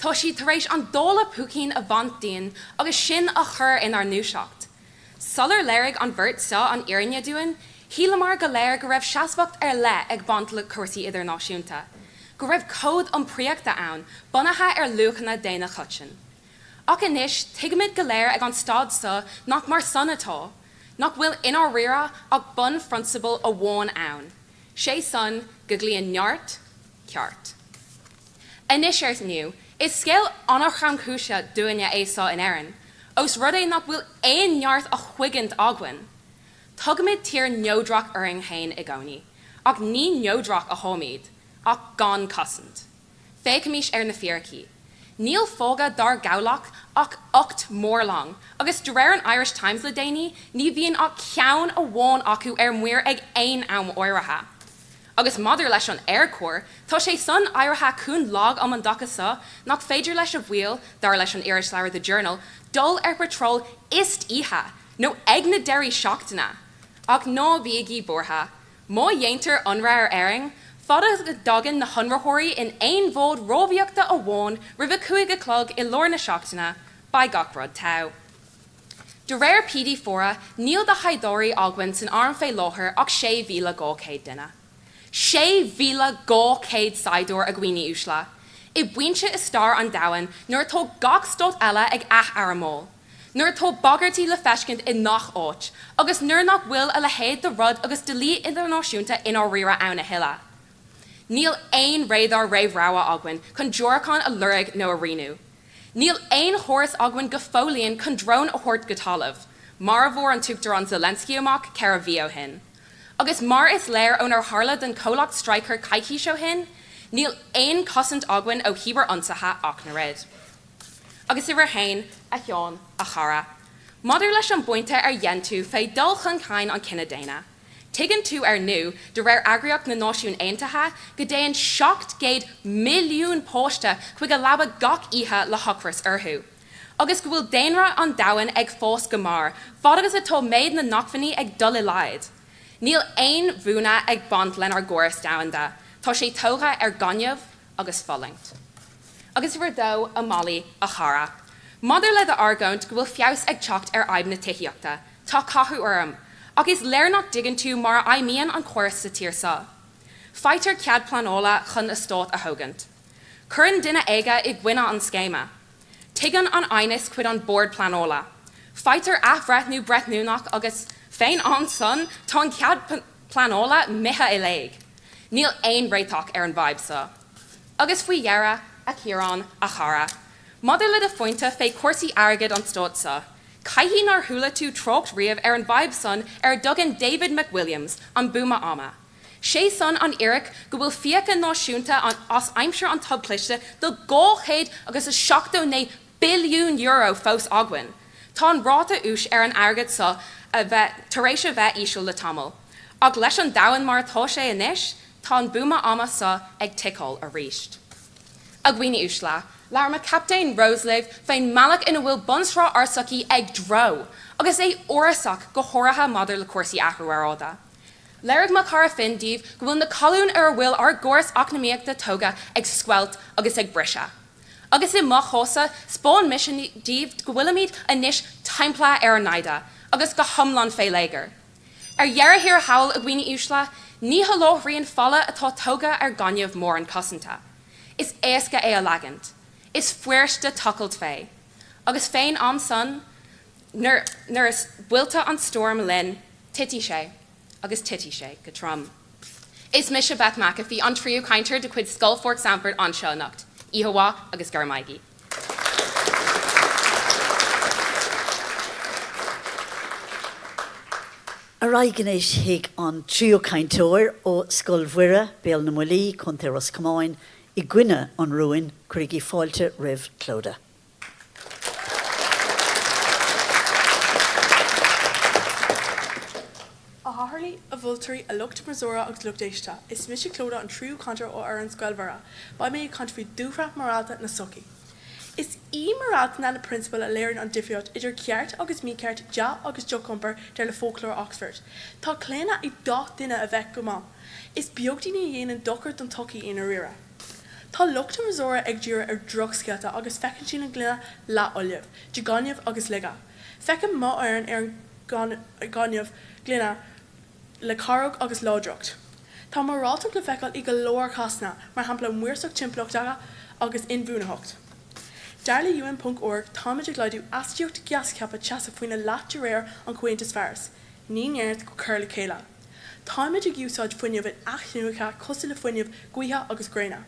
Tá siad tar éis an dála púicín a bhaint dínn agus sinn a chur inár ndúiseacht. Sular léirigh an bheirt seo an fhírinne dúinn, shíleamar go léir go raibh seasmhacht ar leith ag baint le cúrsaí idirnáisiúnta, go raibh cód iompraíochta ann bunaithe ar luachanna daonna coiteann. Ach anois, tuigimid go léir ag an staid so nach mar san atá, nach bhfuil i ndáiríre ach bunphrionsabal amháin ann, sé san, go gcloíonn neart, ceart. Anois, ar ndú, is scéal an-thromchúiseach dúinne é so in Éirinn, ós rud é nach bhfuil aon neart á thuigeint againn. Tugaimid tír neodrach orainn fhéin i gcónaí, ach ní neodrach atáimid, ach gan cosaint. Féachaimís ar na fíricí. Níl fágtha dár gcabhlach ach 8 mórlong, agus de réir an Irish Times le déanaí, ní bhíonn ach ceann amháin acu ar muir ag aon am áirithe. Agus maidir leis an Aerchór, tá sé san éirithe chomh lag um an dtaca so nach féidir leis a bhaill, dar leis an irisleabhar The Journal, dul ar patról istoíche nó ag na deirí seachtaine! Ach ná bígí buartha, Má dhéantar ionradh ar Éirinn, fad is go dtagann na hionraitheoirí in aon bhád rámhaíochta amháin roimh a 5 a chlog i lár na seachtaine, beidh gach rud togha. De réir PD Fora, níl de shaighdiúirí againn san arm fé láthair ach 6,200 duine. 6,200 saighdiúir, a dhaoine uaisle! I bpointe i stair an domhain nuair atá gach stát eile ag ath-armáil, nuair atá bagairtí le feiscint i ngach áit, agus nuair nach bhfuil a leithéid de rud agus dlí idirnáisiúnta i ndáiríre ann a thuilleadh. Níl aon radar réamhrabhaidh againn chun diúracáin a lorg nó a rianú. Níl aon chóras againn go fóillín chun drón a thabhairt go talamh, mar a bhfuair an tUachtarán Zelensky amach 4 mhí ó shin. Agus mar is léir ónar tharla don chomhlacht Stryker coicís ó shin, níl aon chosaint againn ó chibear-ionsaithe ach an oiread. Agus uimhir a haon, a Sheáin, a chara, maidir leis an bpointe ar dhein tú fé dul chun cinn an chine daonna, tuigeann tú ar ndú, de réir Eagraíocht na Náisiún Aontaithe, go dtéann 700 milliún páiste chuig a leaba gach oíche le hocras orthu, agus go bhfuil daonra an domhain ag fás go mear, fad agus atá méid na n-acmhainní ag dul i laghad. Níl aon bhuaine ag baint lenár gcóras domhanda, tá sé tógtha ar ghaineamh, agus fulaingt. Agus uimhir a dó, a Mholly, a chara. Maidir le d'argóint go bhfuil feabhas ag teacht ar fhadhb na tithíochta, tá cathú orm, ach is léir nach dtuigeann tú mar a fheidhmíonn an córas sa tír seo. Faightear cead pleanála chun eastát a thógaint. Cuireann duine éigin i gcoinne an scéime. Tigeann an aighneas chuig an bord pleanála. Faightear athbhreithniú breithiúnach agus, fén am san, tá an cead pleanála imithe i léig. Níl aon réiteach ar an bhfadhb seo. Agus faoi dheireadh, a Chiaráin, a chara, maidir le do phointe fé chúrsaí airgid an stáit seo, caithfidh nár chuala tú trácht riamh ar an bhfadhb san ar a dtugann David McWilliams an buama ama. Sé san an fhíric go bhfuil fiacha náisiúnta as aimsir an tobchliste de €279 billiún fós againn. Tá an ráta úis ar an airgead so a bheith tar éis a bheith íseal le tamall. Ach leis an domhan mar atá sé anois, tá an buama ama so ag ticeáil arís. A dhaoine uaisle, labhair mo chaptaen Rose libh fén mbealach ina bhfuil bunsraith ár sochaí ag dreo, agus é uafásach, go háirithe maidir le cúrsaí athrú aeráide. Léirigh mo chara Finn daoibh go bhfuil na colúin ar a bhfuil ár gcóras eacnamaíochta tógtha ag scoilt agus ag briseadh. Agus i mo chás-sa, 'speáin mise daoibh go bhfuilimid anois timpeallaithe ar ár naimhde, agus go hiomlán fé léigear. Ar dheireadh thiar thall, a dhaoine uaisle, ní sholáthraíonn falla atá tógtha ar ghaineamh mórán cosanta. Is éasca é a leagaint. Is fuiriste tochailt fé. Agus fén am san, nuair a buailte an stoirm linn, titfidh sé, agus titfidh sé go trom. Is mise Beth McAfee, an tríú cainteoir de chuid Scoil Pháirc Sandford anseo anocht. Oíche mhaith agus go raibh maith agaibh. Ar aghaidh anois chuig an tríú cainteoir ó Scoil Mhuire, Béal na mBuillí, Co. Ros Comáin, i gcoinne an rúin, cuirigí fáilte roimh Clodagh. A Chathaoirligh, a mholtóirí, a lucht freasúra agus lucht éisteachta, is mise Clodagh an tríú cainteoir ó fhoireann Scoil Mhuire. Beidh mé ag caint faoi dúshraith morálta na sochaí. Is í moráltacht na prionsabail a léiríonn an difríocht idir ceart agus mícheart, dea agus drochiompar, dar le Foclóir Oxford. Tá claonadh ag gach duine a bheith go maith. Is beag daoine a dhéanann dochar don tsochaí i ndáiríre. Tá lucht an fhreasúra ag díriú ar dhrochscéalta agus feiceann siad an gloine leath-fholamh, de ghaineamh agus laige. Feiceann m'fhoireann ar an ngaineamh gloine le carraig agus láidreacht. Tá moráltacht le feiceáil i go leor cásanna, mar shampla maoirseacht timpeallachta agus inbhuanaitheacht. Dar le UN ponc org, táimid ag laghdú astaíocht gás ceaptha teasa faoina leath de réir an Chomhaontais Pháras. Ní neart go cur le chéile. Táimid ag úsáid fuinneamh in-athnuaite cosúil le fuinneamh gaoithe agus gréine.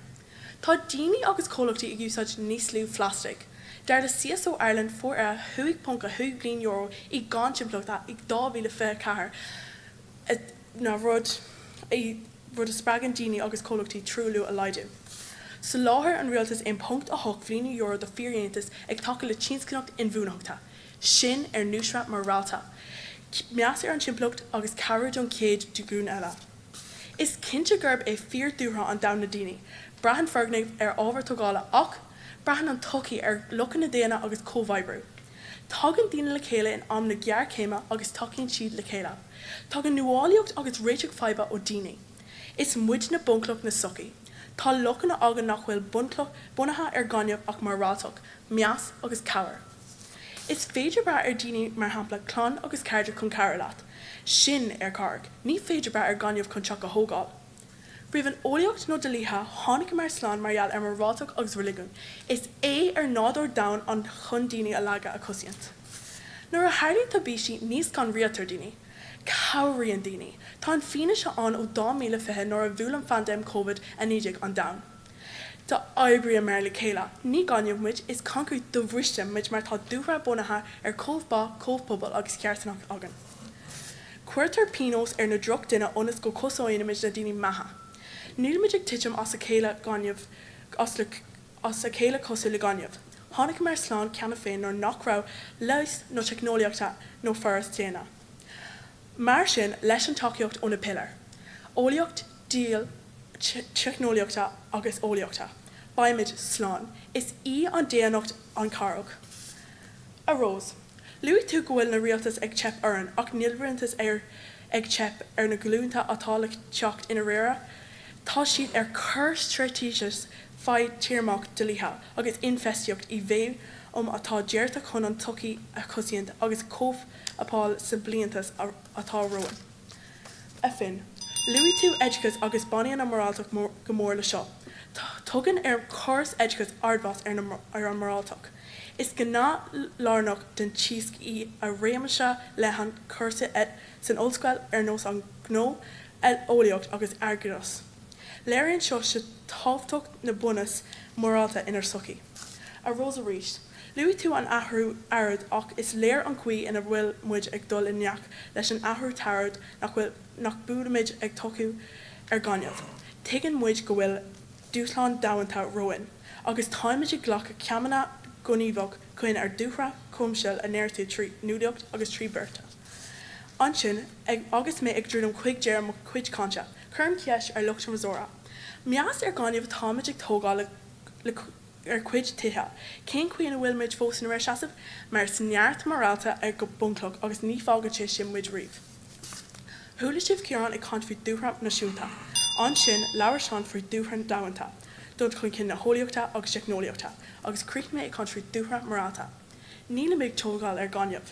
Tá daoine agus comhlachtaí ag úsáid níos lú phlaistigh. Dar le CSO Ireland fuair €5.5 billiún i gcáin timpeallachta i 2024 na rud rud a spreagann daoine agus comhlachtaí truailliú a laghdú. Soláthair an rialtas €1.8 bhilliún do fíordheontais ag tacú le tionscnaíocht inbhuanaitheachta. Sin ár ndúshraith morálta. Meas ar an timpeallacht agus cabhrú don chéad ghlúin eile. Is cinnte gurb é fíor-dúshraith an domhain na daoine. Braitheann foirgnimh ar ábhar tógála ach, braitheann an tsochaí ar luachanna daonna agus comhoibriú. Tagann daoine le chéile in am na géarchéime agus tacaíonn siad le chéile. Tagann nuálaíocht agus réiteach faidhbe ó daoine. Is muidne bunchloch na sochaí. Tá luachanna againn nach bhfuil bunchloch bunaithe ar ghaineamh ach moráltacht, meas agus cabhair. Is féidir brath ar daoine mar shampla clann agus cairde chun cabhrú leat. Sin ár gcarraig. Ní féidir brath ar ghaineamh chun teach a thógáil. Roimh an eolaíocht nó dlíthe, tháinigeamar slán mar gheall ar moráltacht agus reiligiún. Is é ár nádúr domhain an chun daoine laga a chosaint. Nuair a tharlaíonn tubaistí, ní scanraítear daoine. Cabhraíonn daoine. Tá an fianaise ann ó 2020 nuair a bhuail an phaindéim Covid-19 an domhan. D'oibríomar le chéile. Ní gaineamh muid, is coincréit dobhriste muid mar tá dúshraith bunaithe ar chomhbhá, comhphobal agus carthanacht againn. Cuirtear pionós ar na drochdhuine ionas go cosnóimid na daoine maithe. Nílimid ag titim as a chéile gaineamh as le as a chéile cosúil le gaineamh. Tháinigeamar slán cheana féin nuair nach raibh leigheas nó teicneolaíochta nó foras daonna. Mar sin, leis an tacaíocht ó na piléir, eolaíocht, dlí, teicneolaíochta agus eolaíochta, beimid slán. Is í an daonnacht an charraig. A Rose, luaigh tú go bhfuil na rialtais ag teip orainn, ach níl rialtais ar ag teip ar na glúnta atá le teacht i ndáiríre. Tá siad ag cur straitéisí fadtéarmach dlíthe agus infheistíocht i bhfeidhm atá deartha chun an tsochaí a chosaint agus cóipeáil sna blianta atá romhainn. A Finn, luaigh tú oideachas agus baineann an mhoráltacht go mór le seo. Tugann ár córas oideachais ardmheas ar an moráltacht. Is gné lárnach den teagasc í i réimse leathan cúrsaí san ollscoil ar nós an gnó, eolaíocht agus airgeadas. Léiríonn seo seo tábhacht na bunús morálta inár sochaí. A Rose arís, Luaigh tú an athrú aeráide ach is léir an chaoi ina bhfuil muid ag dul i ngleic leis an athrú aeráide nach bhfuil nach bhfuilimid ag tógáil ar ghaineamh. Tuigeann muid go bhfuil dúshlán domhanda romhainn agus táimid ag glacadh céimeanna gníomhach chun ár dúshraith chomhshaoil a neartú trí nuálaíocht agus trí bearta. Ansin, ag agus mé ag druidim chuig deireadh mo chuid cainte, cuirim ceist ar lucht an fhreasúra. Más ar ghaineamh atáimid ag tógáil le ár gcuid tithe. Cén chaoi ina bhfuil muid fós inár seasamh? Mar is neart morálta ár bunchloch agus ní fágann sé sin muid riamh. Chuala sibh Ciarán ag caint faoi dúshraith náisiúnta. Ansin, labhair Seán faoi dúshraith domhanda, dul chun cinn na heolaíochta agus teicneolaíochta, agus chríochnaigh mé ag caint faoi dúshraith morálta. Nílimid ag tógáil ar ghaineamh.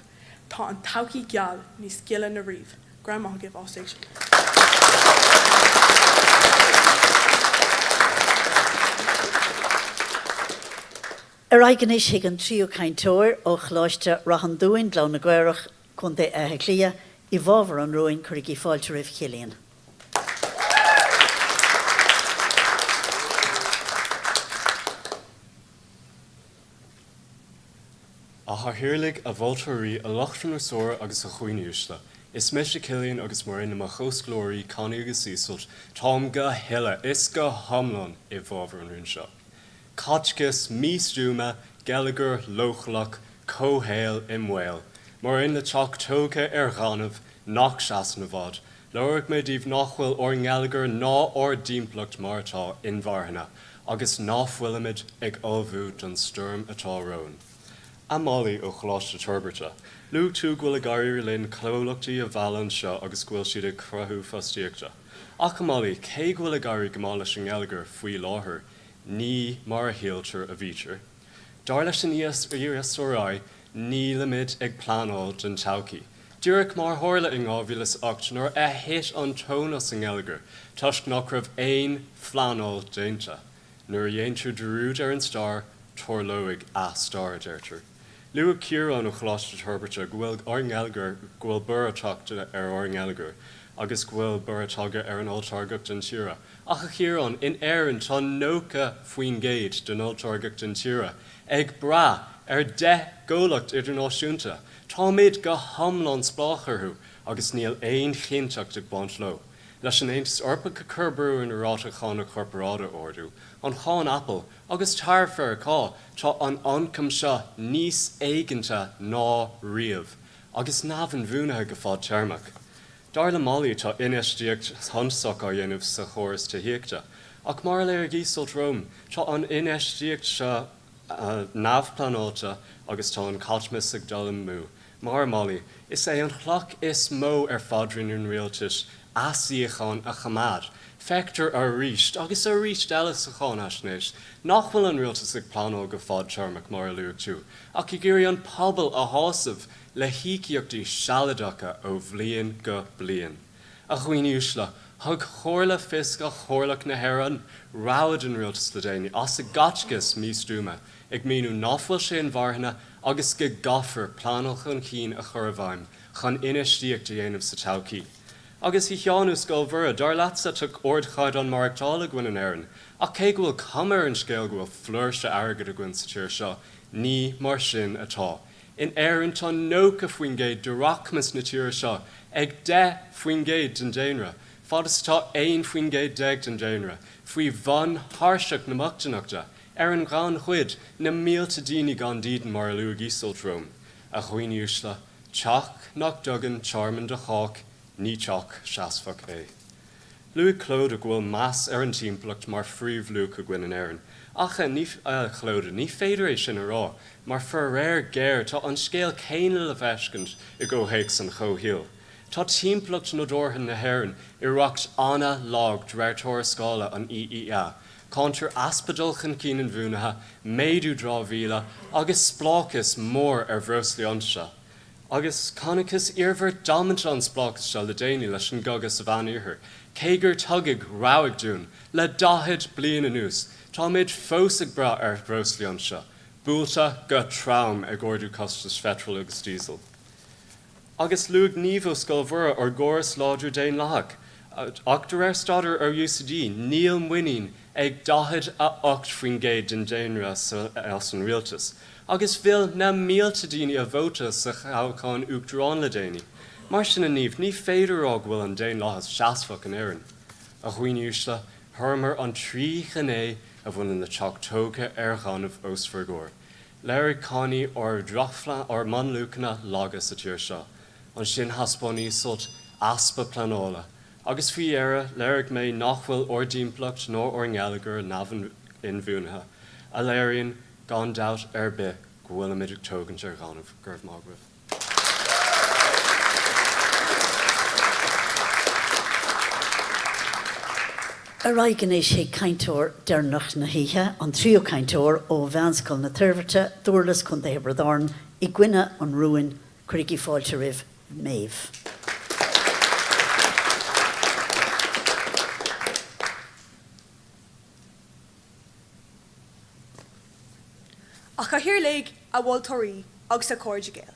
Tá an todhchaí geal, níos gile na riamh. Go raibh maith agaibh as éisteacht. Ar aghaidh anois chuig an tríú cainteoir ó Choláiste Ráth an Dúin, Gleann na gCaorach, Co. Átha Cliath, i bhfabhar an rúin, cuirigí fáilte roimh Chillian. A Chathaoirligh, a mholtóirí, a lucht an fhreasúra agus a dhaoine uaisle, is mise Cillian agus mar aon le mo chomhscoláirí Connie agus Iseult, táim go huile is go hiomlán i bhfabhar an rúin seo. Caiteachas místuama, geilleagar leochaileach, comhshaol i mbaol, mar aon le teach tógtha ar ghaineamh nach seasann i bhfad, Léireoidh mé daoibh nach bhfuil ár ngeilleagar ná ár dtimpeallacht mar atá inmharthana agus ná fuilimid ag ullmhú don stoirm atá romhainn. A Molly ó Choláiste Toirbhirte, luaigh tú go bhfuil ag éirí linn comhlachtaí a mhealladh anseo agus go bhfuil siad ag cruthú fostaíochta. Ach a Molly, cé go bhfuil ag éirí go maith leis an ngeilleagar faoi láthair, ní mar a shíltear a bhítear. Dar leis an ESRI, nílimid ag pleanáil don todhchaí. Díreach mar a tharla in 2008 nuair a thit an tóin as an ngeilleagar toisc nach raibh aon phleanáil déanta. Nuair a dhéantar dearúd ar an stair, tarlóidh ath-stair, a deirtear. Luaigh Ciarán ó Choláiste Toirbhirte go bhfuil ár ngeilleagar, go bhfuil borradh tagtha ar ár ngeilleagar agus go bhfuil borradh tagtha ar an olltáirgeacht intíre. Ach a Chiaráin, in Éirinn tá 90% den olltáirgeacht intíre ag brath ar 10 gcomhlacht idirnáisiúnta. Táimid go hiomlán spleách orthu agus níl aon chinnteacht ag baint leo. Leis an Aontas Eorpach ag cur brú orainn ráta cánach corparáide a ardú, an cháin Apple agus taraif Mheiriceá, tá an ioncam seo níos éiginnte ná riamh agus neamh-inbhuanaithe go fadtéarmach. Dar le Molly, tá infheistíocht shuntasach á dhéanamh sa chóras tithíochta, ach mar a léirigh Iseult romham, tá an infheistíocht seo neamhphleanáilte agus tá an caiteachas ag dul amú. Mar a Molly, is é an chloch is mó ar phaidrín an rialtais a suíocháin a choimeád. Feictear arís agus arís eile sa cháinaisnéis nach bhfuil an rialtas ag pleanáil go fadtéarmach mar a luaigh tú, ach ag iarraidh an pobal a shásamh le híocaíochtaí sealadacha ó bhliain go bliain. A dhaoine uaisle, thug Comhairle Fioscach Chomhairleach na hÉireann rabhadh don rialtas le déanaí as a gcaiteachas místuama, ag míniú nach bhfuil sé inmharthana agus go gcaithfear pleanáil chun cinn a chur i bhfeidhm chun infheistíocht a dhéanamh sa todhchaí. Agus a Sheáin ó Scoil Mhuire, dar leatsa tá ardchaighdeán maireachtála againn in Éirinn, ach cé go bhfuil cuma ar an scéal go bhfuil flúirse airgid againn sa tír seo, ní mar sin atá. In Éirinn tá 90% de rachmas na tíre seo ag 10% den daonra, fad is atá 11% den daonra faoi bhun thairseach na bochtaineachta. Ar an ghannchuid, na mílte daoine gan dídean mar a luaigh Iseult romham. A dhaoine uaisle, teach nach dtugann tearmann do chách, ní teach seasmhach é. Luaigh Clodagh go bhfuil meas ar an timpeallacht mar phríomhluach againn in Éirinn. Ach, a Chlodagh, ní féidir é sin a rá, mar faraor géar tá an scéal céanna le feiscint i gcomhthéacs an chomhshaoil. Tá timpeallacht nádúrtha na hÉireann i riocht an-lag de réir tuarascála an EEA. Cáintear easpa dul chun cinn inbhuanaithe, méadú dramhaíola agus spleáchas mór ar bhreoslaí iontaise. Agus chonacthas iarmhairt damanta an spleáchais seo le déanaí leis an gcogadh sa Mheánoirthear. Cé gur tugadh rabhadh dúinn le 40 bliain anuas, táimid fós ag brath ar bhreoslaí iontaise, buailte go trom ag ardú costais pheitril agus díosail. Agus luaigh Niamh ó Scoil Mhuire ár gcóras láidir daonlathach. Ach de réir staidéir ó UCD, níl muinín ag 48% den daonra as an rialtas. Agus mhill na mílte daoine a vóta sa thoghchán uachtaráin le déanaí. Mar sin, a Niamh, ní féidir a rá go bhfuil an daonlathas seasmhach in Éirinn. A dhaoine uaisle, chuireamar an trí ghné a bhaineann le teach tógtha ar ghaineamh os bhur gcomhair. Léirigh Connie ár ár mbunluachanna laga sa tír seo. Ansin thaispeáin Iseult easpa pleanála. Agus faoi dheireadh, léirigh mé nach bhfuil ár dtimpeallacht ná ár ngeilleagar neamh-inbhuanaithe, a léiríonn, gan dabht ar bith, go bhfuilimid ag tógaint ar ghaineamh. Go raibh maith agaibh. Ar aghaidh anois chuig cainteoir deireanach na hoíche, an tríú cainteoir ó Mheánscoil na Toirbhirte, Dúrlas, Co. Thiobraid Árann, i gcoinne an rúin, cuirigí fáilte roimh Méabh. A Chathaoirligh, a Mholtóirí agus a Chairde Gael.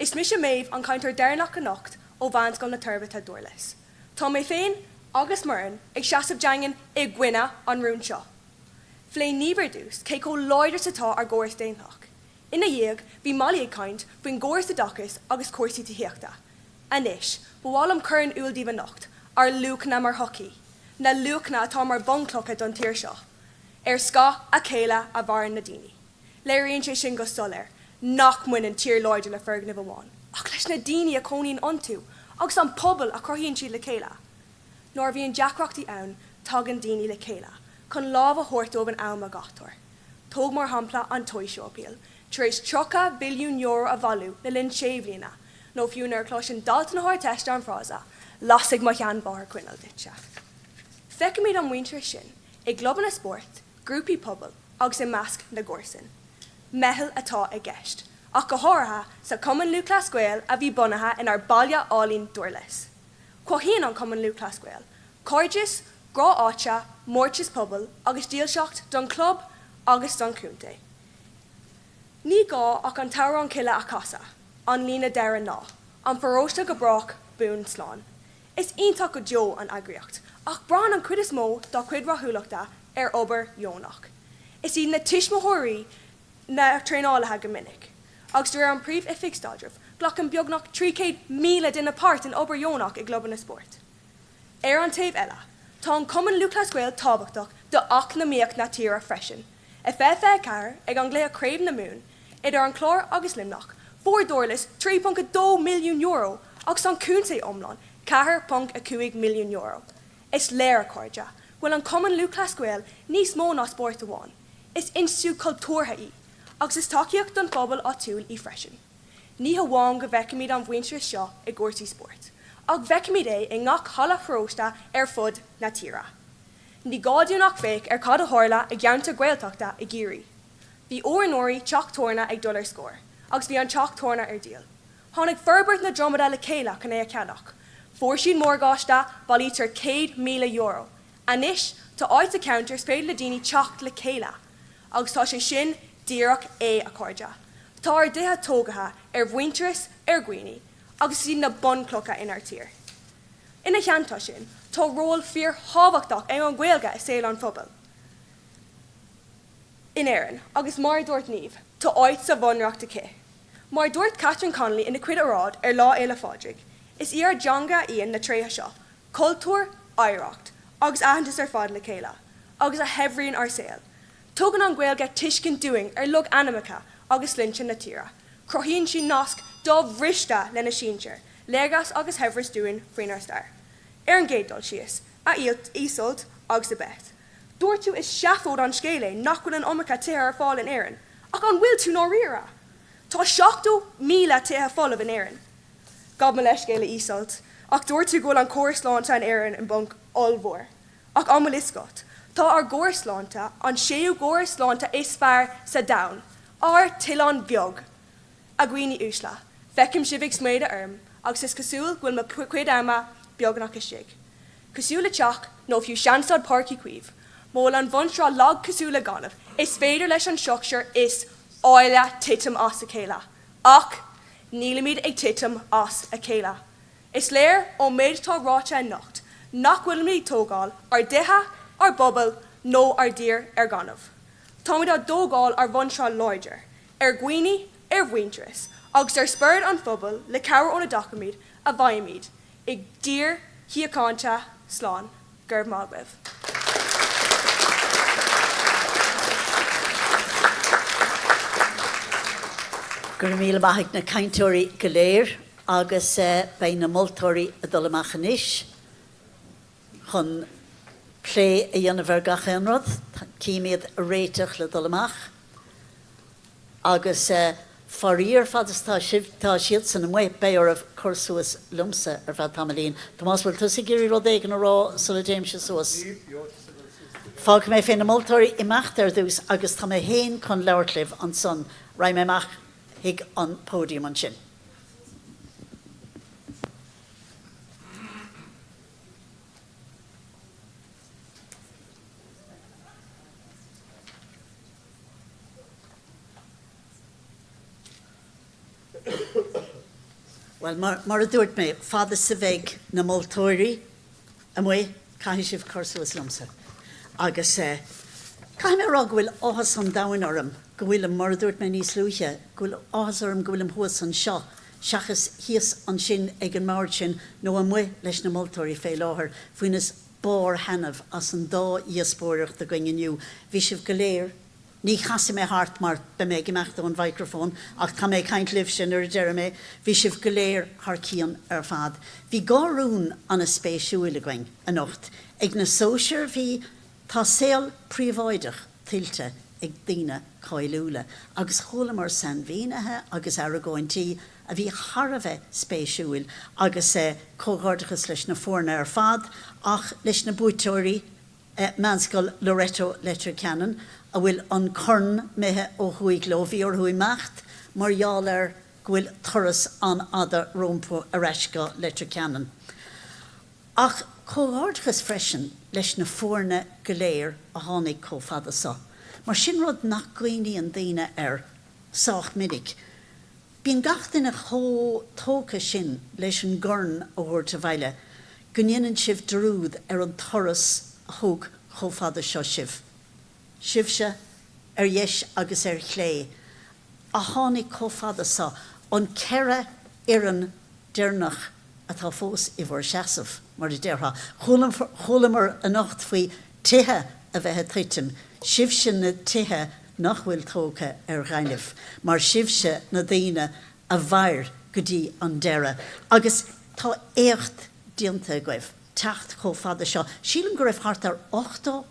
Is mise Méabh, an cainteoir deireanach anocht ó Mheánscoil na Toirbhirte, Dúrlas. Tá mé féin agus m'fhoireann ag seasamh daingean i gcoinne an rúin seo. Phléigh Niamh ar dtús cé chomh láidir is atá ár gcóras daonlathach. Ina dhiaidh, bhí Molly ag caint faoin gcóras oideachais agus cúrsaí tithíochta. Anois, ba mhaith liom cur in iúl daoibh anocht ár luachanna mar shochaí, na luachanna atá mar bhunchlocha don tír seo. Ar scáth a chéile a mhaireann na daoine. Léiríonn sé sin go soiléir nach mbaineann tír láidir le foirgnimh amháin, ach leis na daoine a chónaíonn iontu agus an pobal a chruthaíonn siad le chéile. Nuair a bhíonn deacrachtaí ann, tagann daoine le chéile chun lámh a thabhairt dóibh in am a ghátair. Tóg mar shampla an Toy Show Appeal, tar éis €30 mhilliún a bhailiú le linn sé bhliana, nó fiú nuair a chloiseann dalta na hArdteiste an frása 'Lasfaidh mo sheanmháthair coinneal duitse'. Feicimid an muintearas sin i gclubanna spóirt, grúpaí pobail agus i measc na gcomharsan. Meitheal atá i gceist, ach go háirithe sa Chumann Lúthchleas Gael a bhí bunaithe inár baile álainn Dúrlas. Cothaíonn an Cumann Lúthchleas Gael cairdeas, grá áite, mórtas pobail agus dílseacht don chlub agus don chontae. Ní gá ach an t-amhrán Kila a chasadh, an líne deiridh ná, An paróiste go brách, buan slán. Is iontach go deo an eagraíocht, ach braitheann an chuid is mó dá cuid rathúlachta ar obair dheonach. Is iad na tuismitheoirí na traenálaithe go minic, agus de réir an Phríomh-Oifig Staidrimh, glacann beagnach 300,000 duine páirt in obair dheonach i gclubanna spóirt. Ar an taobh eile, tá an Cumann Lúthchleas Gael tábhachtach d'eacnamaíocht na tíre freisin. I 2024, ag an gcluiche Craobh na Mumhan idir an Clár agus Luimneach, fuair Dúrlas €3.2 milliún agus an contae iomlán €4.5 milliún. Is léir, a chairde, go bhfuil an Cumann Lúthchleas Gael níos mó ná spórt amháin, is institiúid chultúrtha í, agus is tacaíocht don phobal áitiúil í freisin. Ní hamháin go bhfeicimid an mhuintearas seo i gcúrsaí spóirt, ach feicimid é i ngach halla paróiste ar fud na tíre. Ní gá dúinn ach féach ar cad a tharla i gceantar Gaeltachta i gCiarraí. Bhí úinéirí teach tabhairne ag dul ar scor, agus bhí an teach tabhairne ar díol. Tháinig Forbairt na Dromada le chéile chun é a cheannach. Fuair siad morgáiste, bailítear €100,000. Anois, tá áit sa cheantar is féidir le daoine teacht le chéile. Agus tá sé sin díreach é, a chairde. Tá ár dtithe tógaithe ar mhuintearas, ar dhaoine, agus is iad na bunchlocha inár tír. Ina theannta sin, tá ról fíorthábhachtach ag an Ghaeilge i saol an phobail in Éirinn agus mar a dúirt Niamh, tá áit sa Bhunreacht aici. Mar a dúirt Catherine Connolly ina cuid oráid ar Lá Fhéile Phádraig, is í ár dteanga a fhíonn na tréithe seo, cultúr, oidhreacht agus aitheantas ar fad le chéile, agus a shaibhríonn ár saol. Tugann an Ghaeilge tuiscint dúinn ar logainmneacha agus sloinnte na tíre, cruthaíonn sí nasc dobhriste lena sinsir, léargas agus shaibhreas dúinn faoinár stair. Ar an gcéad dul síos, a Iseult agus a Beth, dúirt tú is seafóid an scéal é nach bhfuil an iomarca tithe ar fáil in Éirinn, ach an bhfuil tú ndáiríre? Tá 70,000 tithe folamh in Éirinn. Gabh mo leithscéal, a Iseult, ach dúirt tú go bhfuil an córas sláinte in Éirinn i mponc ollmhór. Ach an bhfuil fhios agat? Tá ár gcóras sláinte, an séú gcóras sláinte is fearr sa domhan, ár t-oileán beag! A dhaoine uaisle, feicim sibh ag sméideadh orm agus is cosúil go bhfuil mo chuid ama beagnach istigh. Cosúil le teach, nó fiú seanstaid Páirc Uí Chaoimh, má bhfuil an bhunsraith lag cosúil le gaineamh, is féidir leis an struchtúr is áille titim as a chéile. Ach nílimid ag titim as a chéile. Is léir ón méid atá ráite anocht nach bhfuilimid ag tógáil ár dtithe, ár bpobail nó ár dtír ar ghaineamh. Táimid á dtógáil ar bhunsraith láidir, ar dhaoine, ar mhuintearas agus ar spiorad an phobail le cabhair óna dtacaímid a bheimid i dtír shíochánta slán. Go raibh maith agaibh. Go raibh míle maith ag na cainteoirí go léir agus beidh na moltóirí ag dul amach anois chun plé a dhéanamh ar gach aon rud. Cím iad ag réiteach le dul amach. Agus. Faraor, fad is atá sibh, tá siadsan amuigh, beidh oraibh cur suas liomsa ar feadh tamaillín. Tomás, bhfuil tusa ag iarraidh rud éigin a rá sula dtéimse suas? Fágfaidh mé fé na moltóirí imeacht ar dtús agus tá mé féin chun labhairt libh ansan. Raghaidh mé amach chuig an pódium ansin. Bhuel, mar a dúirt mé, fad is a bheidh na moltóirí amuigh, caithfidh sibh cur suas liomsa. Agus caithfidh mé a rá go bhfuil áthas an domhain orm go bhfuilim, mar a dúirt mé níos luaithe, go bhfuil áthas orm go bhfuilim thuas anseo seachas thíos ansin ag an mbord sin nó amuigh leis na moltóirí fé láthair bhaineas barr-thaitneamh as an dá dhíospóireacht againn inniu. Bhí sibh go léir. Ní chasfaidh mé thart mar beidh mé ag imeacht ón mhicreafón ach tá mé ag caint libhse nuair a deirim é, bhí sibh go léir thar cionn ar fad. Bhí dhá rún an-spéisiúil againn anocht. Ag na sóisir bhí Tá saol príobháideach tuillte ag daoine cáiliúla agus chualamar sainmhínithe agus argóintí a bhí thar a bheith spéisiúil agus comhghairdeachas leis na foirne ar fad ach leis na buaiteoirí Meánscoil Loreto Leitir Ceanainn, a bhfuil an corn imithe ó thuaidh leo. Bhí orthu imeacht mar gheall ar go bhfuil turas an-fhada rompu ar ais go Leitir Ceanainn. Ach comhghairdeachas freisin leis na foirne go léir a tháinig chomh fada so, mar sin rud nach gcuimhníonn daoine air sách minic. Bíonn gach duine chomh tógtha sin leis an gcorn a thabhairt abhaile go ndéanann sibh dearúd ar an turas a thug chomh fada seo sibh. Sibhse, ar dheis agus ar chlé, a tháinig chomh fada so, an 4 fhoireann deireanach atá fós i bhur seasamh, mar a déarfá. Chualamar anocht faoi tithe a bheith ag titim, sibhse na tithe nach bhfuil tógtha ar ghaineamh, mar sibhse na daoine a mhair go dtí an deireadh. Agus tá éacht déanta agaibh, teacht chomh fada seo. Sílim go raibh thart ar 80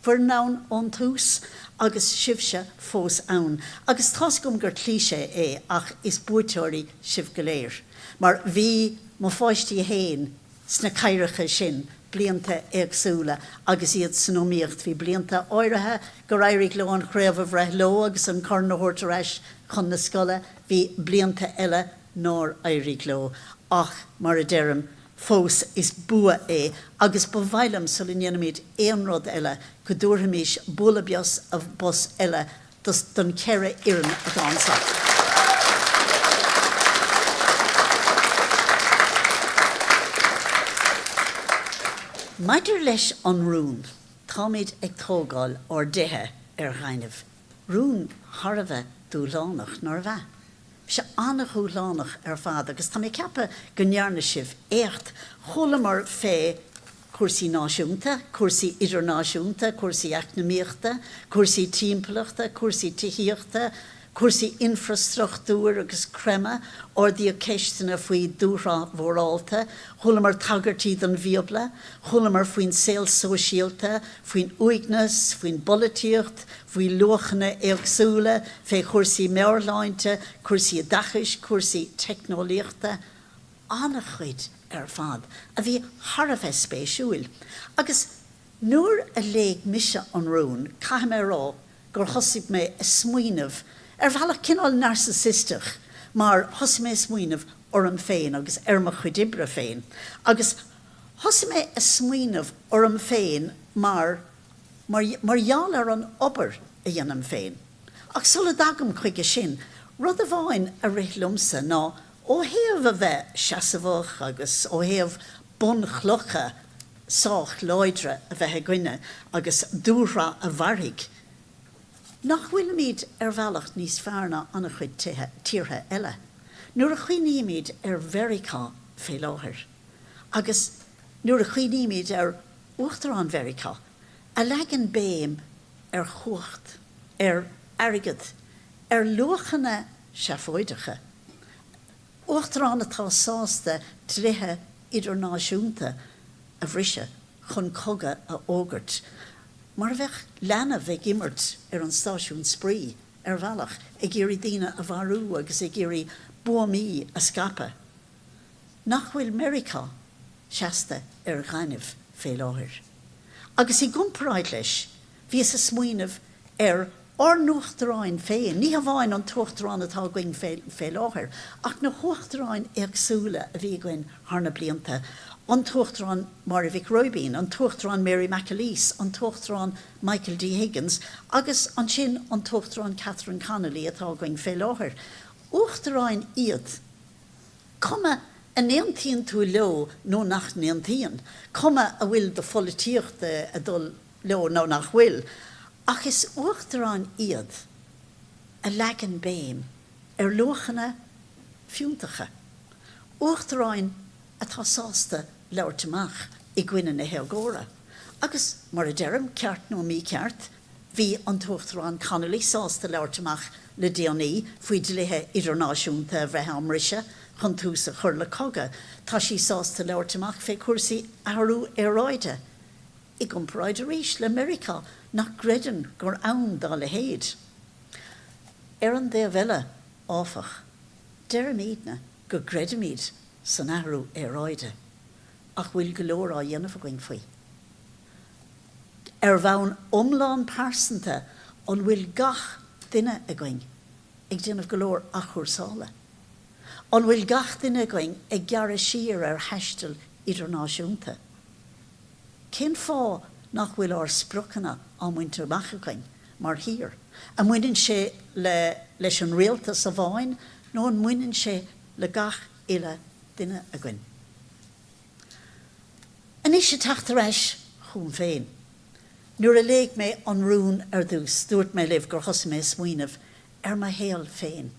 foireann ann ón tús agus sibhse fós ann. Agus tá's agam gur cliché é ach is buaiteoirí sibh go léir. Mar bhí mo pháistí fhéin sna cathracha sin blianta éagsúla agus iad san iomaíocht. Bhí blianta áirithe gur éirigh leo an chraobh a bhreith leo agus an corn a thabhairt ar ais chun na scoile, bhí blianta eile nár éirigh leo. Ach, mar a deirim, fós is bua é agus ba mhaith liom sula ndéanaimid aon rud eile go dtabharfaimis bualadh bos eile don cheithre fhoireann atá anseo. Maidir leis an rún, táimid ag tógáil ár dtithe ar ghaineamh. Rún thar a bheith dúshlánach, nárbh ea? Bhí sé an-dhúshlánach ar fad agus tá mé ag ceapadh go ndearna sibh éacht. Chualamar fé chúrsaí náisiúnta, cúrsaí idirnáisiúnta, cúrsaí eacnamaíochta, cúrsaí timpeallachta, cúrsaí tithíochta, cúrsaí infreastruchtúir agus creimeadh, ardaíodh ceisteanna faoi dúshraith mhórálta, chualamar tagairtí don Bhíobla, chualamar faoin saol sóisialta, faoin uaigneas, faoin bpolaitíocht, faoi luachanna éagsúla, fé chúrsaí meabhairshláinte, cúrsaí oideachais, cúrsaí teicneolaíochta, an-chuid ar fad a bhí thar a bheith spéisiúil. Agus nuair a léigh mise an rún, caithfidh mé a rá gur thosaigh mé a smaoineamh, ar bhealach cineál narcissisteach, mar thosaigh mé a smaoineamh orm féin agus ar mo chuid oibre féin. Agus thosaigh mé a smaoineamh orm féin mar, mar, mar gheall ar an obair a dhéanaim féin. Ach sula dtagaim chuige sin, rud amháin a rith liomsa ná ó thaobh a bheith seasmhach agus ó thaobh bunchlocha sách láidre a bheith againne agus dúshraith a mhairfidh, nach bhfuilimid ar bhealach níos fearr ná an-chuid tithe, tíortha eile. Nuair a chuimhnímid ar Mheiriceá fé láthair agus nuair a chuimhnímid ar Uachtarán Mheiriceá a leagann béim ar chumhacht, ar airgead, ar luachanna seafóideacha, Uachtarán atá sásta dlíthe idirnáisiúnta a bhriseadh chun cogadh a fhógairt, mar a bheadh leanbh ag imirt ar an stáisiún spraoi. ar bhealach, ag iarraidh daoine a mharú agus ag iarraidh buamaí a scaipeadh. Nach bhfuil Meiriceá seasta ar ghaineamh fé láthair? Agus i gcomparáid leis, bhíos a smaoineamh ar ár n-uachtaráin féin, ní hamháin an t-uachtarán atá againn fé láthair, ach na huachtaráin éagsúla a bhí againn thar na blianta, an tUachtarán Máire Mhic Róibín, an tUachtarán Mary McAleese, an tUachtarán Michael D. Higgins agus ansin an tUachtarán Catherine Connolly atá againn fé láthair. Uachtaráin iad, cuma a n-aontaíonn tú leo nó nach n-aontaíonn, cuma a bhfuil do pholaitíocht ag dul leo nó nach bhfuil, ach is uachtaráin iad a leagann béim ar luachanna fiúntacha, uachtaráin atá sásta labhairt amach i gcoinne na héagóra. Agus, mar a deirim, ceart nó mícheart, bhí an tUachtarán Connolly sásta labhairt amach le déanaí faoi dlíthe idirnáisiúnta a bheith á mbriseadh chun tús a chur le cogadh, tá sí sásta labhairt amach fé chúrsaí athrú aeráide. I gcomparáid arís le Meiriceá nach gcreideann gur ann dá leithéid. Ar an dtaobh eile, áfach, deirimidne go gcreidimid san athrú aeráide, ach bhfuil go leor á dhéanamh againn faoi? Ar bhonn iomlán pearsanta, an bhfuil gach duine againn ag déanamh go leor athchúrsála? An bhfuil gach duine againn ag gearradh siar ar thaisteal idirnáisiúnta? Cén fáth nach bhfuil ár spriocanna á mbaint amach againn mar thír? An mbaineann sé le leis an rialtas amháin nó an mbaineann sé le gach uile duine againn? Anois ag teacht ar ais chugam féin. Nuair a léigh mé an rún ar dtús, dúirt mé libh gur thosaigh mé ag smaoineamh ar mo shaol féin.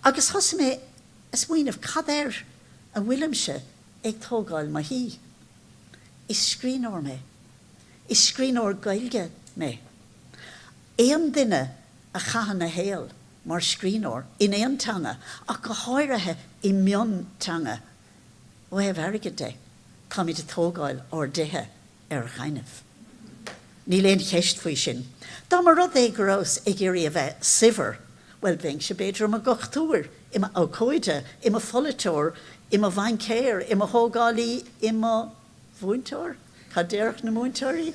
Agus thosaigh mé ag smaoineamh cad air a bhfuilimse ag tógáil mo thí? Is scríbhneoir mé. Is scríbhneoir Gaeilge mé. Aon duine a chaitheann a shaol mar scríbhneoir, in aon teanga, ach go háirithe i mionteanga, ó thaobh airgid de, táimid ag tógáil ár dtithe ar ghaineamh. Níl aon cheist faoi sin. Dá mba rud é go rabhas ag iarraidh a bheith saibhir, bhuel, bheinnse b'fhéidir i mo dhochtúir, i m'abhcóide, i mo pholaiteoir, i mo bhaincéir, i mo thógálaí, i mo mhúinteoir? Cad déarfadh na múinteoirí?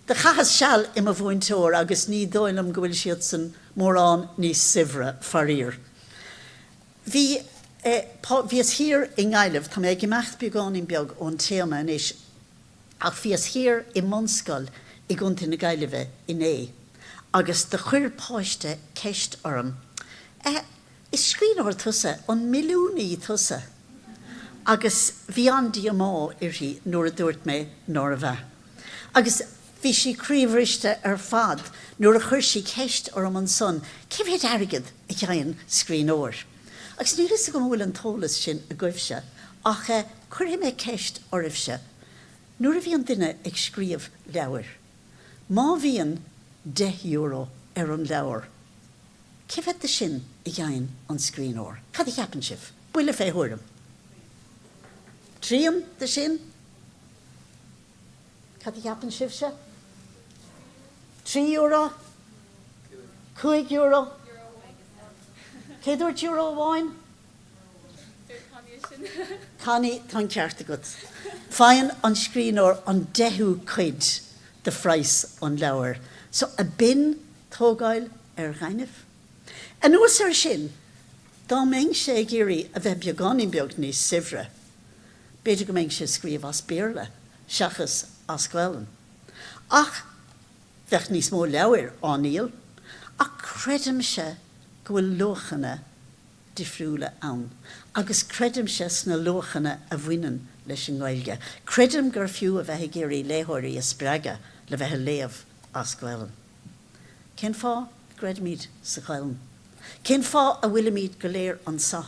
Do chaitheas seal i mo mhúinteoir agus ní dóigh liom go bhfuil siadsan mórán níos saibhre, faraor. Bhí, bhíos thiar i nGaillimh, tá mé ag imeacht beagáinín beag ón téama anois, Ach bhíos thiar i mbunscoil i gContae na Gaillimhe inné agus do chuir páiste ceist orm, Eh, is scríbhneoir tusa, an milliúnaí tusa? Agus bhí an-díomá uirthi nuair a dúirt mé nárbh ea. Agus bhí sí croíbhriste ar fad nuair a chuir sí ceist orm ansan, cé mhéad airgead a gheibheann scríbhneoir? Agus níl fhios agam an bhfuil an t-eolas sin agaibhse, ach eh, cuirfidh mé ceist oraibhse, Nuair a bhíonn duine ag scríobh leabhair, má bhíonn €10 ar an leabhar, cé mhéad de sin a gheibheann an scríbhneoir? Cad a cheapann sibh? Buille fé thuairim. Trian de sin? Cad a cheapann sibhse? €3? €5? Cé dúirt euro amháin? Connie, tá an ceart agat. Faigheann an scríbhneoir an deichiú cuid de phraghas an leabhair. So, ab in tógáil ar ghaineamh? Anuas air sin, dá mbeinnse ag iarraidh a bheith beagáinín beag níos saibhre, b'fhéidir go mbeinnse ag scríobh as Béarla seachas as Gaolainn. Ach bheadh níos mó leabhair á ndíol. Ach creidimse go bhfuil luachanna difriúla ann agus creidimse sna luachanna a bhaineann leis an nGaeilge. Creidim gur fiú a bheith ag iarraidh léitheoirí a spreagadh le bheith ag léamh as Gaelainn. Cén fáth a gcreidimid sa Ghaelainn? Cén fáth a bhfuilimid go léir anseo?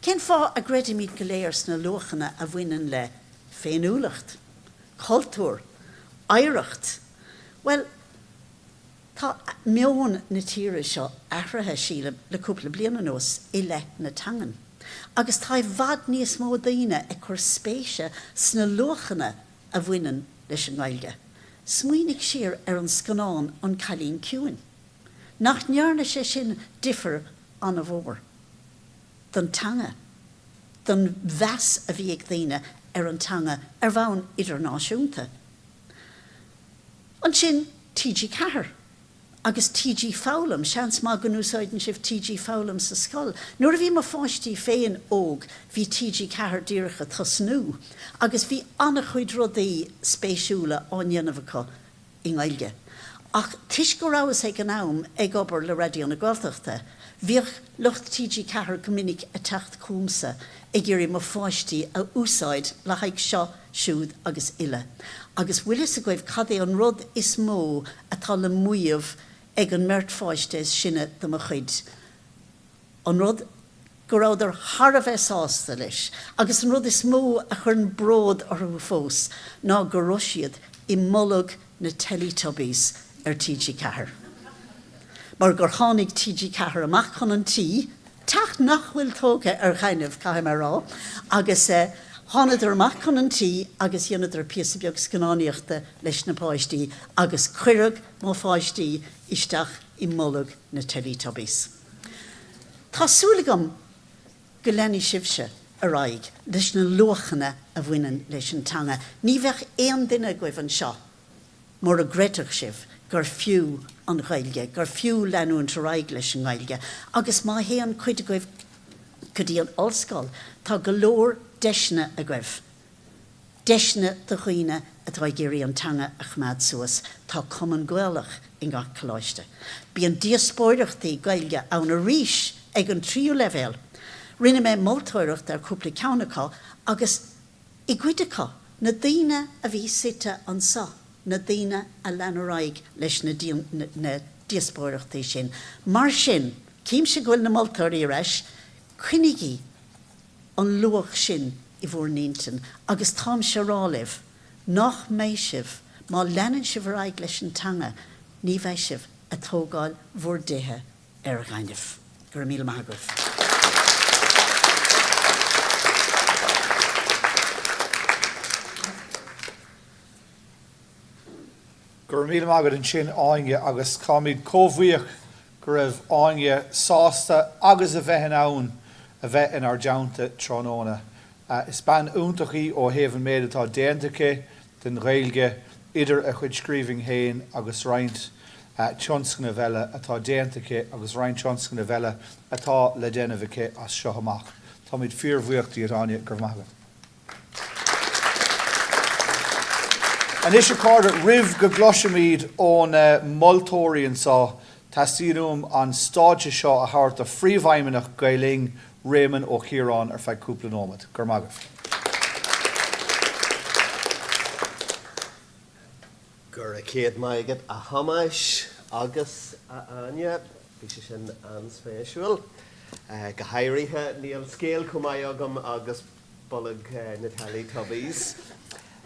Cén fáth a gcreidimid go léir sna luachanna a bhaineann le féiniúlacht, cultúr, oidhreacht? Bhuel, Tá meon na tíre seo athraithe, sílim, le cúpla bliain anuas i leith na teangan. Agus tá i bhfad níos mó daoine ag cur spéise sna luachanna a bhaineann leis an nGaeilge. Smaoinigh siar ar an scannán An Cailín Ciúin. Nach ndearna sé sin difear an-mhór don teanga, don mheas a bhí ag daoine ar an teanga ar bhonn idirnáisiúnta? Ansin TG4 agus TG Foghlaim, seans maith go n-úsáideann sibh TG Foghlaim sa scoil. Nuair a bhí mo pháistí féin óg bhí TG4 díreach ag tosnú agus bhí an-chuid rudaí spéisiúla á ndéanamh acu i nGaeilge. Ach toisc go rabhas ag an am ag obair le Raidió na Gaeltachta, bhíodh lucht TG4 go minic ag teacht chugamsa ag iarraidh mo pháistí a úsáid le haghaidh seo, siúd agus uile. Agus bhfuil fhios agaibh cad é an rud is mó atá le maíomh ag an mbeirt pháiste is sine de mo chuid? An rud go rabhadar thar a bheith sásta leis, agus an rud is mó a chuireann bród orthu fós, ná go raibh siad i mbolg na Teletubbies ar TG4. Mar gur tháinig TG4 amach chun an tí, teach nach bhfuil tógtha ar ghaineamh, caithfidh mé a rá, agus thánadar amach chun an tí agus dheineadar píosa beag scannánaíochta leis na páistí agus cuireadh mo pháistí isteach i mbolg na Teletubbies. Tá súil agam go leanfaidh sibhse ar aghaidh leis na luachanna a bhaineann leis an teanga. Ní bheadh aon duine agaibh anseo mura gcreidfeadh sibh gur fiú an Ghaeilge, gur fiú leanúint ar aghaidh leis an nGaeilge. Agus má théann cuid agaibh go dtí an ollscoil, tá go leor deiseanna agaibh, deiseanna do dhaoine atá ag iarraidh an teanga a choimeád suas. Tá Cumann Gaelach i ngach coláiste. Bíonn díospóireachtaí Gaeilge ann arís ag an tríú leibhéal. Rinne mé moltóireacht ar chúpla ceann acu agus i gcuid acu, na daoine a bhí suite anso, na daoine a lean ar aghaidh leis na na díospóireachtaí sin. Mar sin, címse go bhfuil na moltóirí ar ais, coinnigí an luach sin i bhur n-intinn agus táimse a rá libh nach mbeidh sibh, má leanann sibh ar aghaidh leis an teanga, ní bheidh sibh a' tógáil bhur dtithe ar ghaineamh. Go raibh míle maith agaibh. Go raibh míle maith agat ansin Áine agus táimid chomh bhuíoch go raibh Áine sásta agus a bheith in ann a bheith inár dteannta tráthnóna. Is bean iontach í ó thaobh an méid atá déanta aici don Ghaeilge, idir a chuid scríbhinn féin agus roinnt tionscnamh eile atá déanta aici agus roinnt tionscnamh eile atá le déanamh aici as seo amach. Táimid fíorbhuíoch díot Áine, go raibh maith agat. Anois a chairde, roimh go gcloisfimid ó na moltóirí anseo, teastaíonn uaim an stáitse seo a thabhairt do Phríomhfheidhmeannach Gael Linn, Réamonn Ó Ciaráin ar feadh cúpla nóiméad. Go raibh maith agaibh. Go raibh céad maith agat a Thomáis agus a Áine. Bhí sé sin an-spéisiúil. Go háirithe, níl scéal chomh maith agam agus bolg na Teletubbies.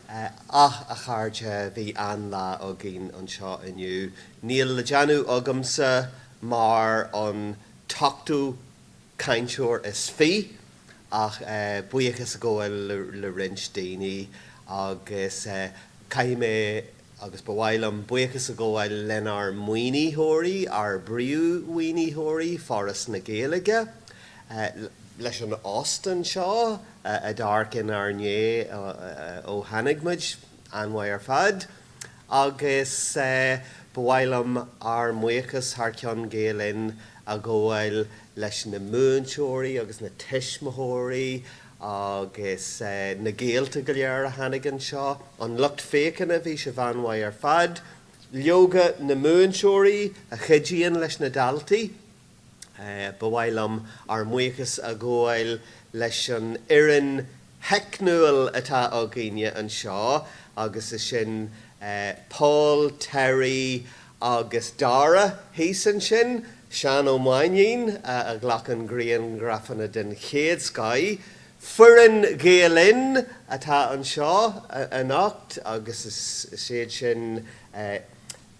Ach, a chairde, bhí an-lá againn anseo inniu. Níl le déanamh agamsa mar an t-ochtú cainteoir is fiche ach buíochas a ghabháil le roinnt daoine agus caithfidh mé agus ba mhaith liom buíochas a ghabháil lenár maoinitheoirí, ár bpríomh-mhaoinitheoirí, Foras na Gaeilge, leis an óstán seo a d'amharc inár ndiaidh ó tháinig muid, an-mhaith ar fad. Agus ba mhaith liom ár mbuíochas thar ceann Gael Linn a ghabháil leis na múinteoirí agus na tuismitheoirí agus na gaolta go léir a tháinig anseo, an lucht féachana, bhí sibh an-mhaith ar fad, leoga na múinteoirí a chuidíonn leis na daltaí. Ba mhaith liom ár mbuíochas a ghabháil leis an fhoireann theicniúil atá againne anseo agus is sin Paul, Terry agus Dara thíos ansin, Seán Ó Mainnín a ghlacann grianghrafanna den chéad scoith, foireann Ghael Linn atá anseo anocht agus is iad sin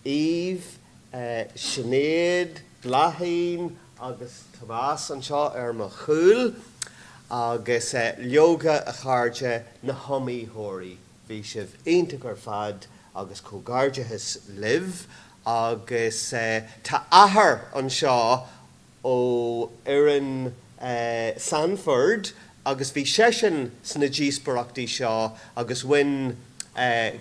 Eve, Sinéad, Bláithín agus Tomás anseo ar mo chúl agus leoga a chairde na hiomaitheoirí, bhí sibh iontach ar fad agus comhghairdeachas libh. Agus tá athair anseo ó fhoireann Sandford agus bhí seisean sna díospóireachtaí seo agus bhain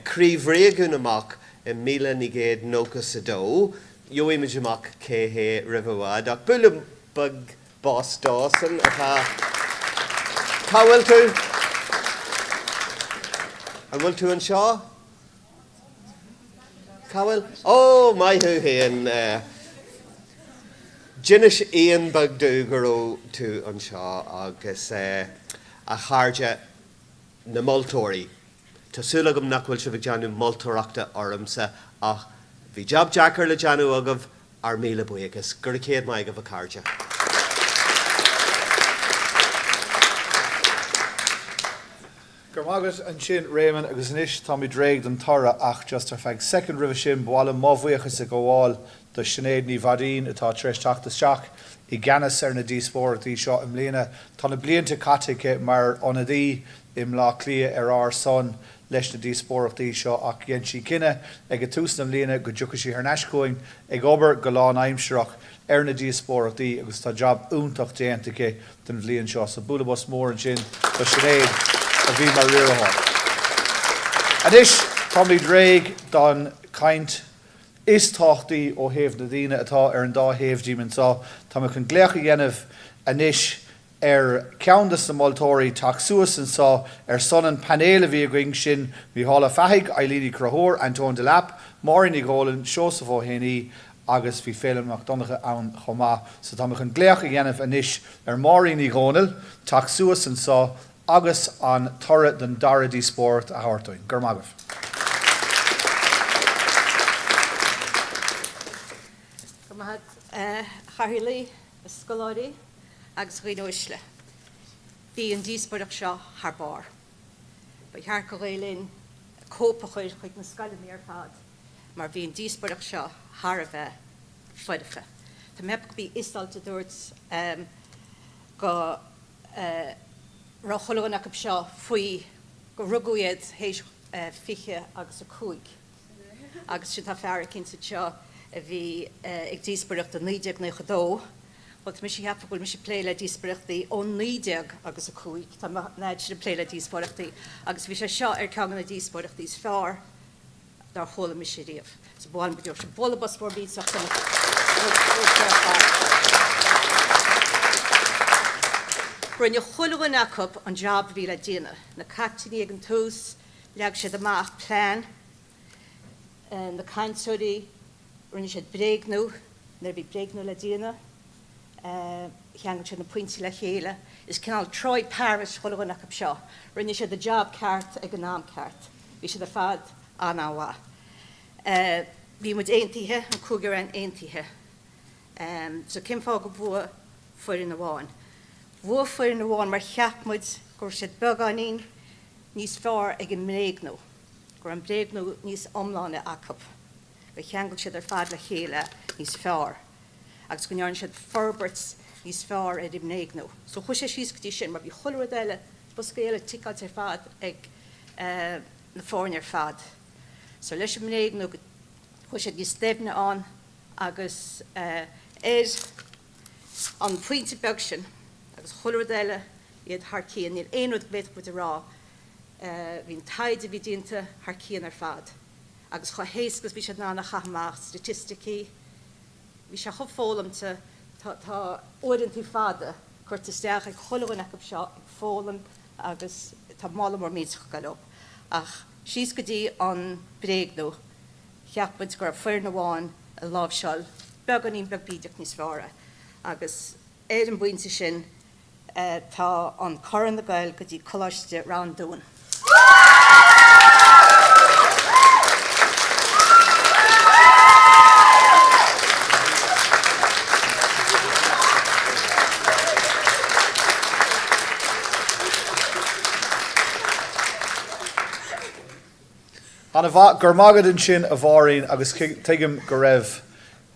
Craobh Réigiún amach i 1992. Gheobhaimid amach cé hé roimh i bhfad ach bualadh beag bos dósan atá. Cá bhfuil tú? An bhfuil tú anseo? Cá bhfuil? Ó, maith thú féin. D'inis éan beag domh go raibh tú anseo agus a chairde na moltóirí. Tá súil agam nach bhfuil sibh ag déanamh moltóireachta ormsa ach bhí jab deacair le déanamh agaibh, ár míle buíochas. Go raibh céad maith agaibh a chairde. Go raibh maith agat ansin Réamonn agus anois táimid réidh don toradh ach just ar feadh soicind roimhe sin ba mhaith liom mo bhuíochas a ghabháil do Sinéad Ní Mhaidín atá tar éis teacht isteach i gceannas ar na díospóireachtaí seo i mbliana. Tá na blianta caite aici mar ionadaí i mBleá Cliath ar ár son leis na díospóireachtaí seo ach dhein sí cinneadh ag tús na bliana go dtiocfadh sí thar n-ais chugainn ag obair go lánaimsearach ar na díospóireachtaí agus tá jab iontach déanta aici don bhliain seo. So bualadh bos mór ansin do Sinéad a bhí mar riarthóir. Anois táimid réidh don chaint is tábhachtaí ó thaobh na daoine atá ar an dá thaobh díom anseo. Tá mé chun glaoch a dhéanamh anois ar cheann de na moltóirí teacht suas anseo ar son an painéil a bhí againn, sin Mícheál Ó Fathaigh, Eileen Ní Chonchúir, Antóin Delap, Máirín Ní Dhólann, Seosamh Ó Héanaí agus bhí Féilim Mac Donncha ann chomh maith. So tá mé chun glaoch a dhéanamh anois ar Máirín Ní Dhomhnaill teacht suas anseo agus an toradh don dara díospóireacht a thabhairt dúinn. Go raibh maith agaibh. Go raibh maith agat, a Chathaoirligh, a scoláirí. agus a dhaoine uaisle. Bhí an díospóireacht seo thar barr. Ba cheart do Ghael Linn cóip a chur chuig na scoileanna ar fad mar bhí an díospóireacht seo thar a bheith foirfe. Tá mé ag ceapadh go b'í Iseult a dúirt go raibh chuile dhuine acu seo faoi go rugadh iad théis 20 agus 5. Agus sin tá fear eicínt anseo a bhí ag díospóireacht i 1992. Bhuel, tá mise ag ceapadh go bhfuil mise ag plé le díospóireachtaí ó 19 agus 5. Tá mé an fhad sin ag plé le díospóireachtaí agus bhí sé seo ar ceann de na díospóireachtaí is fearr dár chuala mise riamh. So ba mhaith liom go dtabharfadh sibh bualadh bos mór millteach do na ar fad. Rinne chuile dhuine acu an jab a bhí le déanamh. Na caiptíní ag an tús, leag siad amach plean. Na cainteoirí, rinne siad bréagnú nuair a bhí bréagnú le déanamh. Cheangail siad na pointí le chéile. Is cineál Troy Parrott chuile dhuine acu seo. Rinne siad a jab ceart ag an am ceart. Bhí siad ar fad an-an-mhaith. Bhí muid aontaithe, an cúigear againn aontaithe. So cén fáth gur bhuaigh foireann amháin? Bhuaigh foireann amháin mar cheap muid go raibh siad beagáinín níos fearr ag an mbréagnú. go raibh an bréagnú níos iomláine acu, gur cheangail siad ar fad le chéile níos fearr agus go ndearna siad forbairt níos fearr ar an mbréagnú. So chuaigh sé síos go dtí sin mar bhí chuile rud eile, boscaí eile ticeáilte ar fad ag na foirne ar fad. So leis an mbréagnú chuaigh siad níos doimhne ann agus ar an phointe beag sin agus chuile rud eile iad thar cionn, níl aon rud go bhféadfadh muid a rá Bhí an taighde a bhí déanta thar cionn ar fad agus chomh héasca is bhí siad in ann a chaitheamh amach, staitisticí, bhí sé chomh foghlamta, tá uaireantaí fada curtha isteach ag chuile dhuine acu seo ag foghlaim agus tá moladh mór millteach ag dul leo. Ach síos go dtí an bréagnú, cheap muid go raibh foireann amháin ag láimhseáil beagáinín beag bídeach níos fearr é agus ar an bpointe sin, Tá an corn ag goil go dtí Coláiste Ráth an Dúin. Ana-mhaith, go raibh maith agat ansin a Mháirín agus tuigim go raibh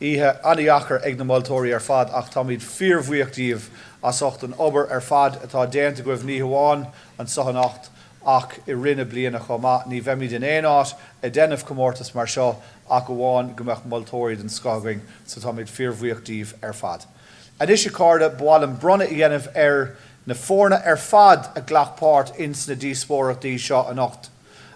oíche an-dheacair ag na moltóirí ar fad ach táimid fíorbhuíoch díobh as ucht an obair ar fad atá déanta agaibh ní hamháin anseo anocht. ach i rith na bliana chomh maith. Ní bheimid in aon áit ag déanamh comórtas mar seo ach amháin go mbeadh moltóirí den scoth againn so táimid fíorbhuíoch díobh ar fad. Anois a chairde, ba mhaith liom bronnadh a dhéanamh ar na foirne ar fad a ghlac páirt ins na díospóireachtaí seo anocht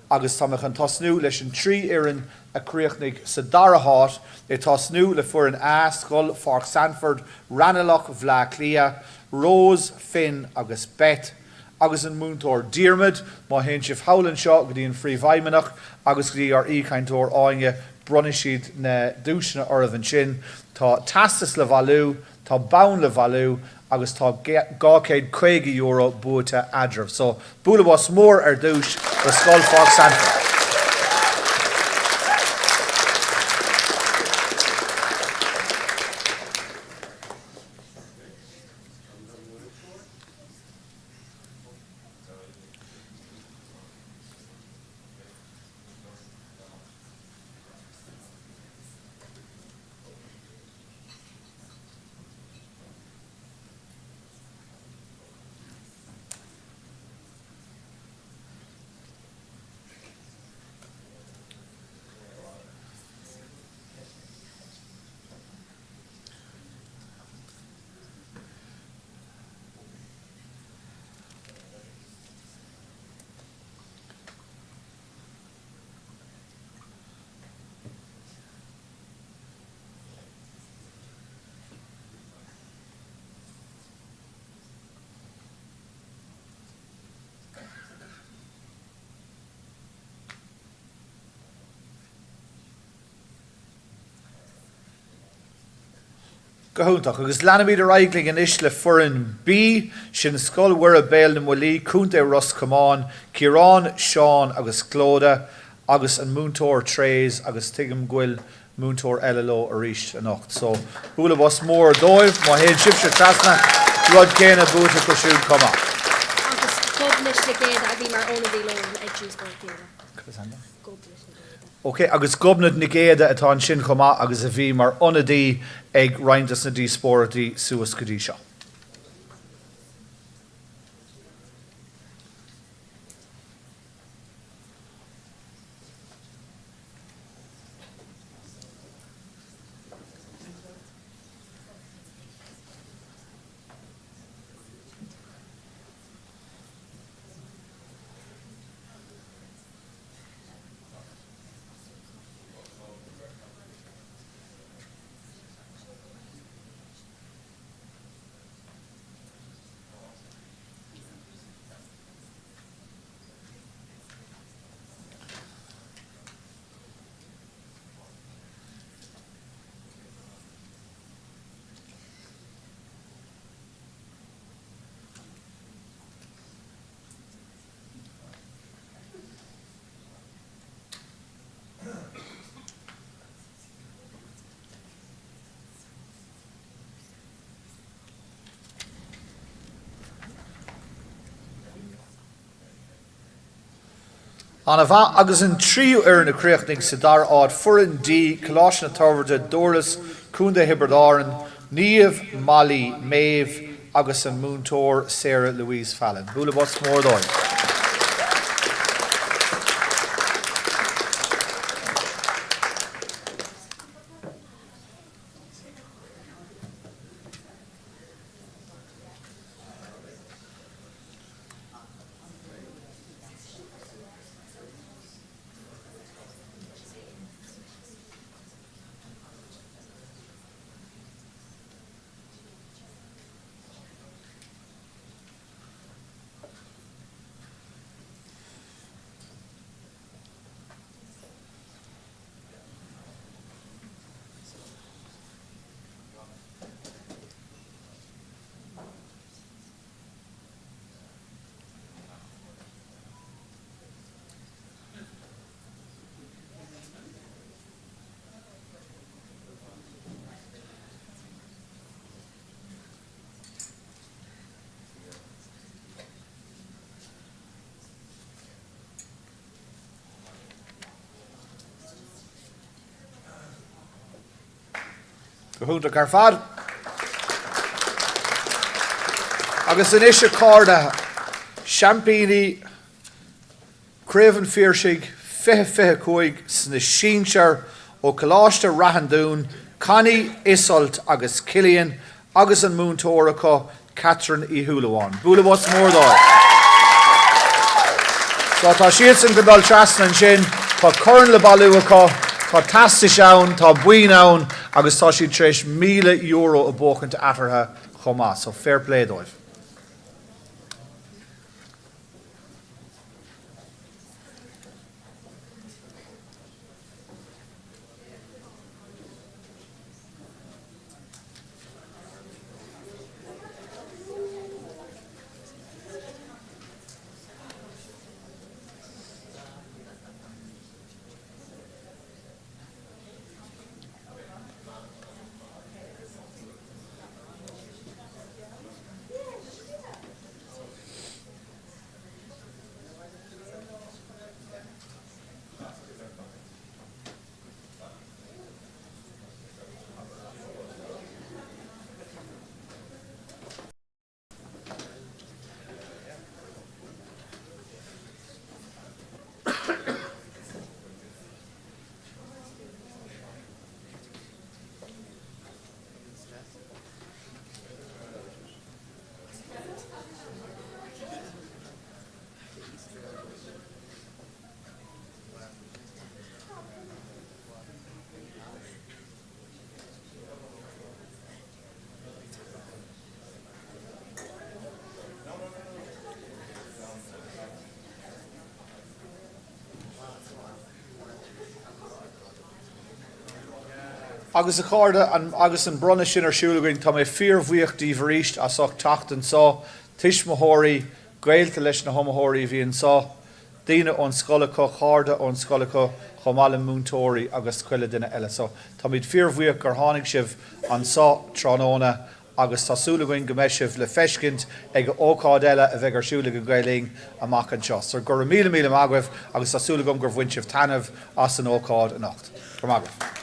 agus tá mé chun tosnú leis an dtrí fhoireann a chríochnaigh sa dara háit, ag tosnú le foireann A, Scoil Pháirc Sandford, Raghnallach, Bhleá Cliath, Rose, Finn agus Beth, agus an múinteoir Diarmuid. Má théann sibh thall anseo go dtí an Phríomhfheidhmeannach agus go dtí ár aoichainteoir Áine, bronnfaidh siad na duaiseanna oraibh ansin. Tá teastas le bailiú, tá bonn le bailiú agus tá €250 buaite eadraibh. So, bualadh bos mór ar dtús do Scoil Pháirc Sandford. Go hiontach. Agus leanfaimid ar aghaidh linn anois le foireann B, sin Scoil Mhuire Béal na mBuillí, Contae Ros Comáin, Ciarán, Seán agus Clodagh agus an múinteoir Therese agus tuigim go bhfuil múinteoir eile leo arís anocht. So, bualadh bos mór dóibh. Má théann sibhse trasna, rud céanna buaite acu siúd chomh maith. Agus Gobnait Nic Éada a bhí mar ionadaí leo ag díospóireacht eile. Cad is ainm dó? Gobnait Nic Éada. Ok, agus Gobnait Nic Éada atá ansin chomh maith agus a bhí mar ionadaí ag roinnt des na díospóireachtaí suas go dtí seo. An-mhaith. Agus an tríú fhoireann a chríochnaigh sa dara háit, Foireann D, Coláiste na Toirbhirte, Dúrlas, Contae Thiobraid Árann, Niamh, Molly, Maeve agus an múinteoir Sarah Louise Fallon. Bualadh bos mór dóibh. Go hiontach ar fad. Agus anois a chairde, seaimpíní. Craobh an Phiarsaigh 2025 sna sinsir ó Coláiste Rath an Dúin, Connie, Iseult agus Cillian agus an múinteoir acu, Catherine Uí Shúilleabháin. Bualadh bos mór dóibh. So tá siadsan chun dul trasna ansin, tá corn le bailiú acu, tá teastais ann, tá boinn ann agus tá siad tar éis €1,000 a buachaint eatarthu chomh maith, so fair play dóibh. Agus a chairde, agus an bronnadh sin ar siúl againn, tá mé fíorbhuíoch díbh arís as ucht teacht anseo, tuismitheoirí, gaolta leis na hiomaitheoirí a bhí anseo, daoine ón scoil acu, cairde ón scoil acu, chomh maith le múinteoirí agus chuile duine eile. So, táimid fíorbhuíoch gur tháinig sibh anseo tráthnóna agus tá súil againn go mbeidh sibh le feiscint ag ócáid eile a bheidh ar siúl ag Gael Linn amach anseo. So go raibh míle míle maith agaibh agus tá súil agam gur bhain sibh taitneamh as an ócáid anocht. Go raibh maith agaibh.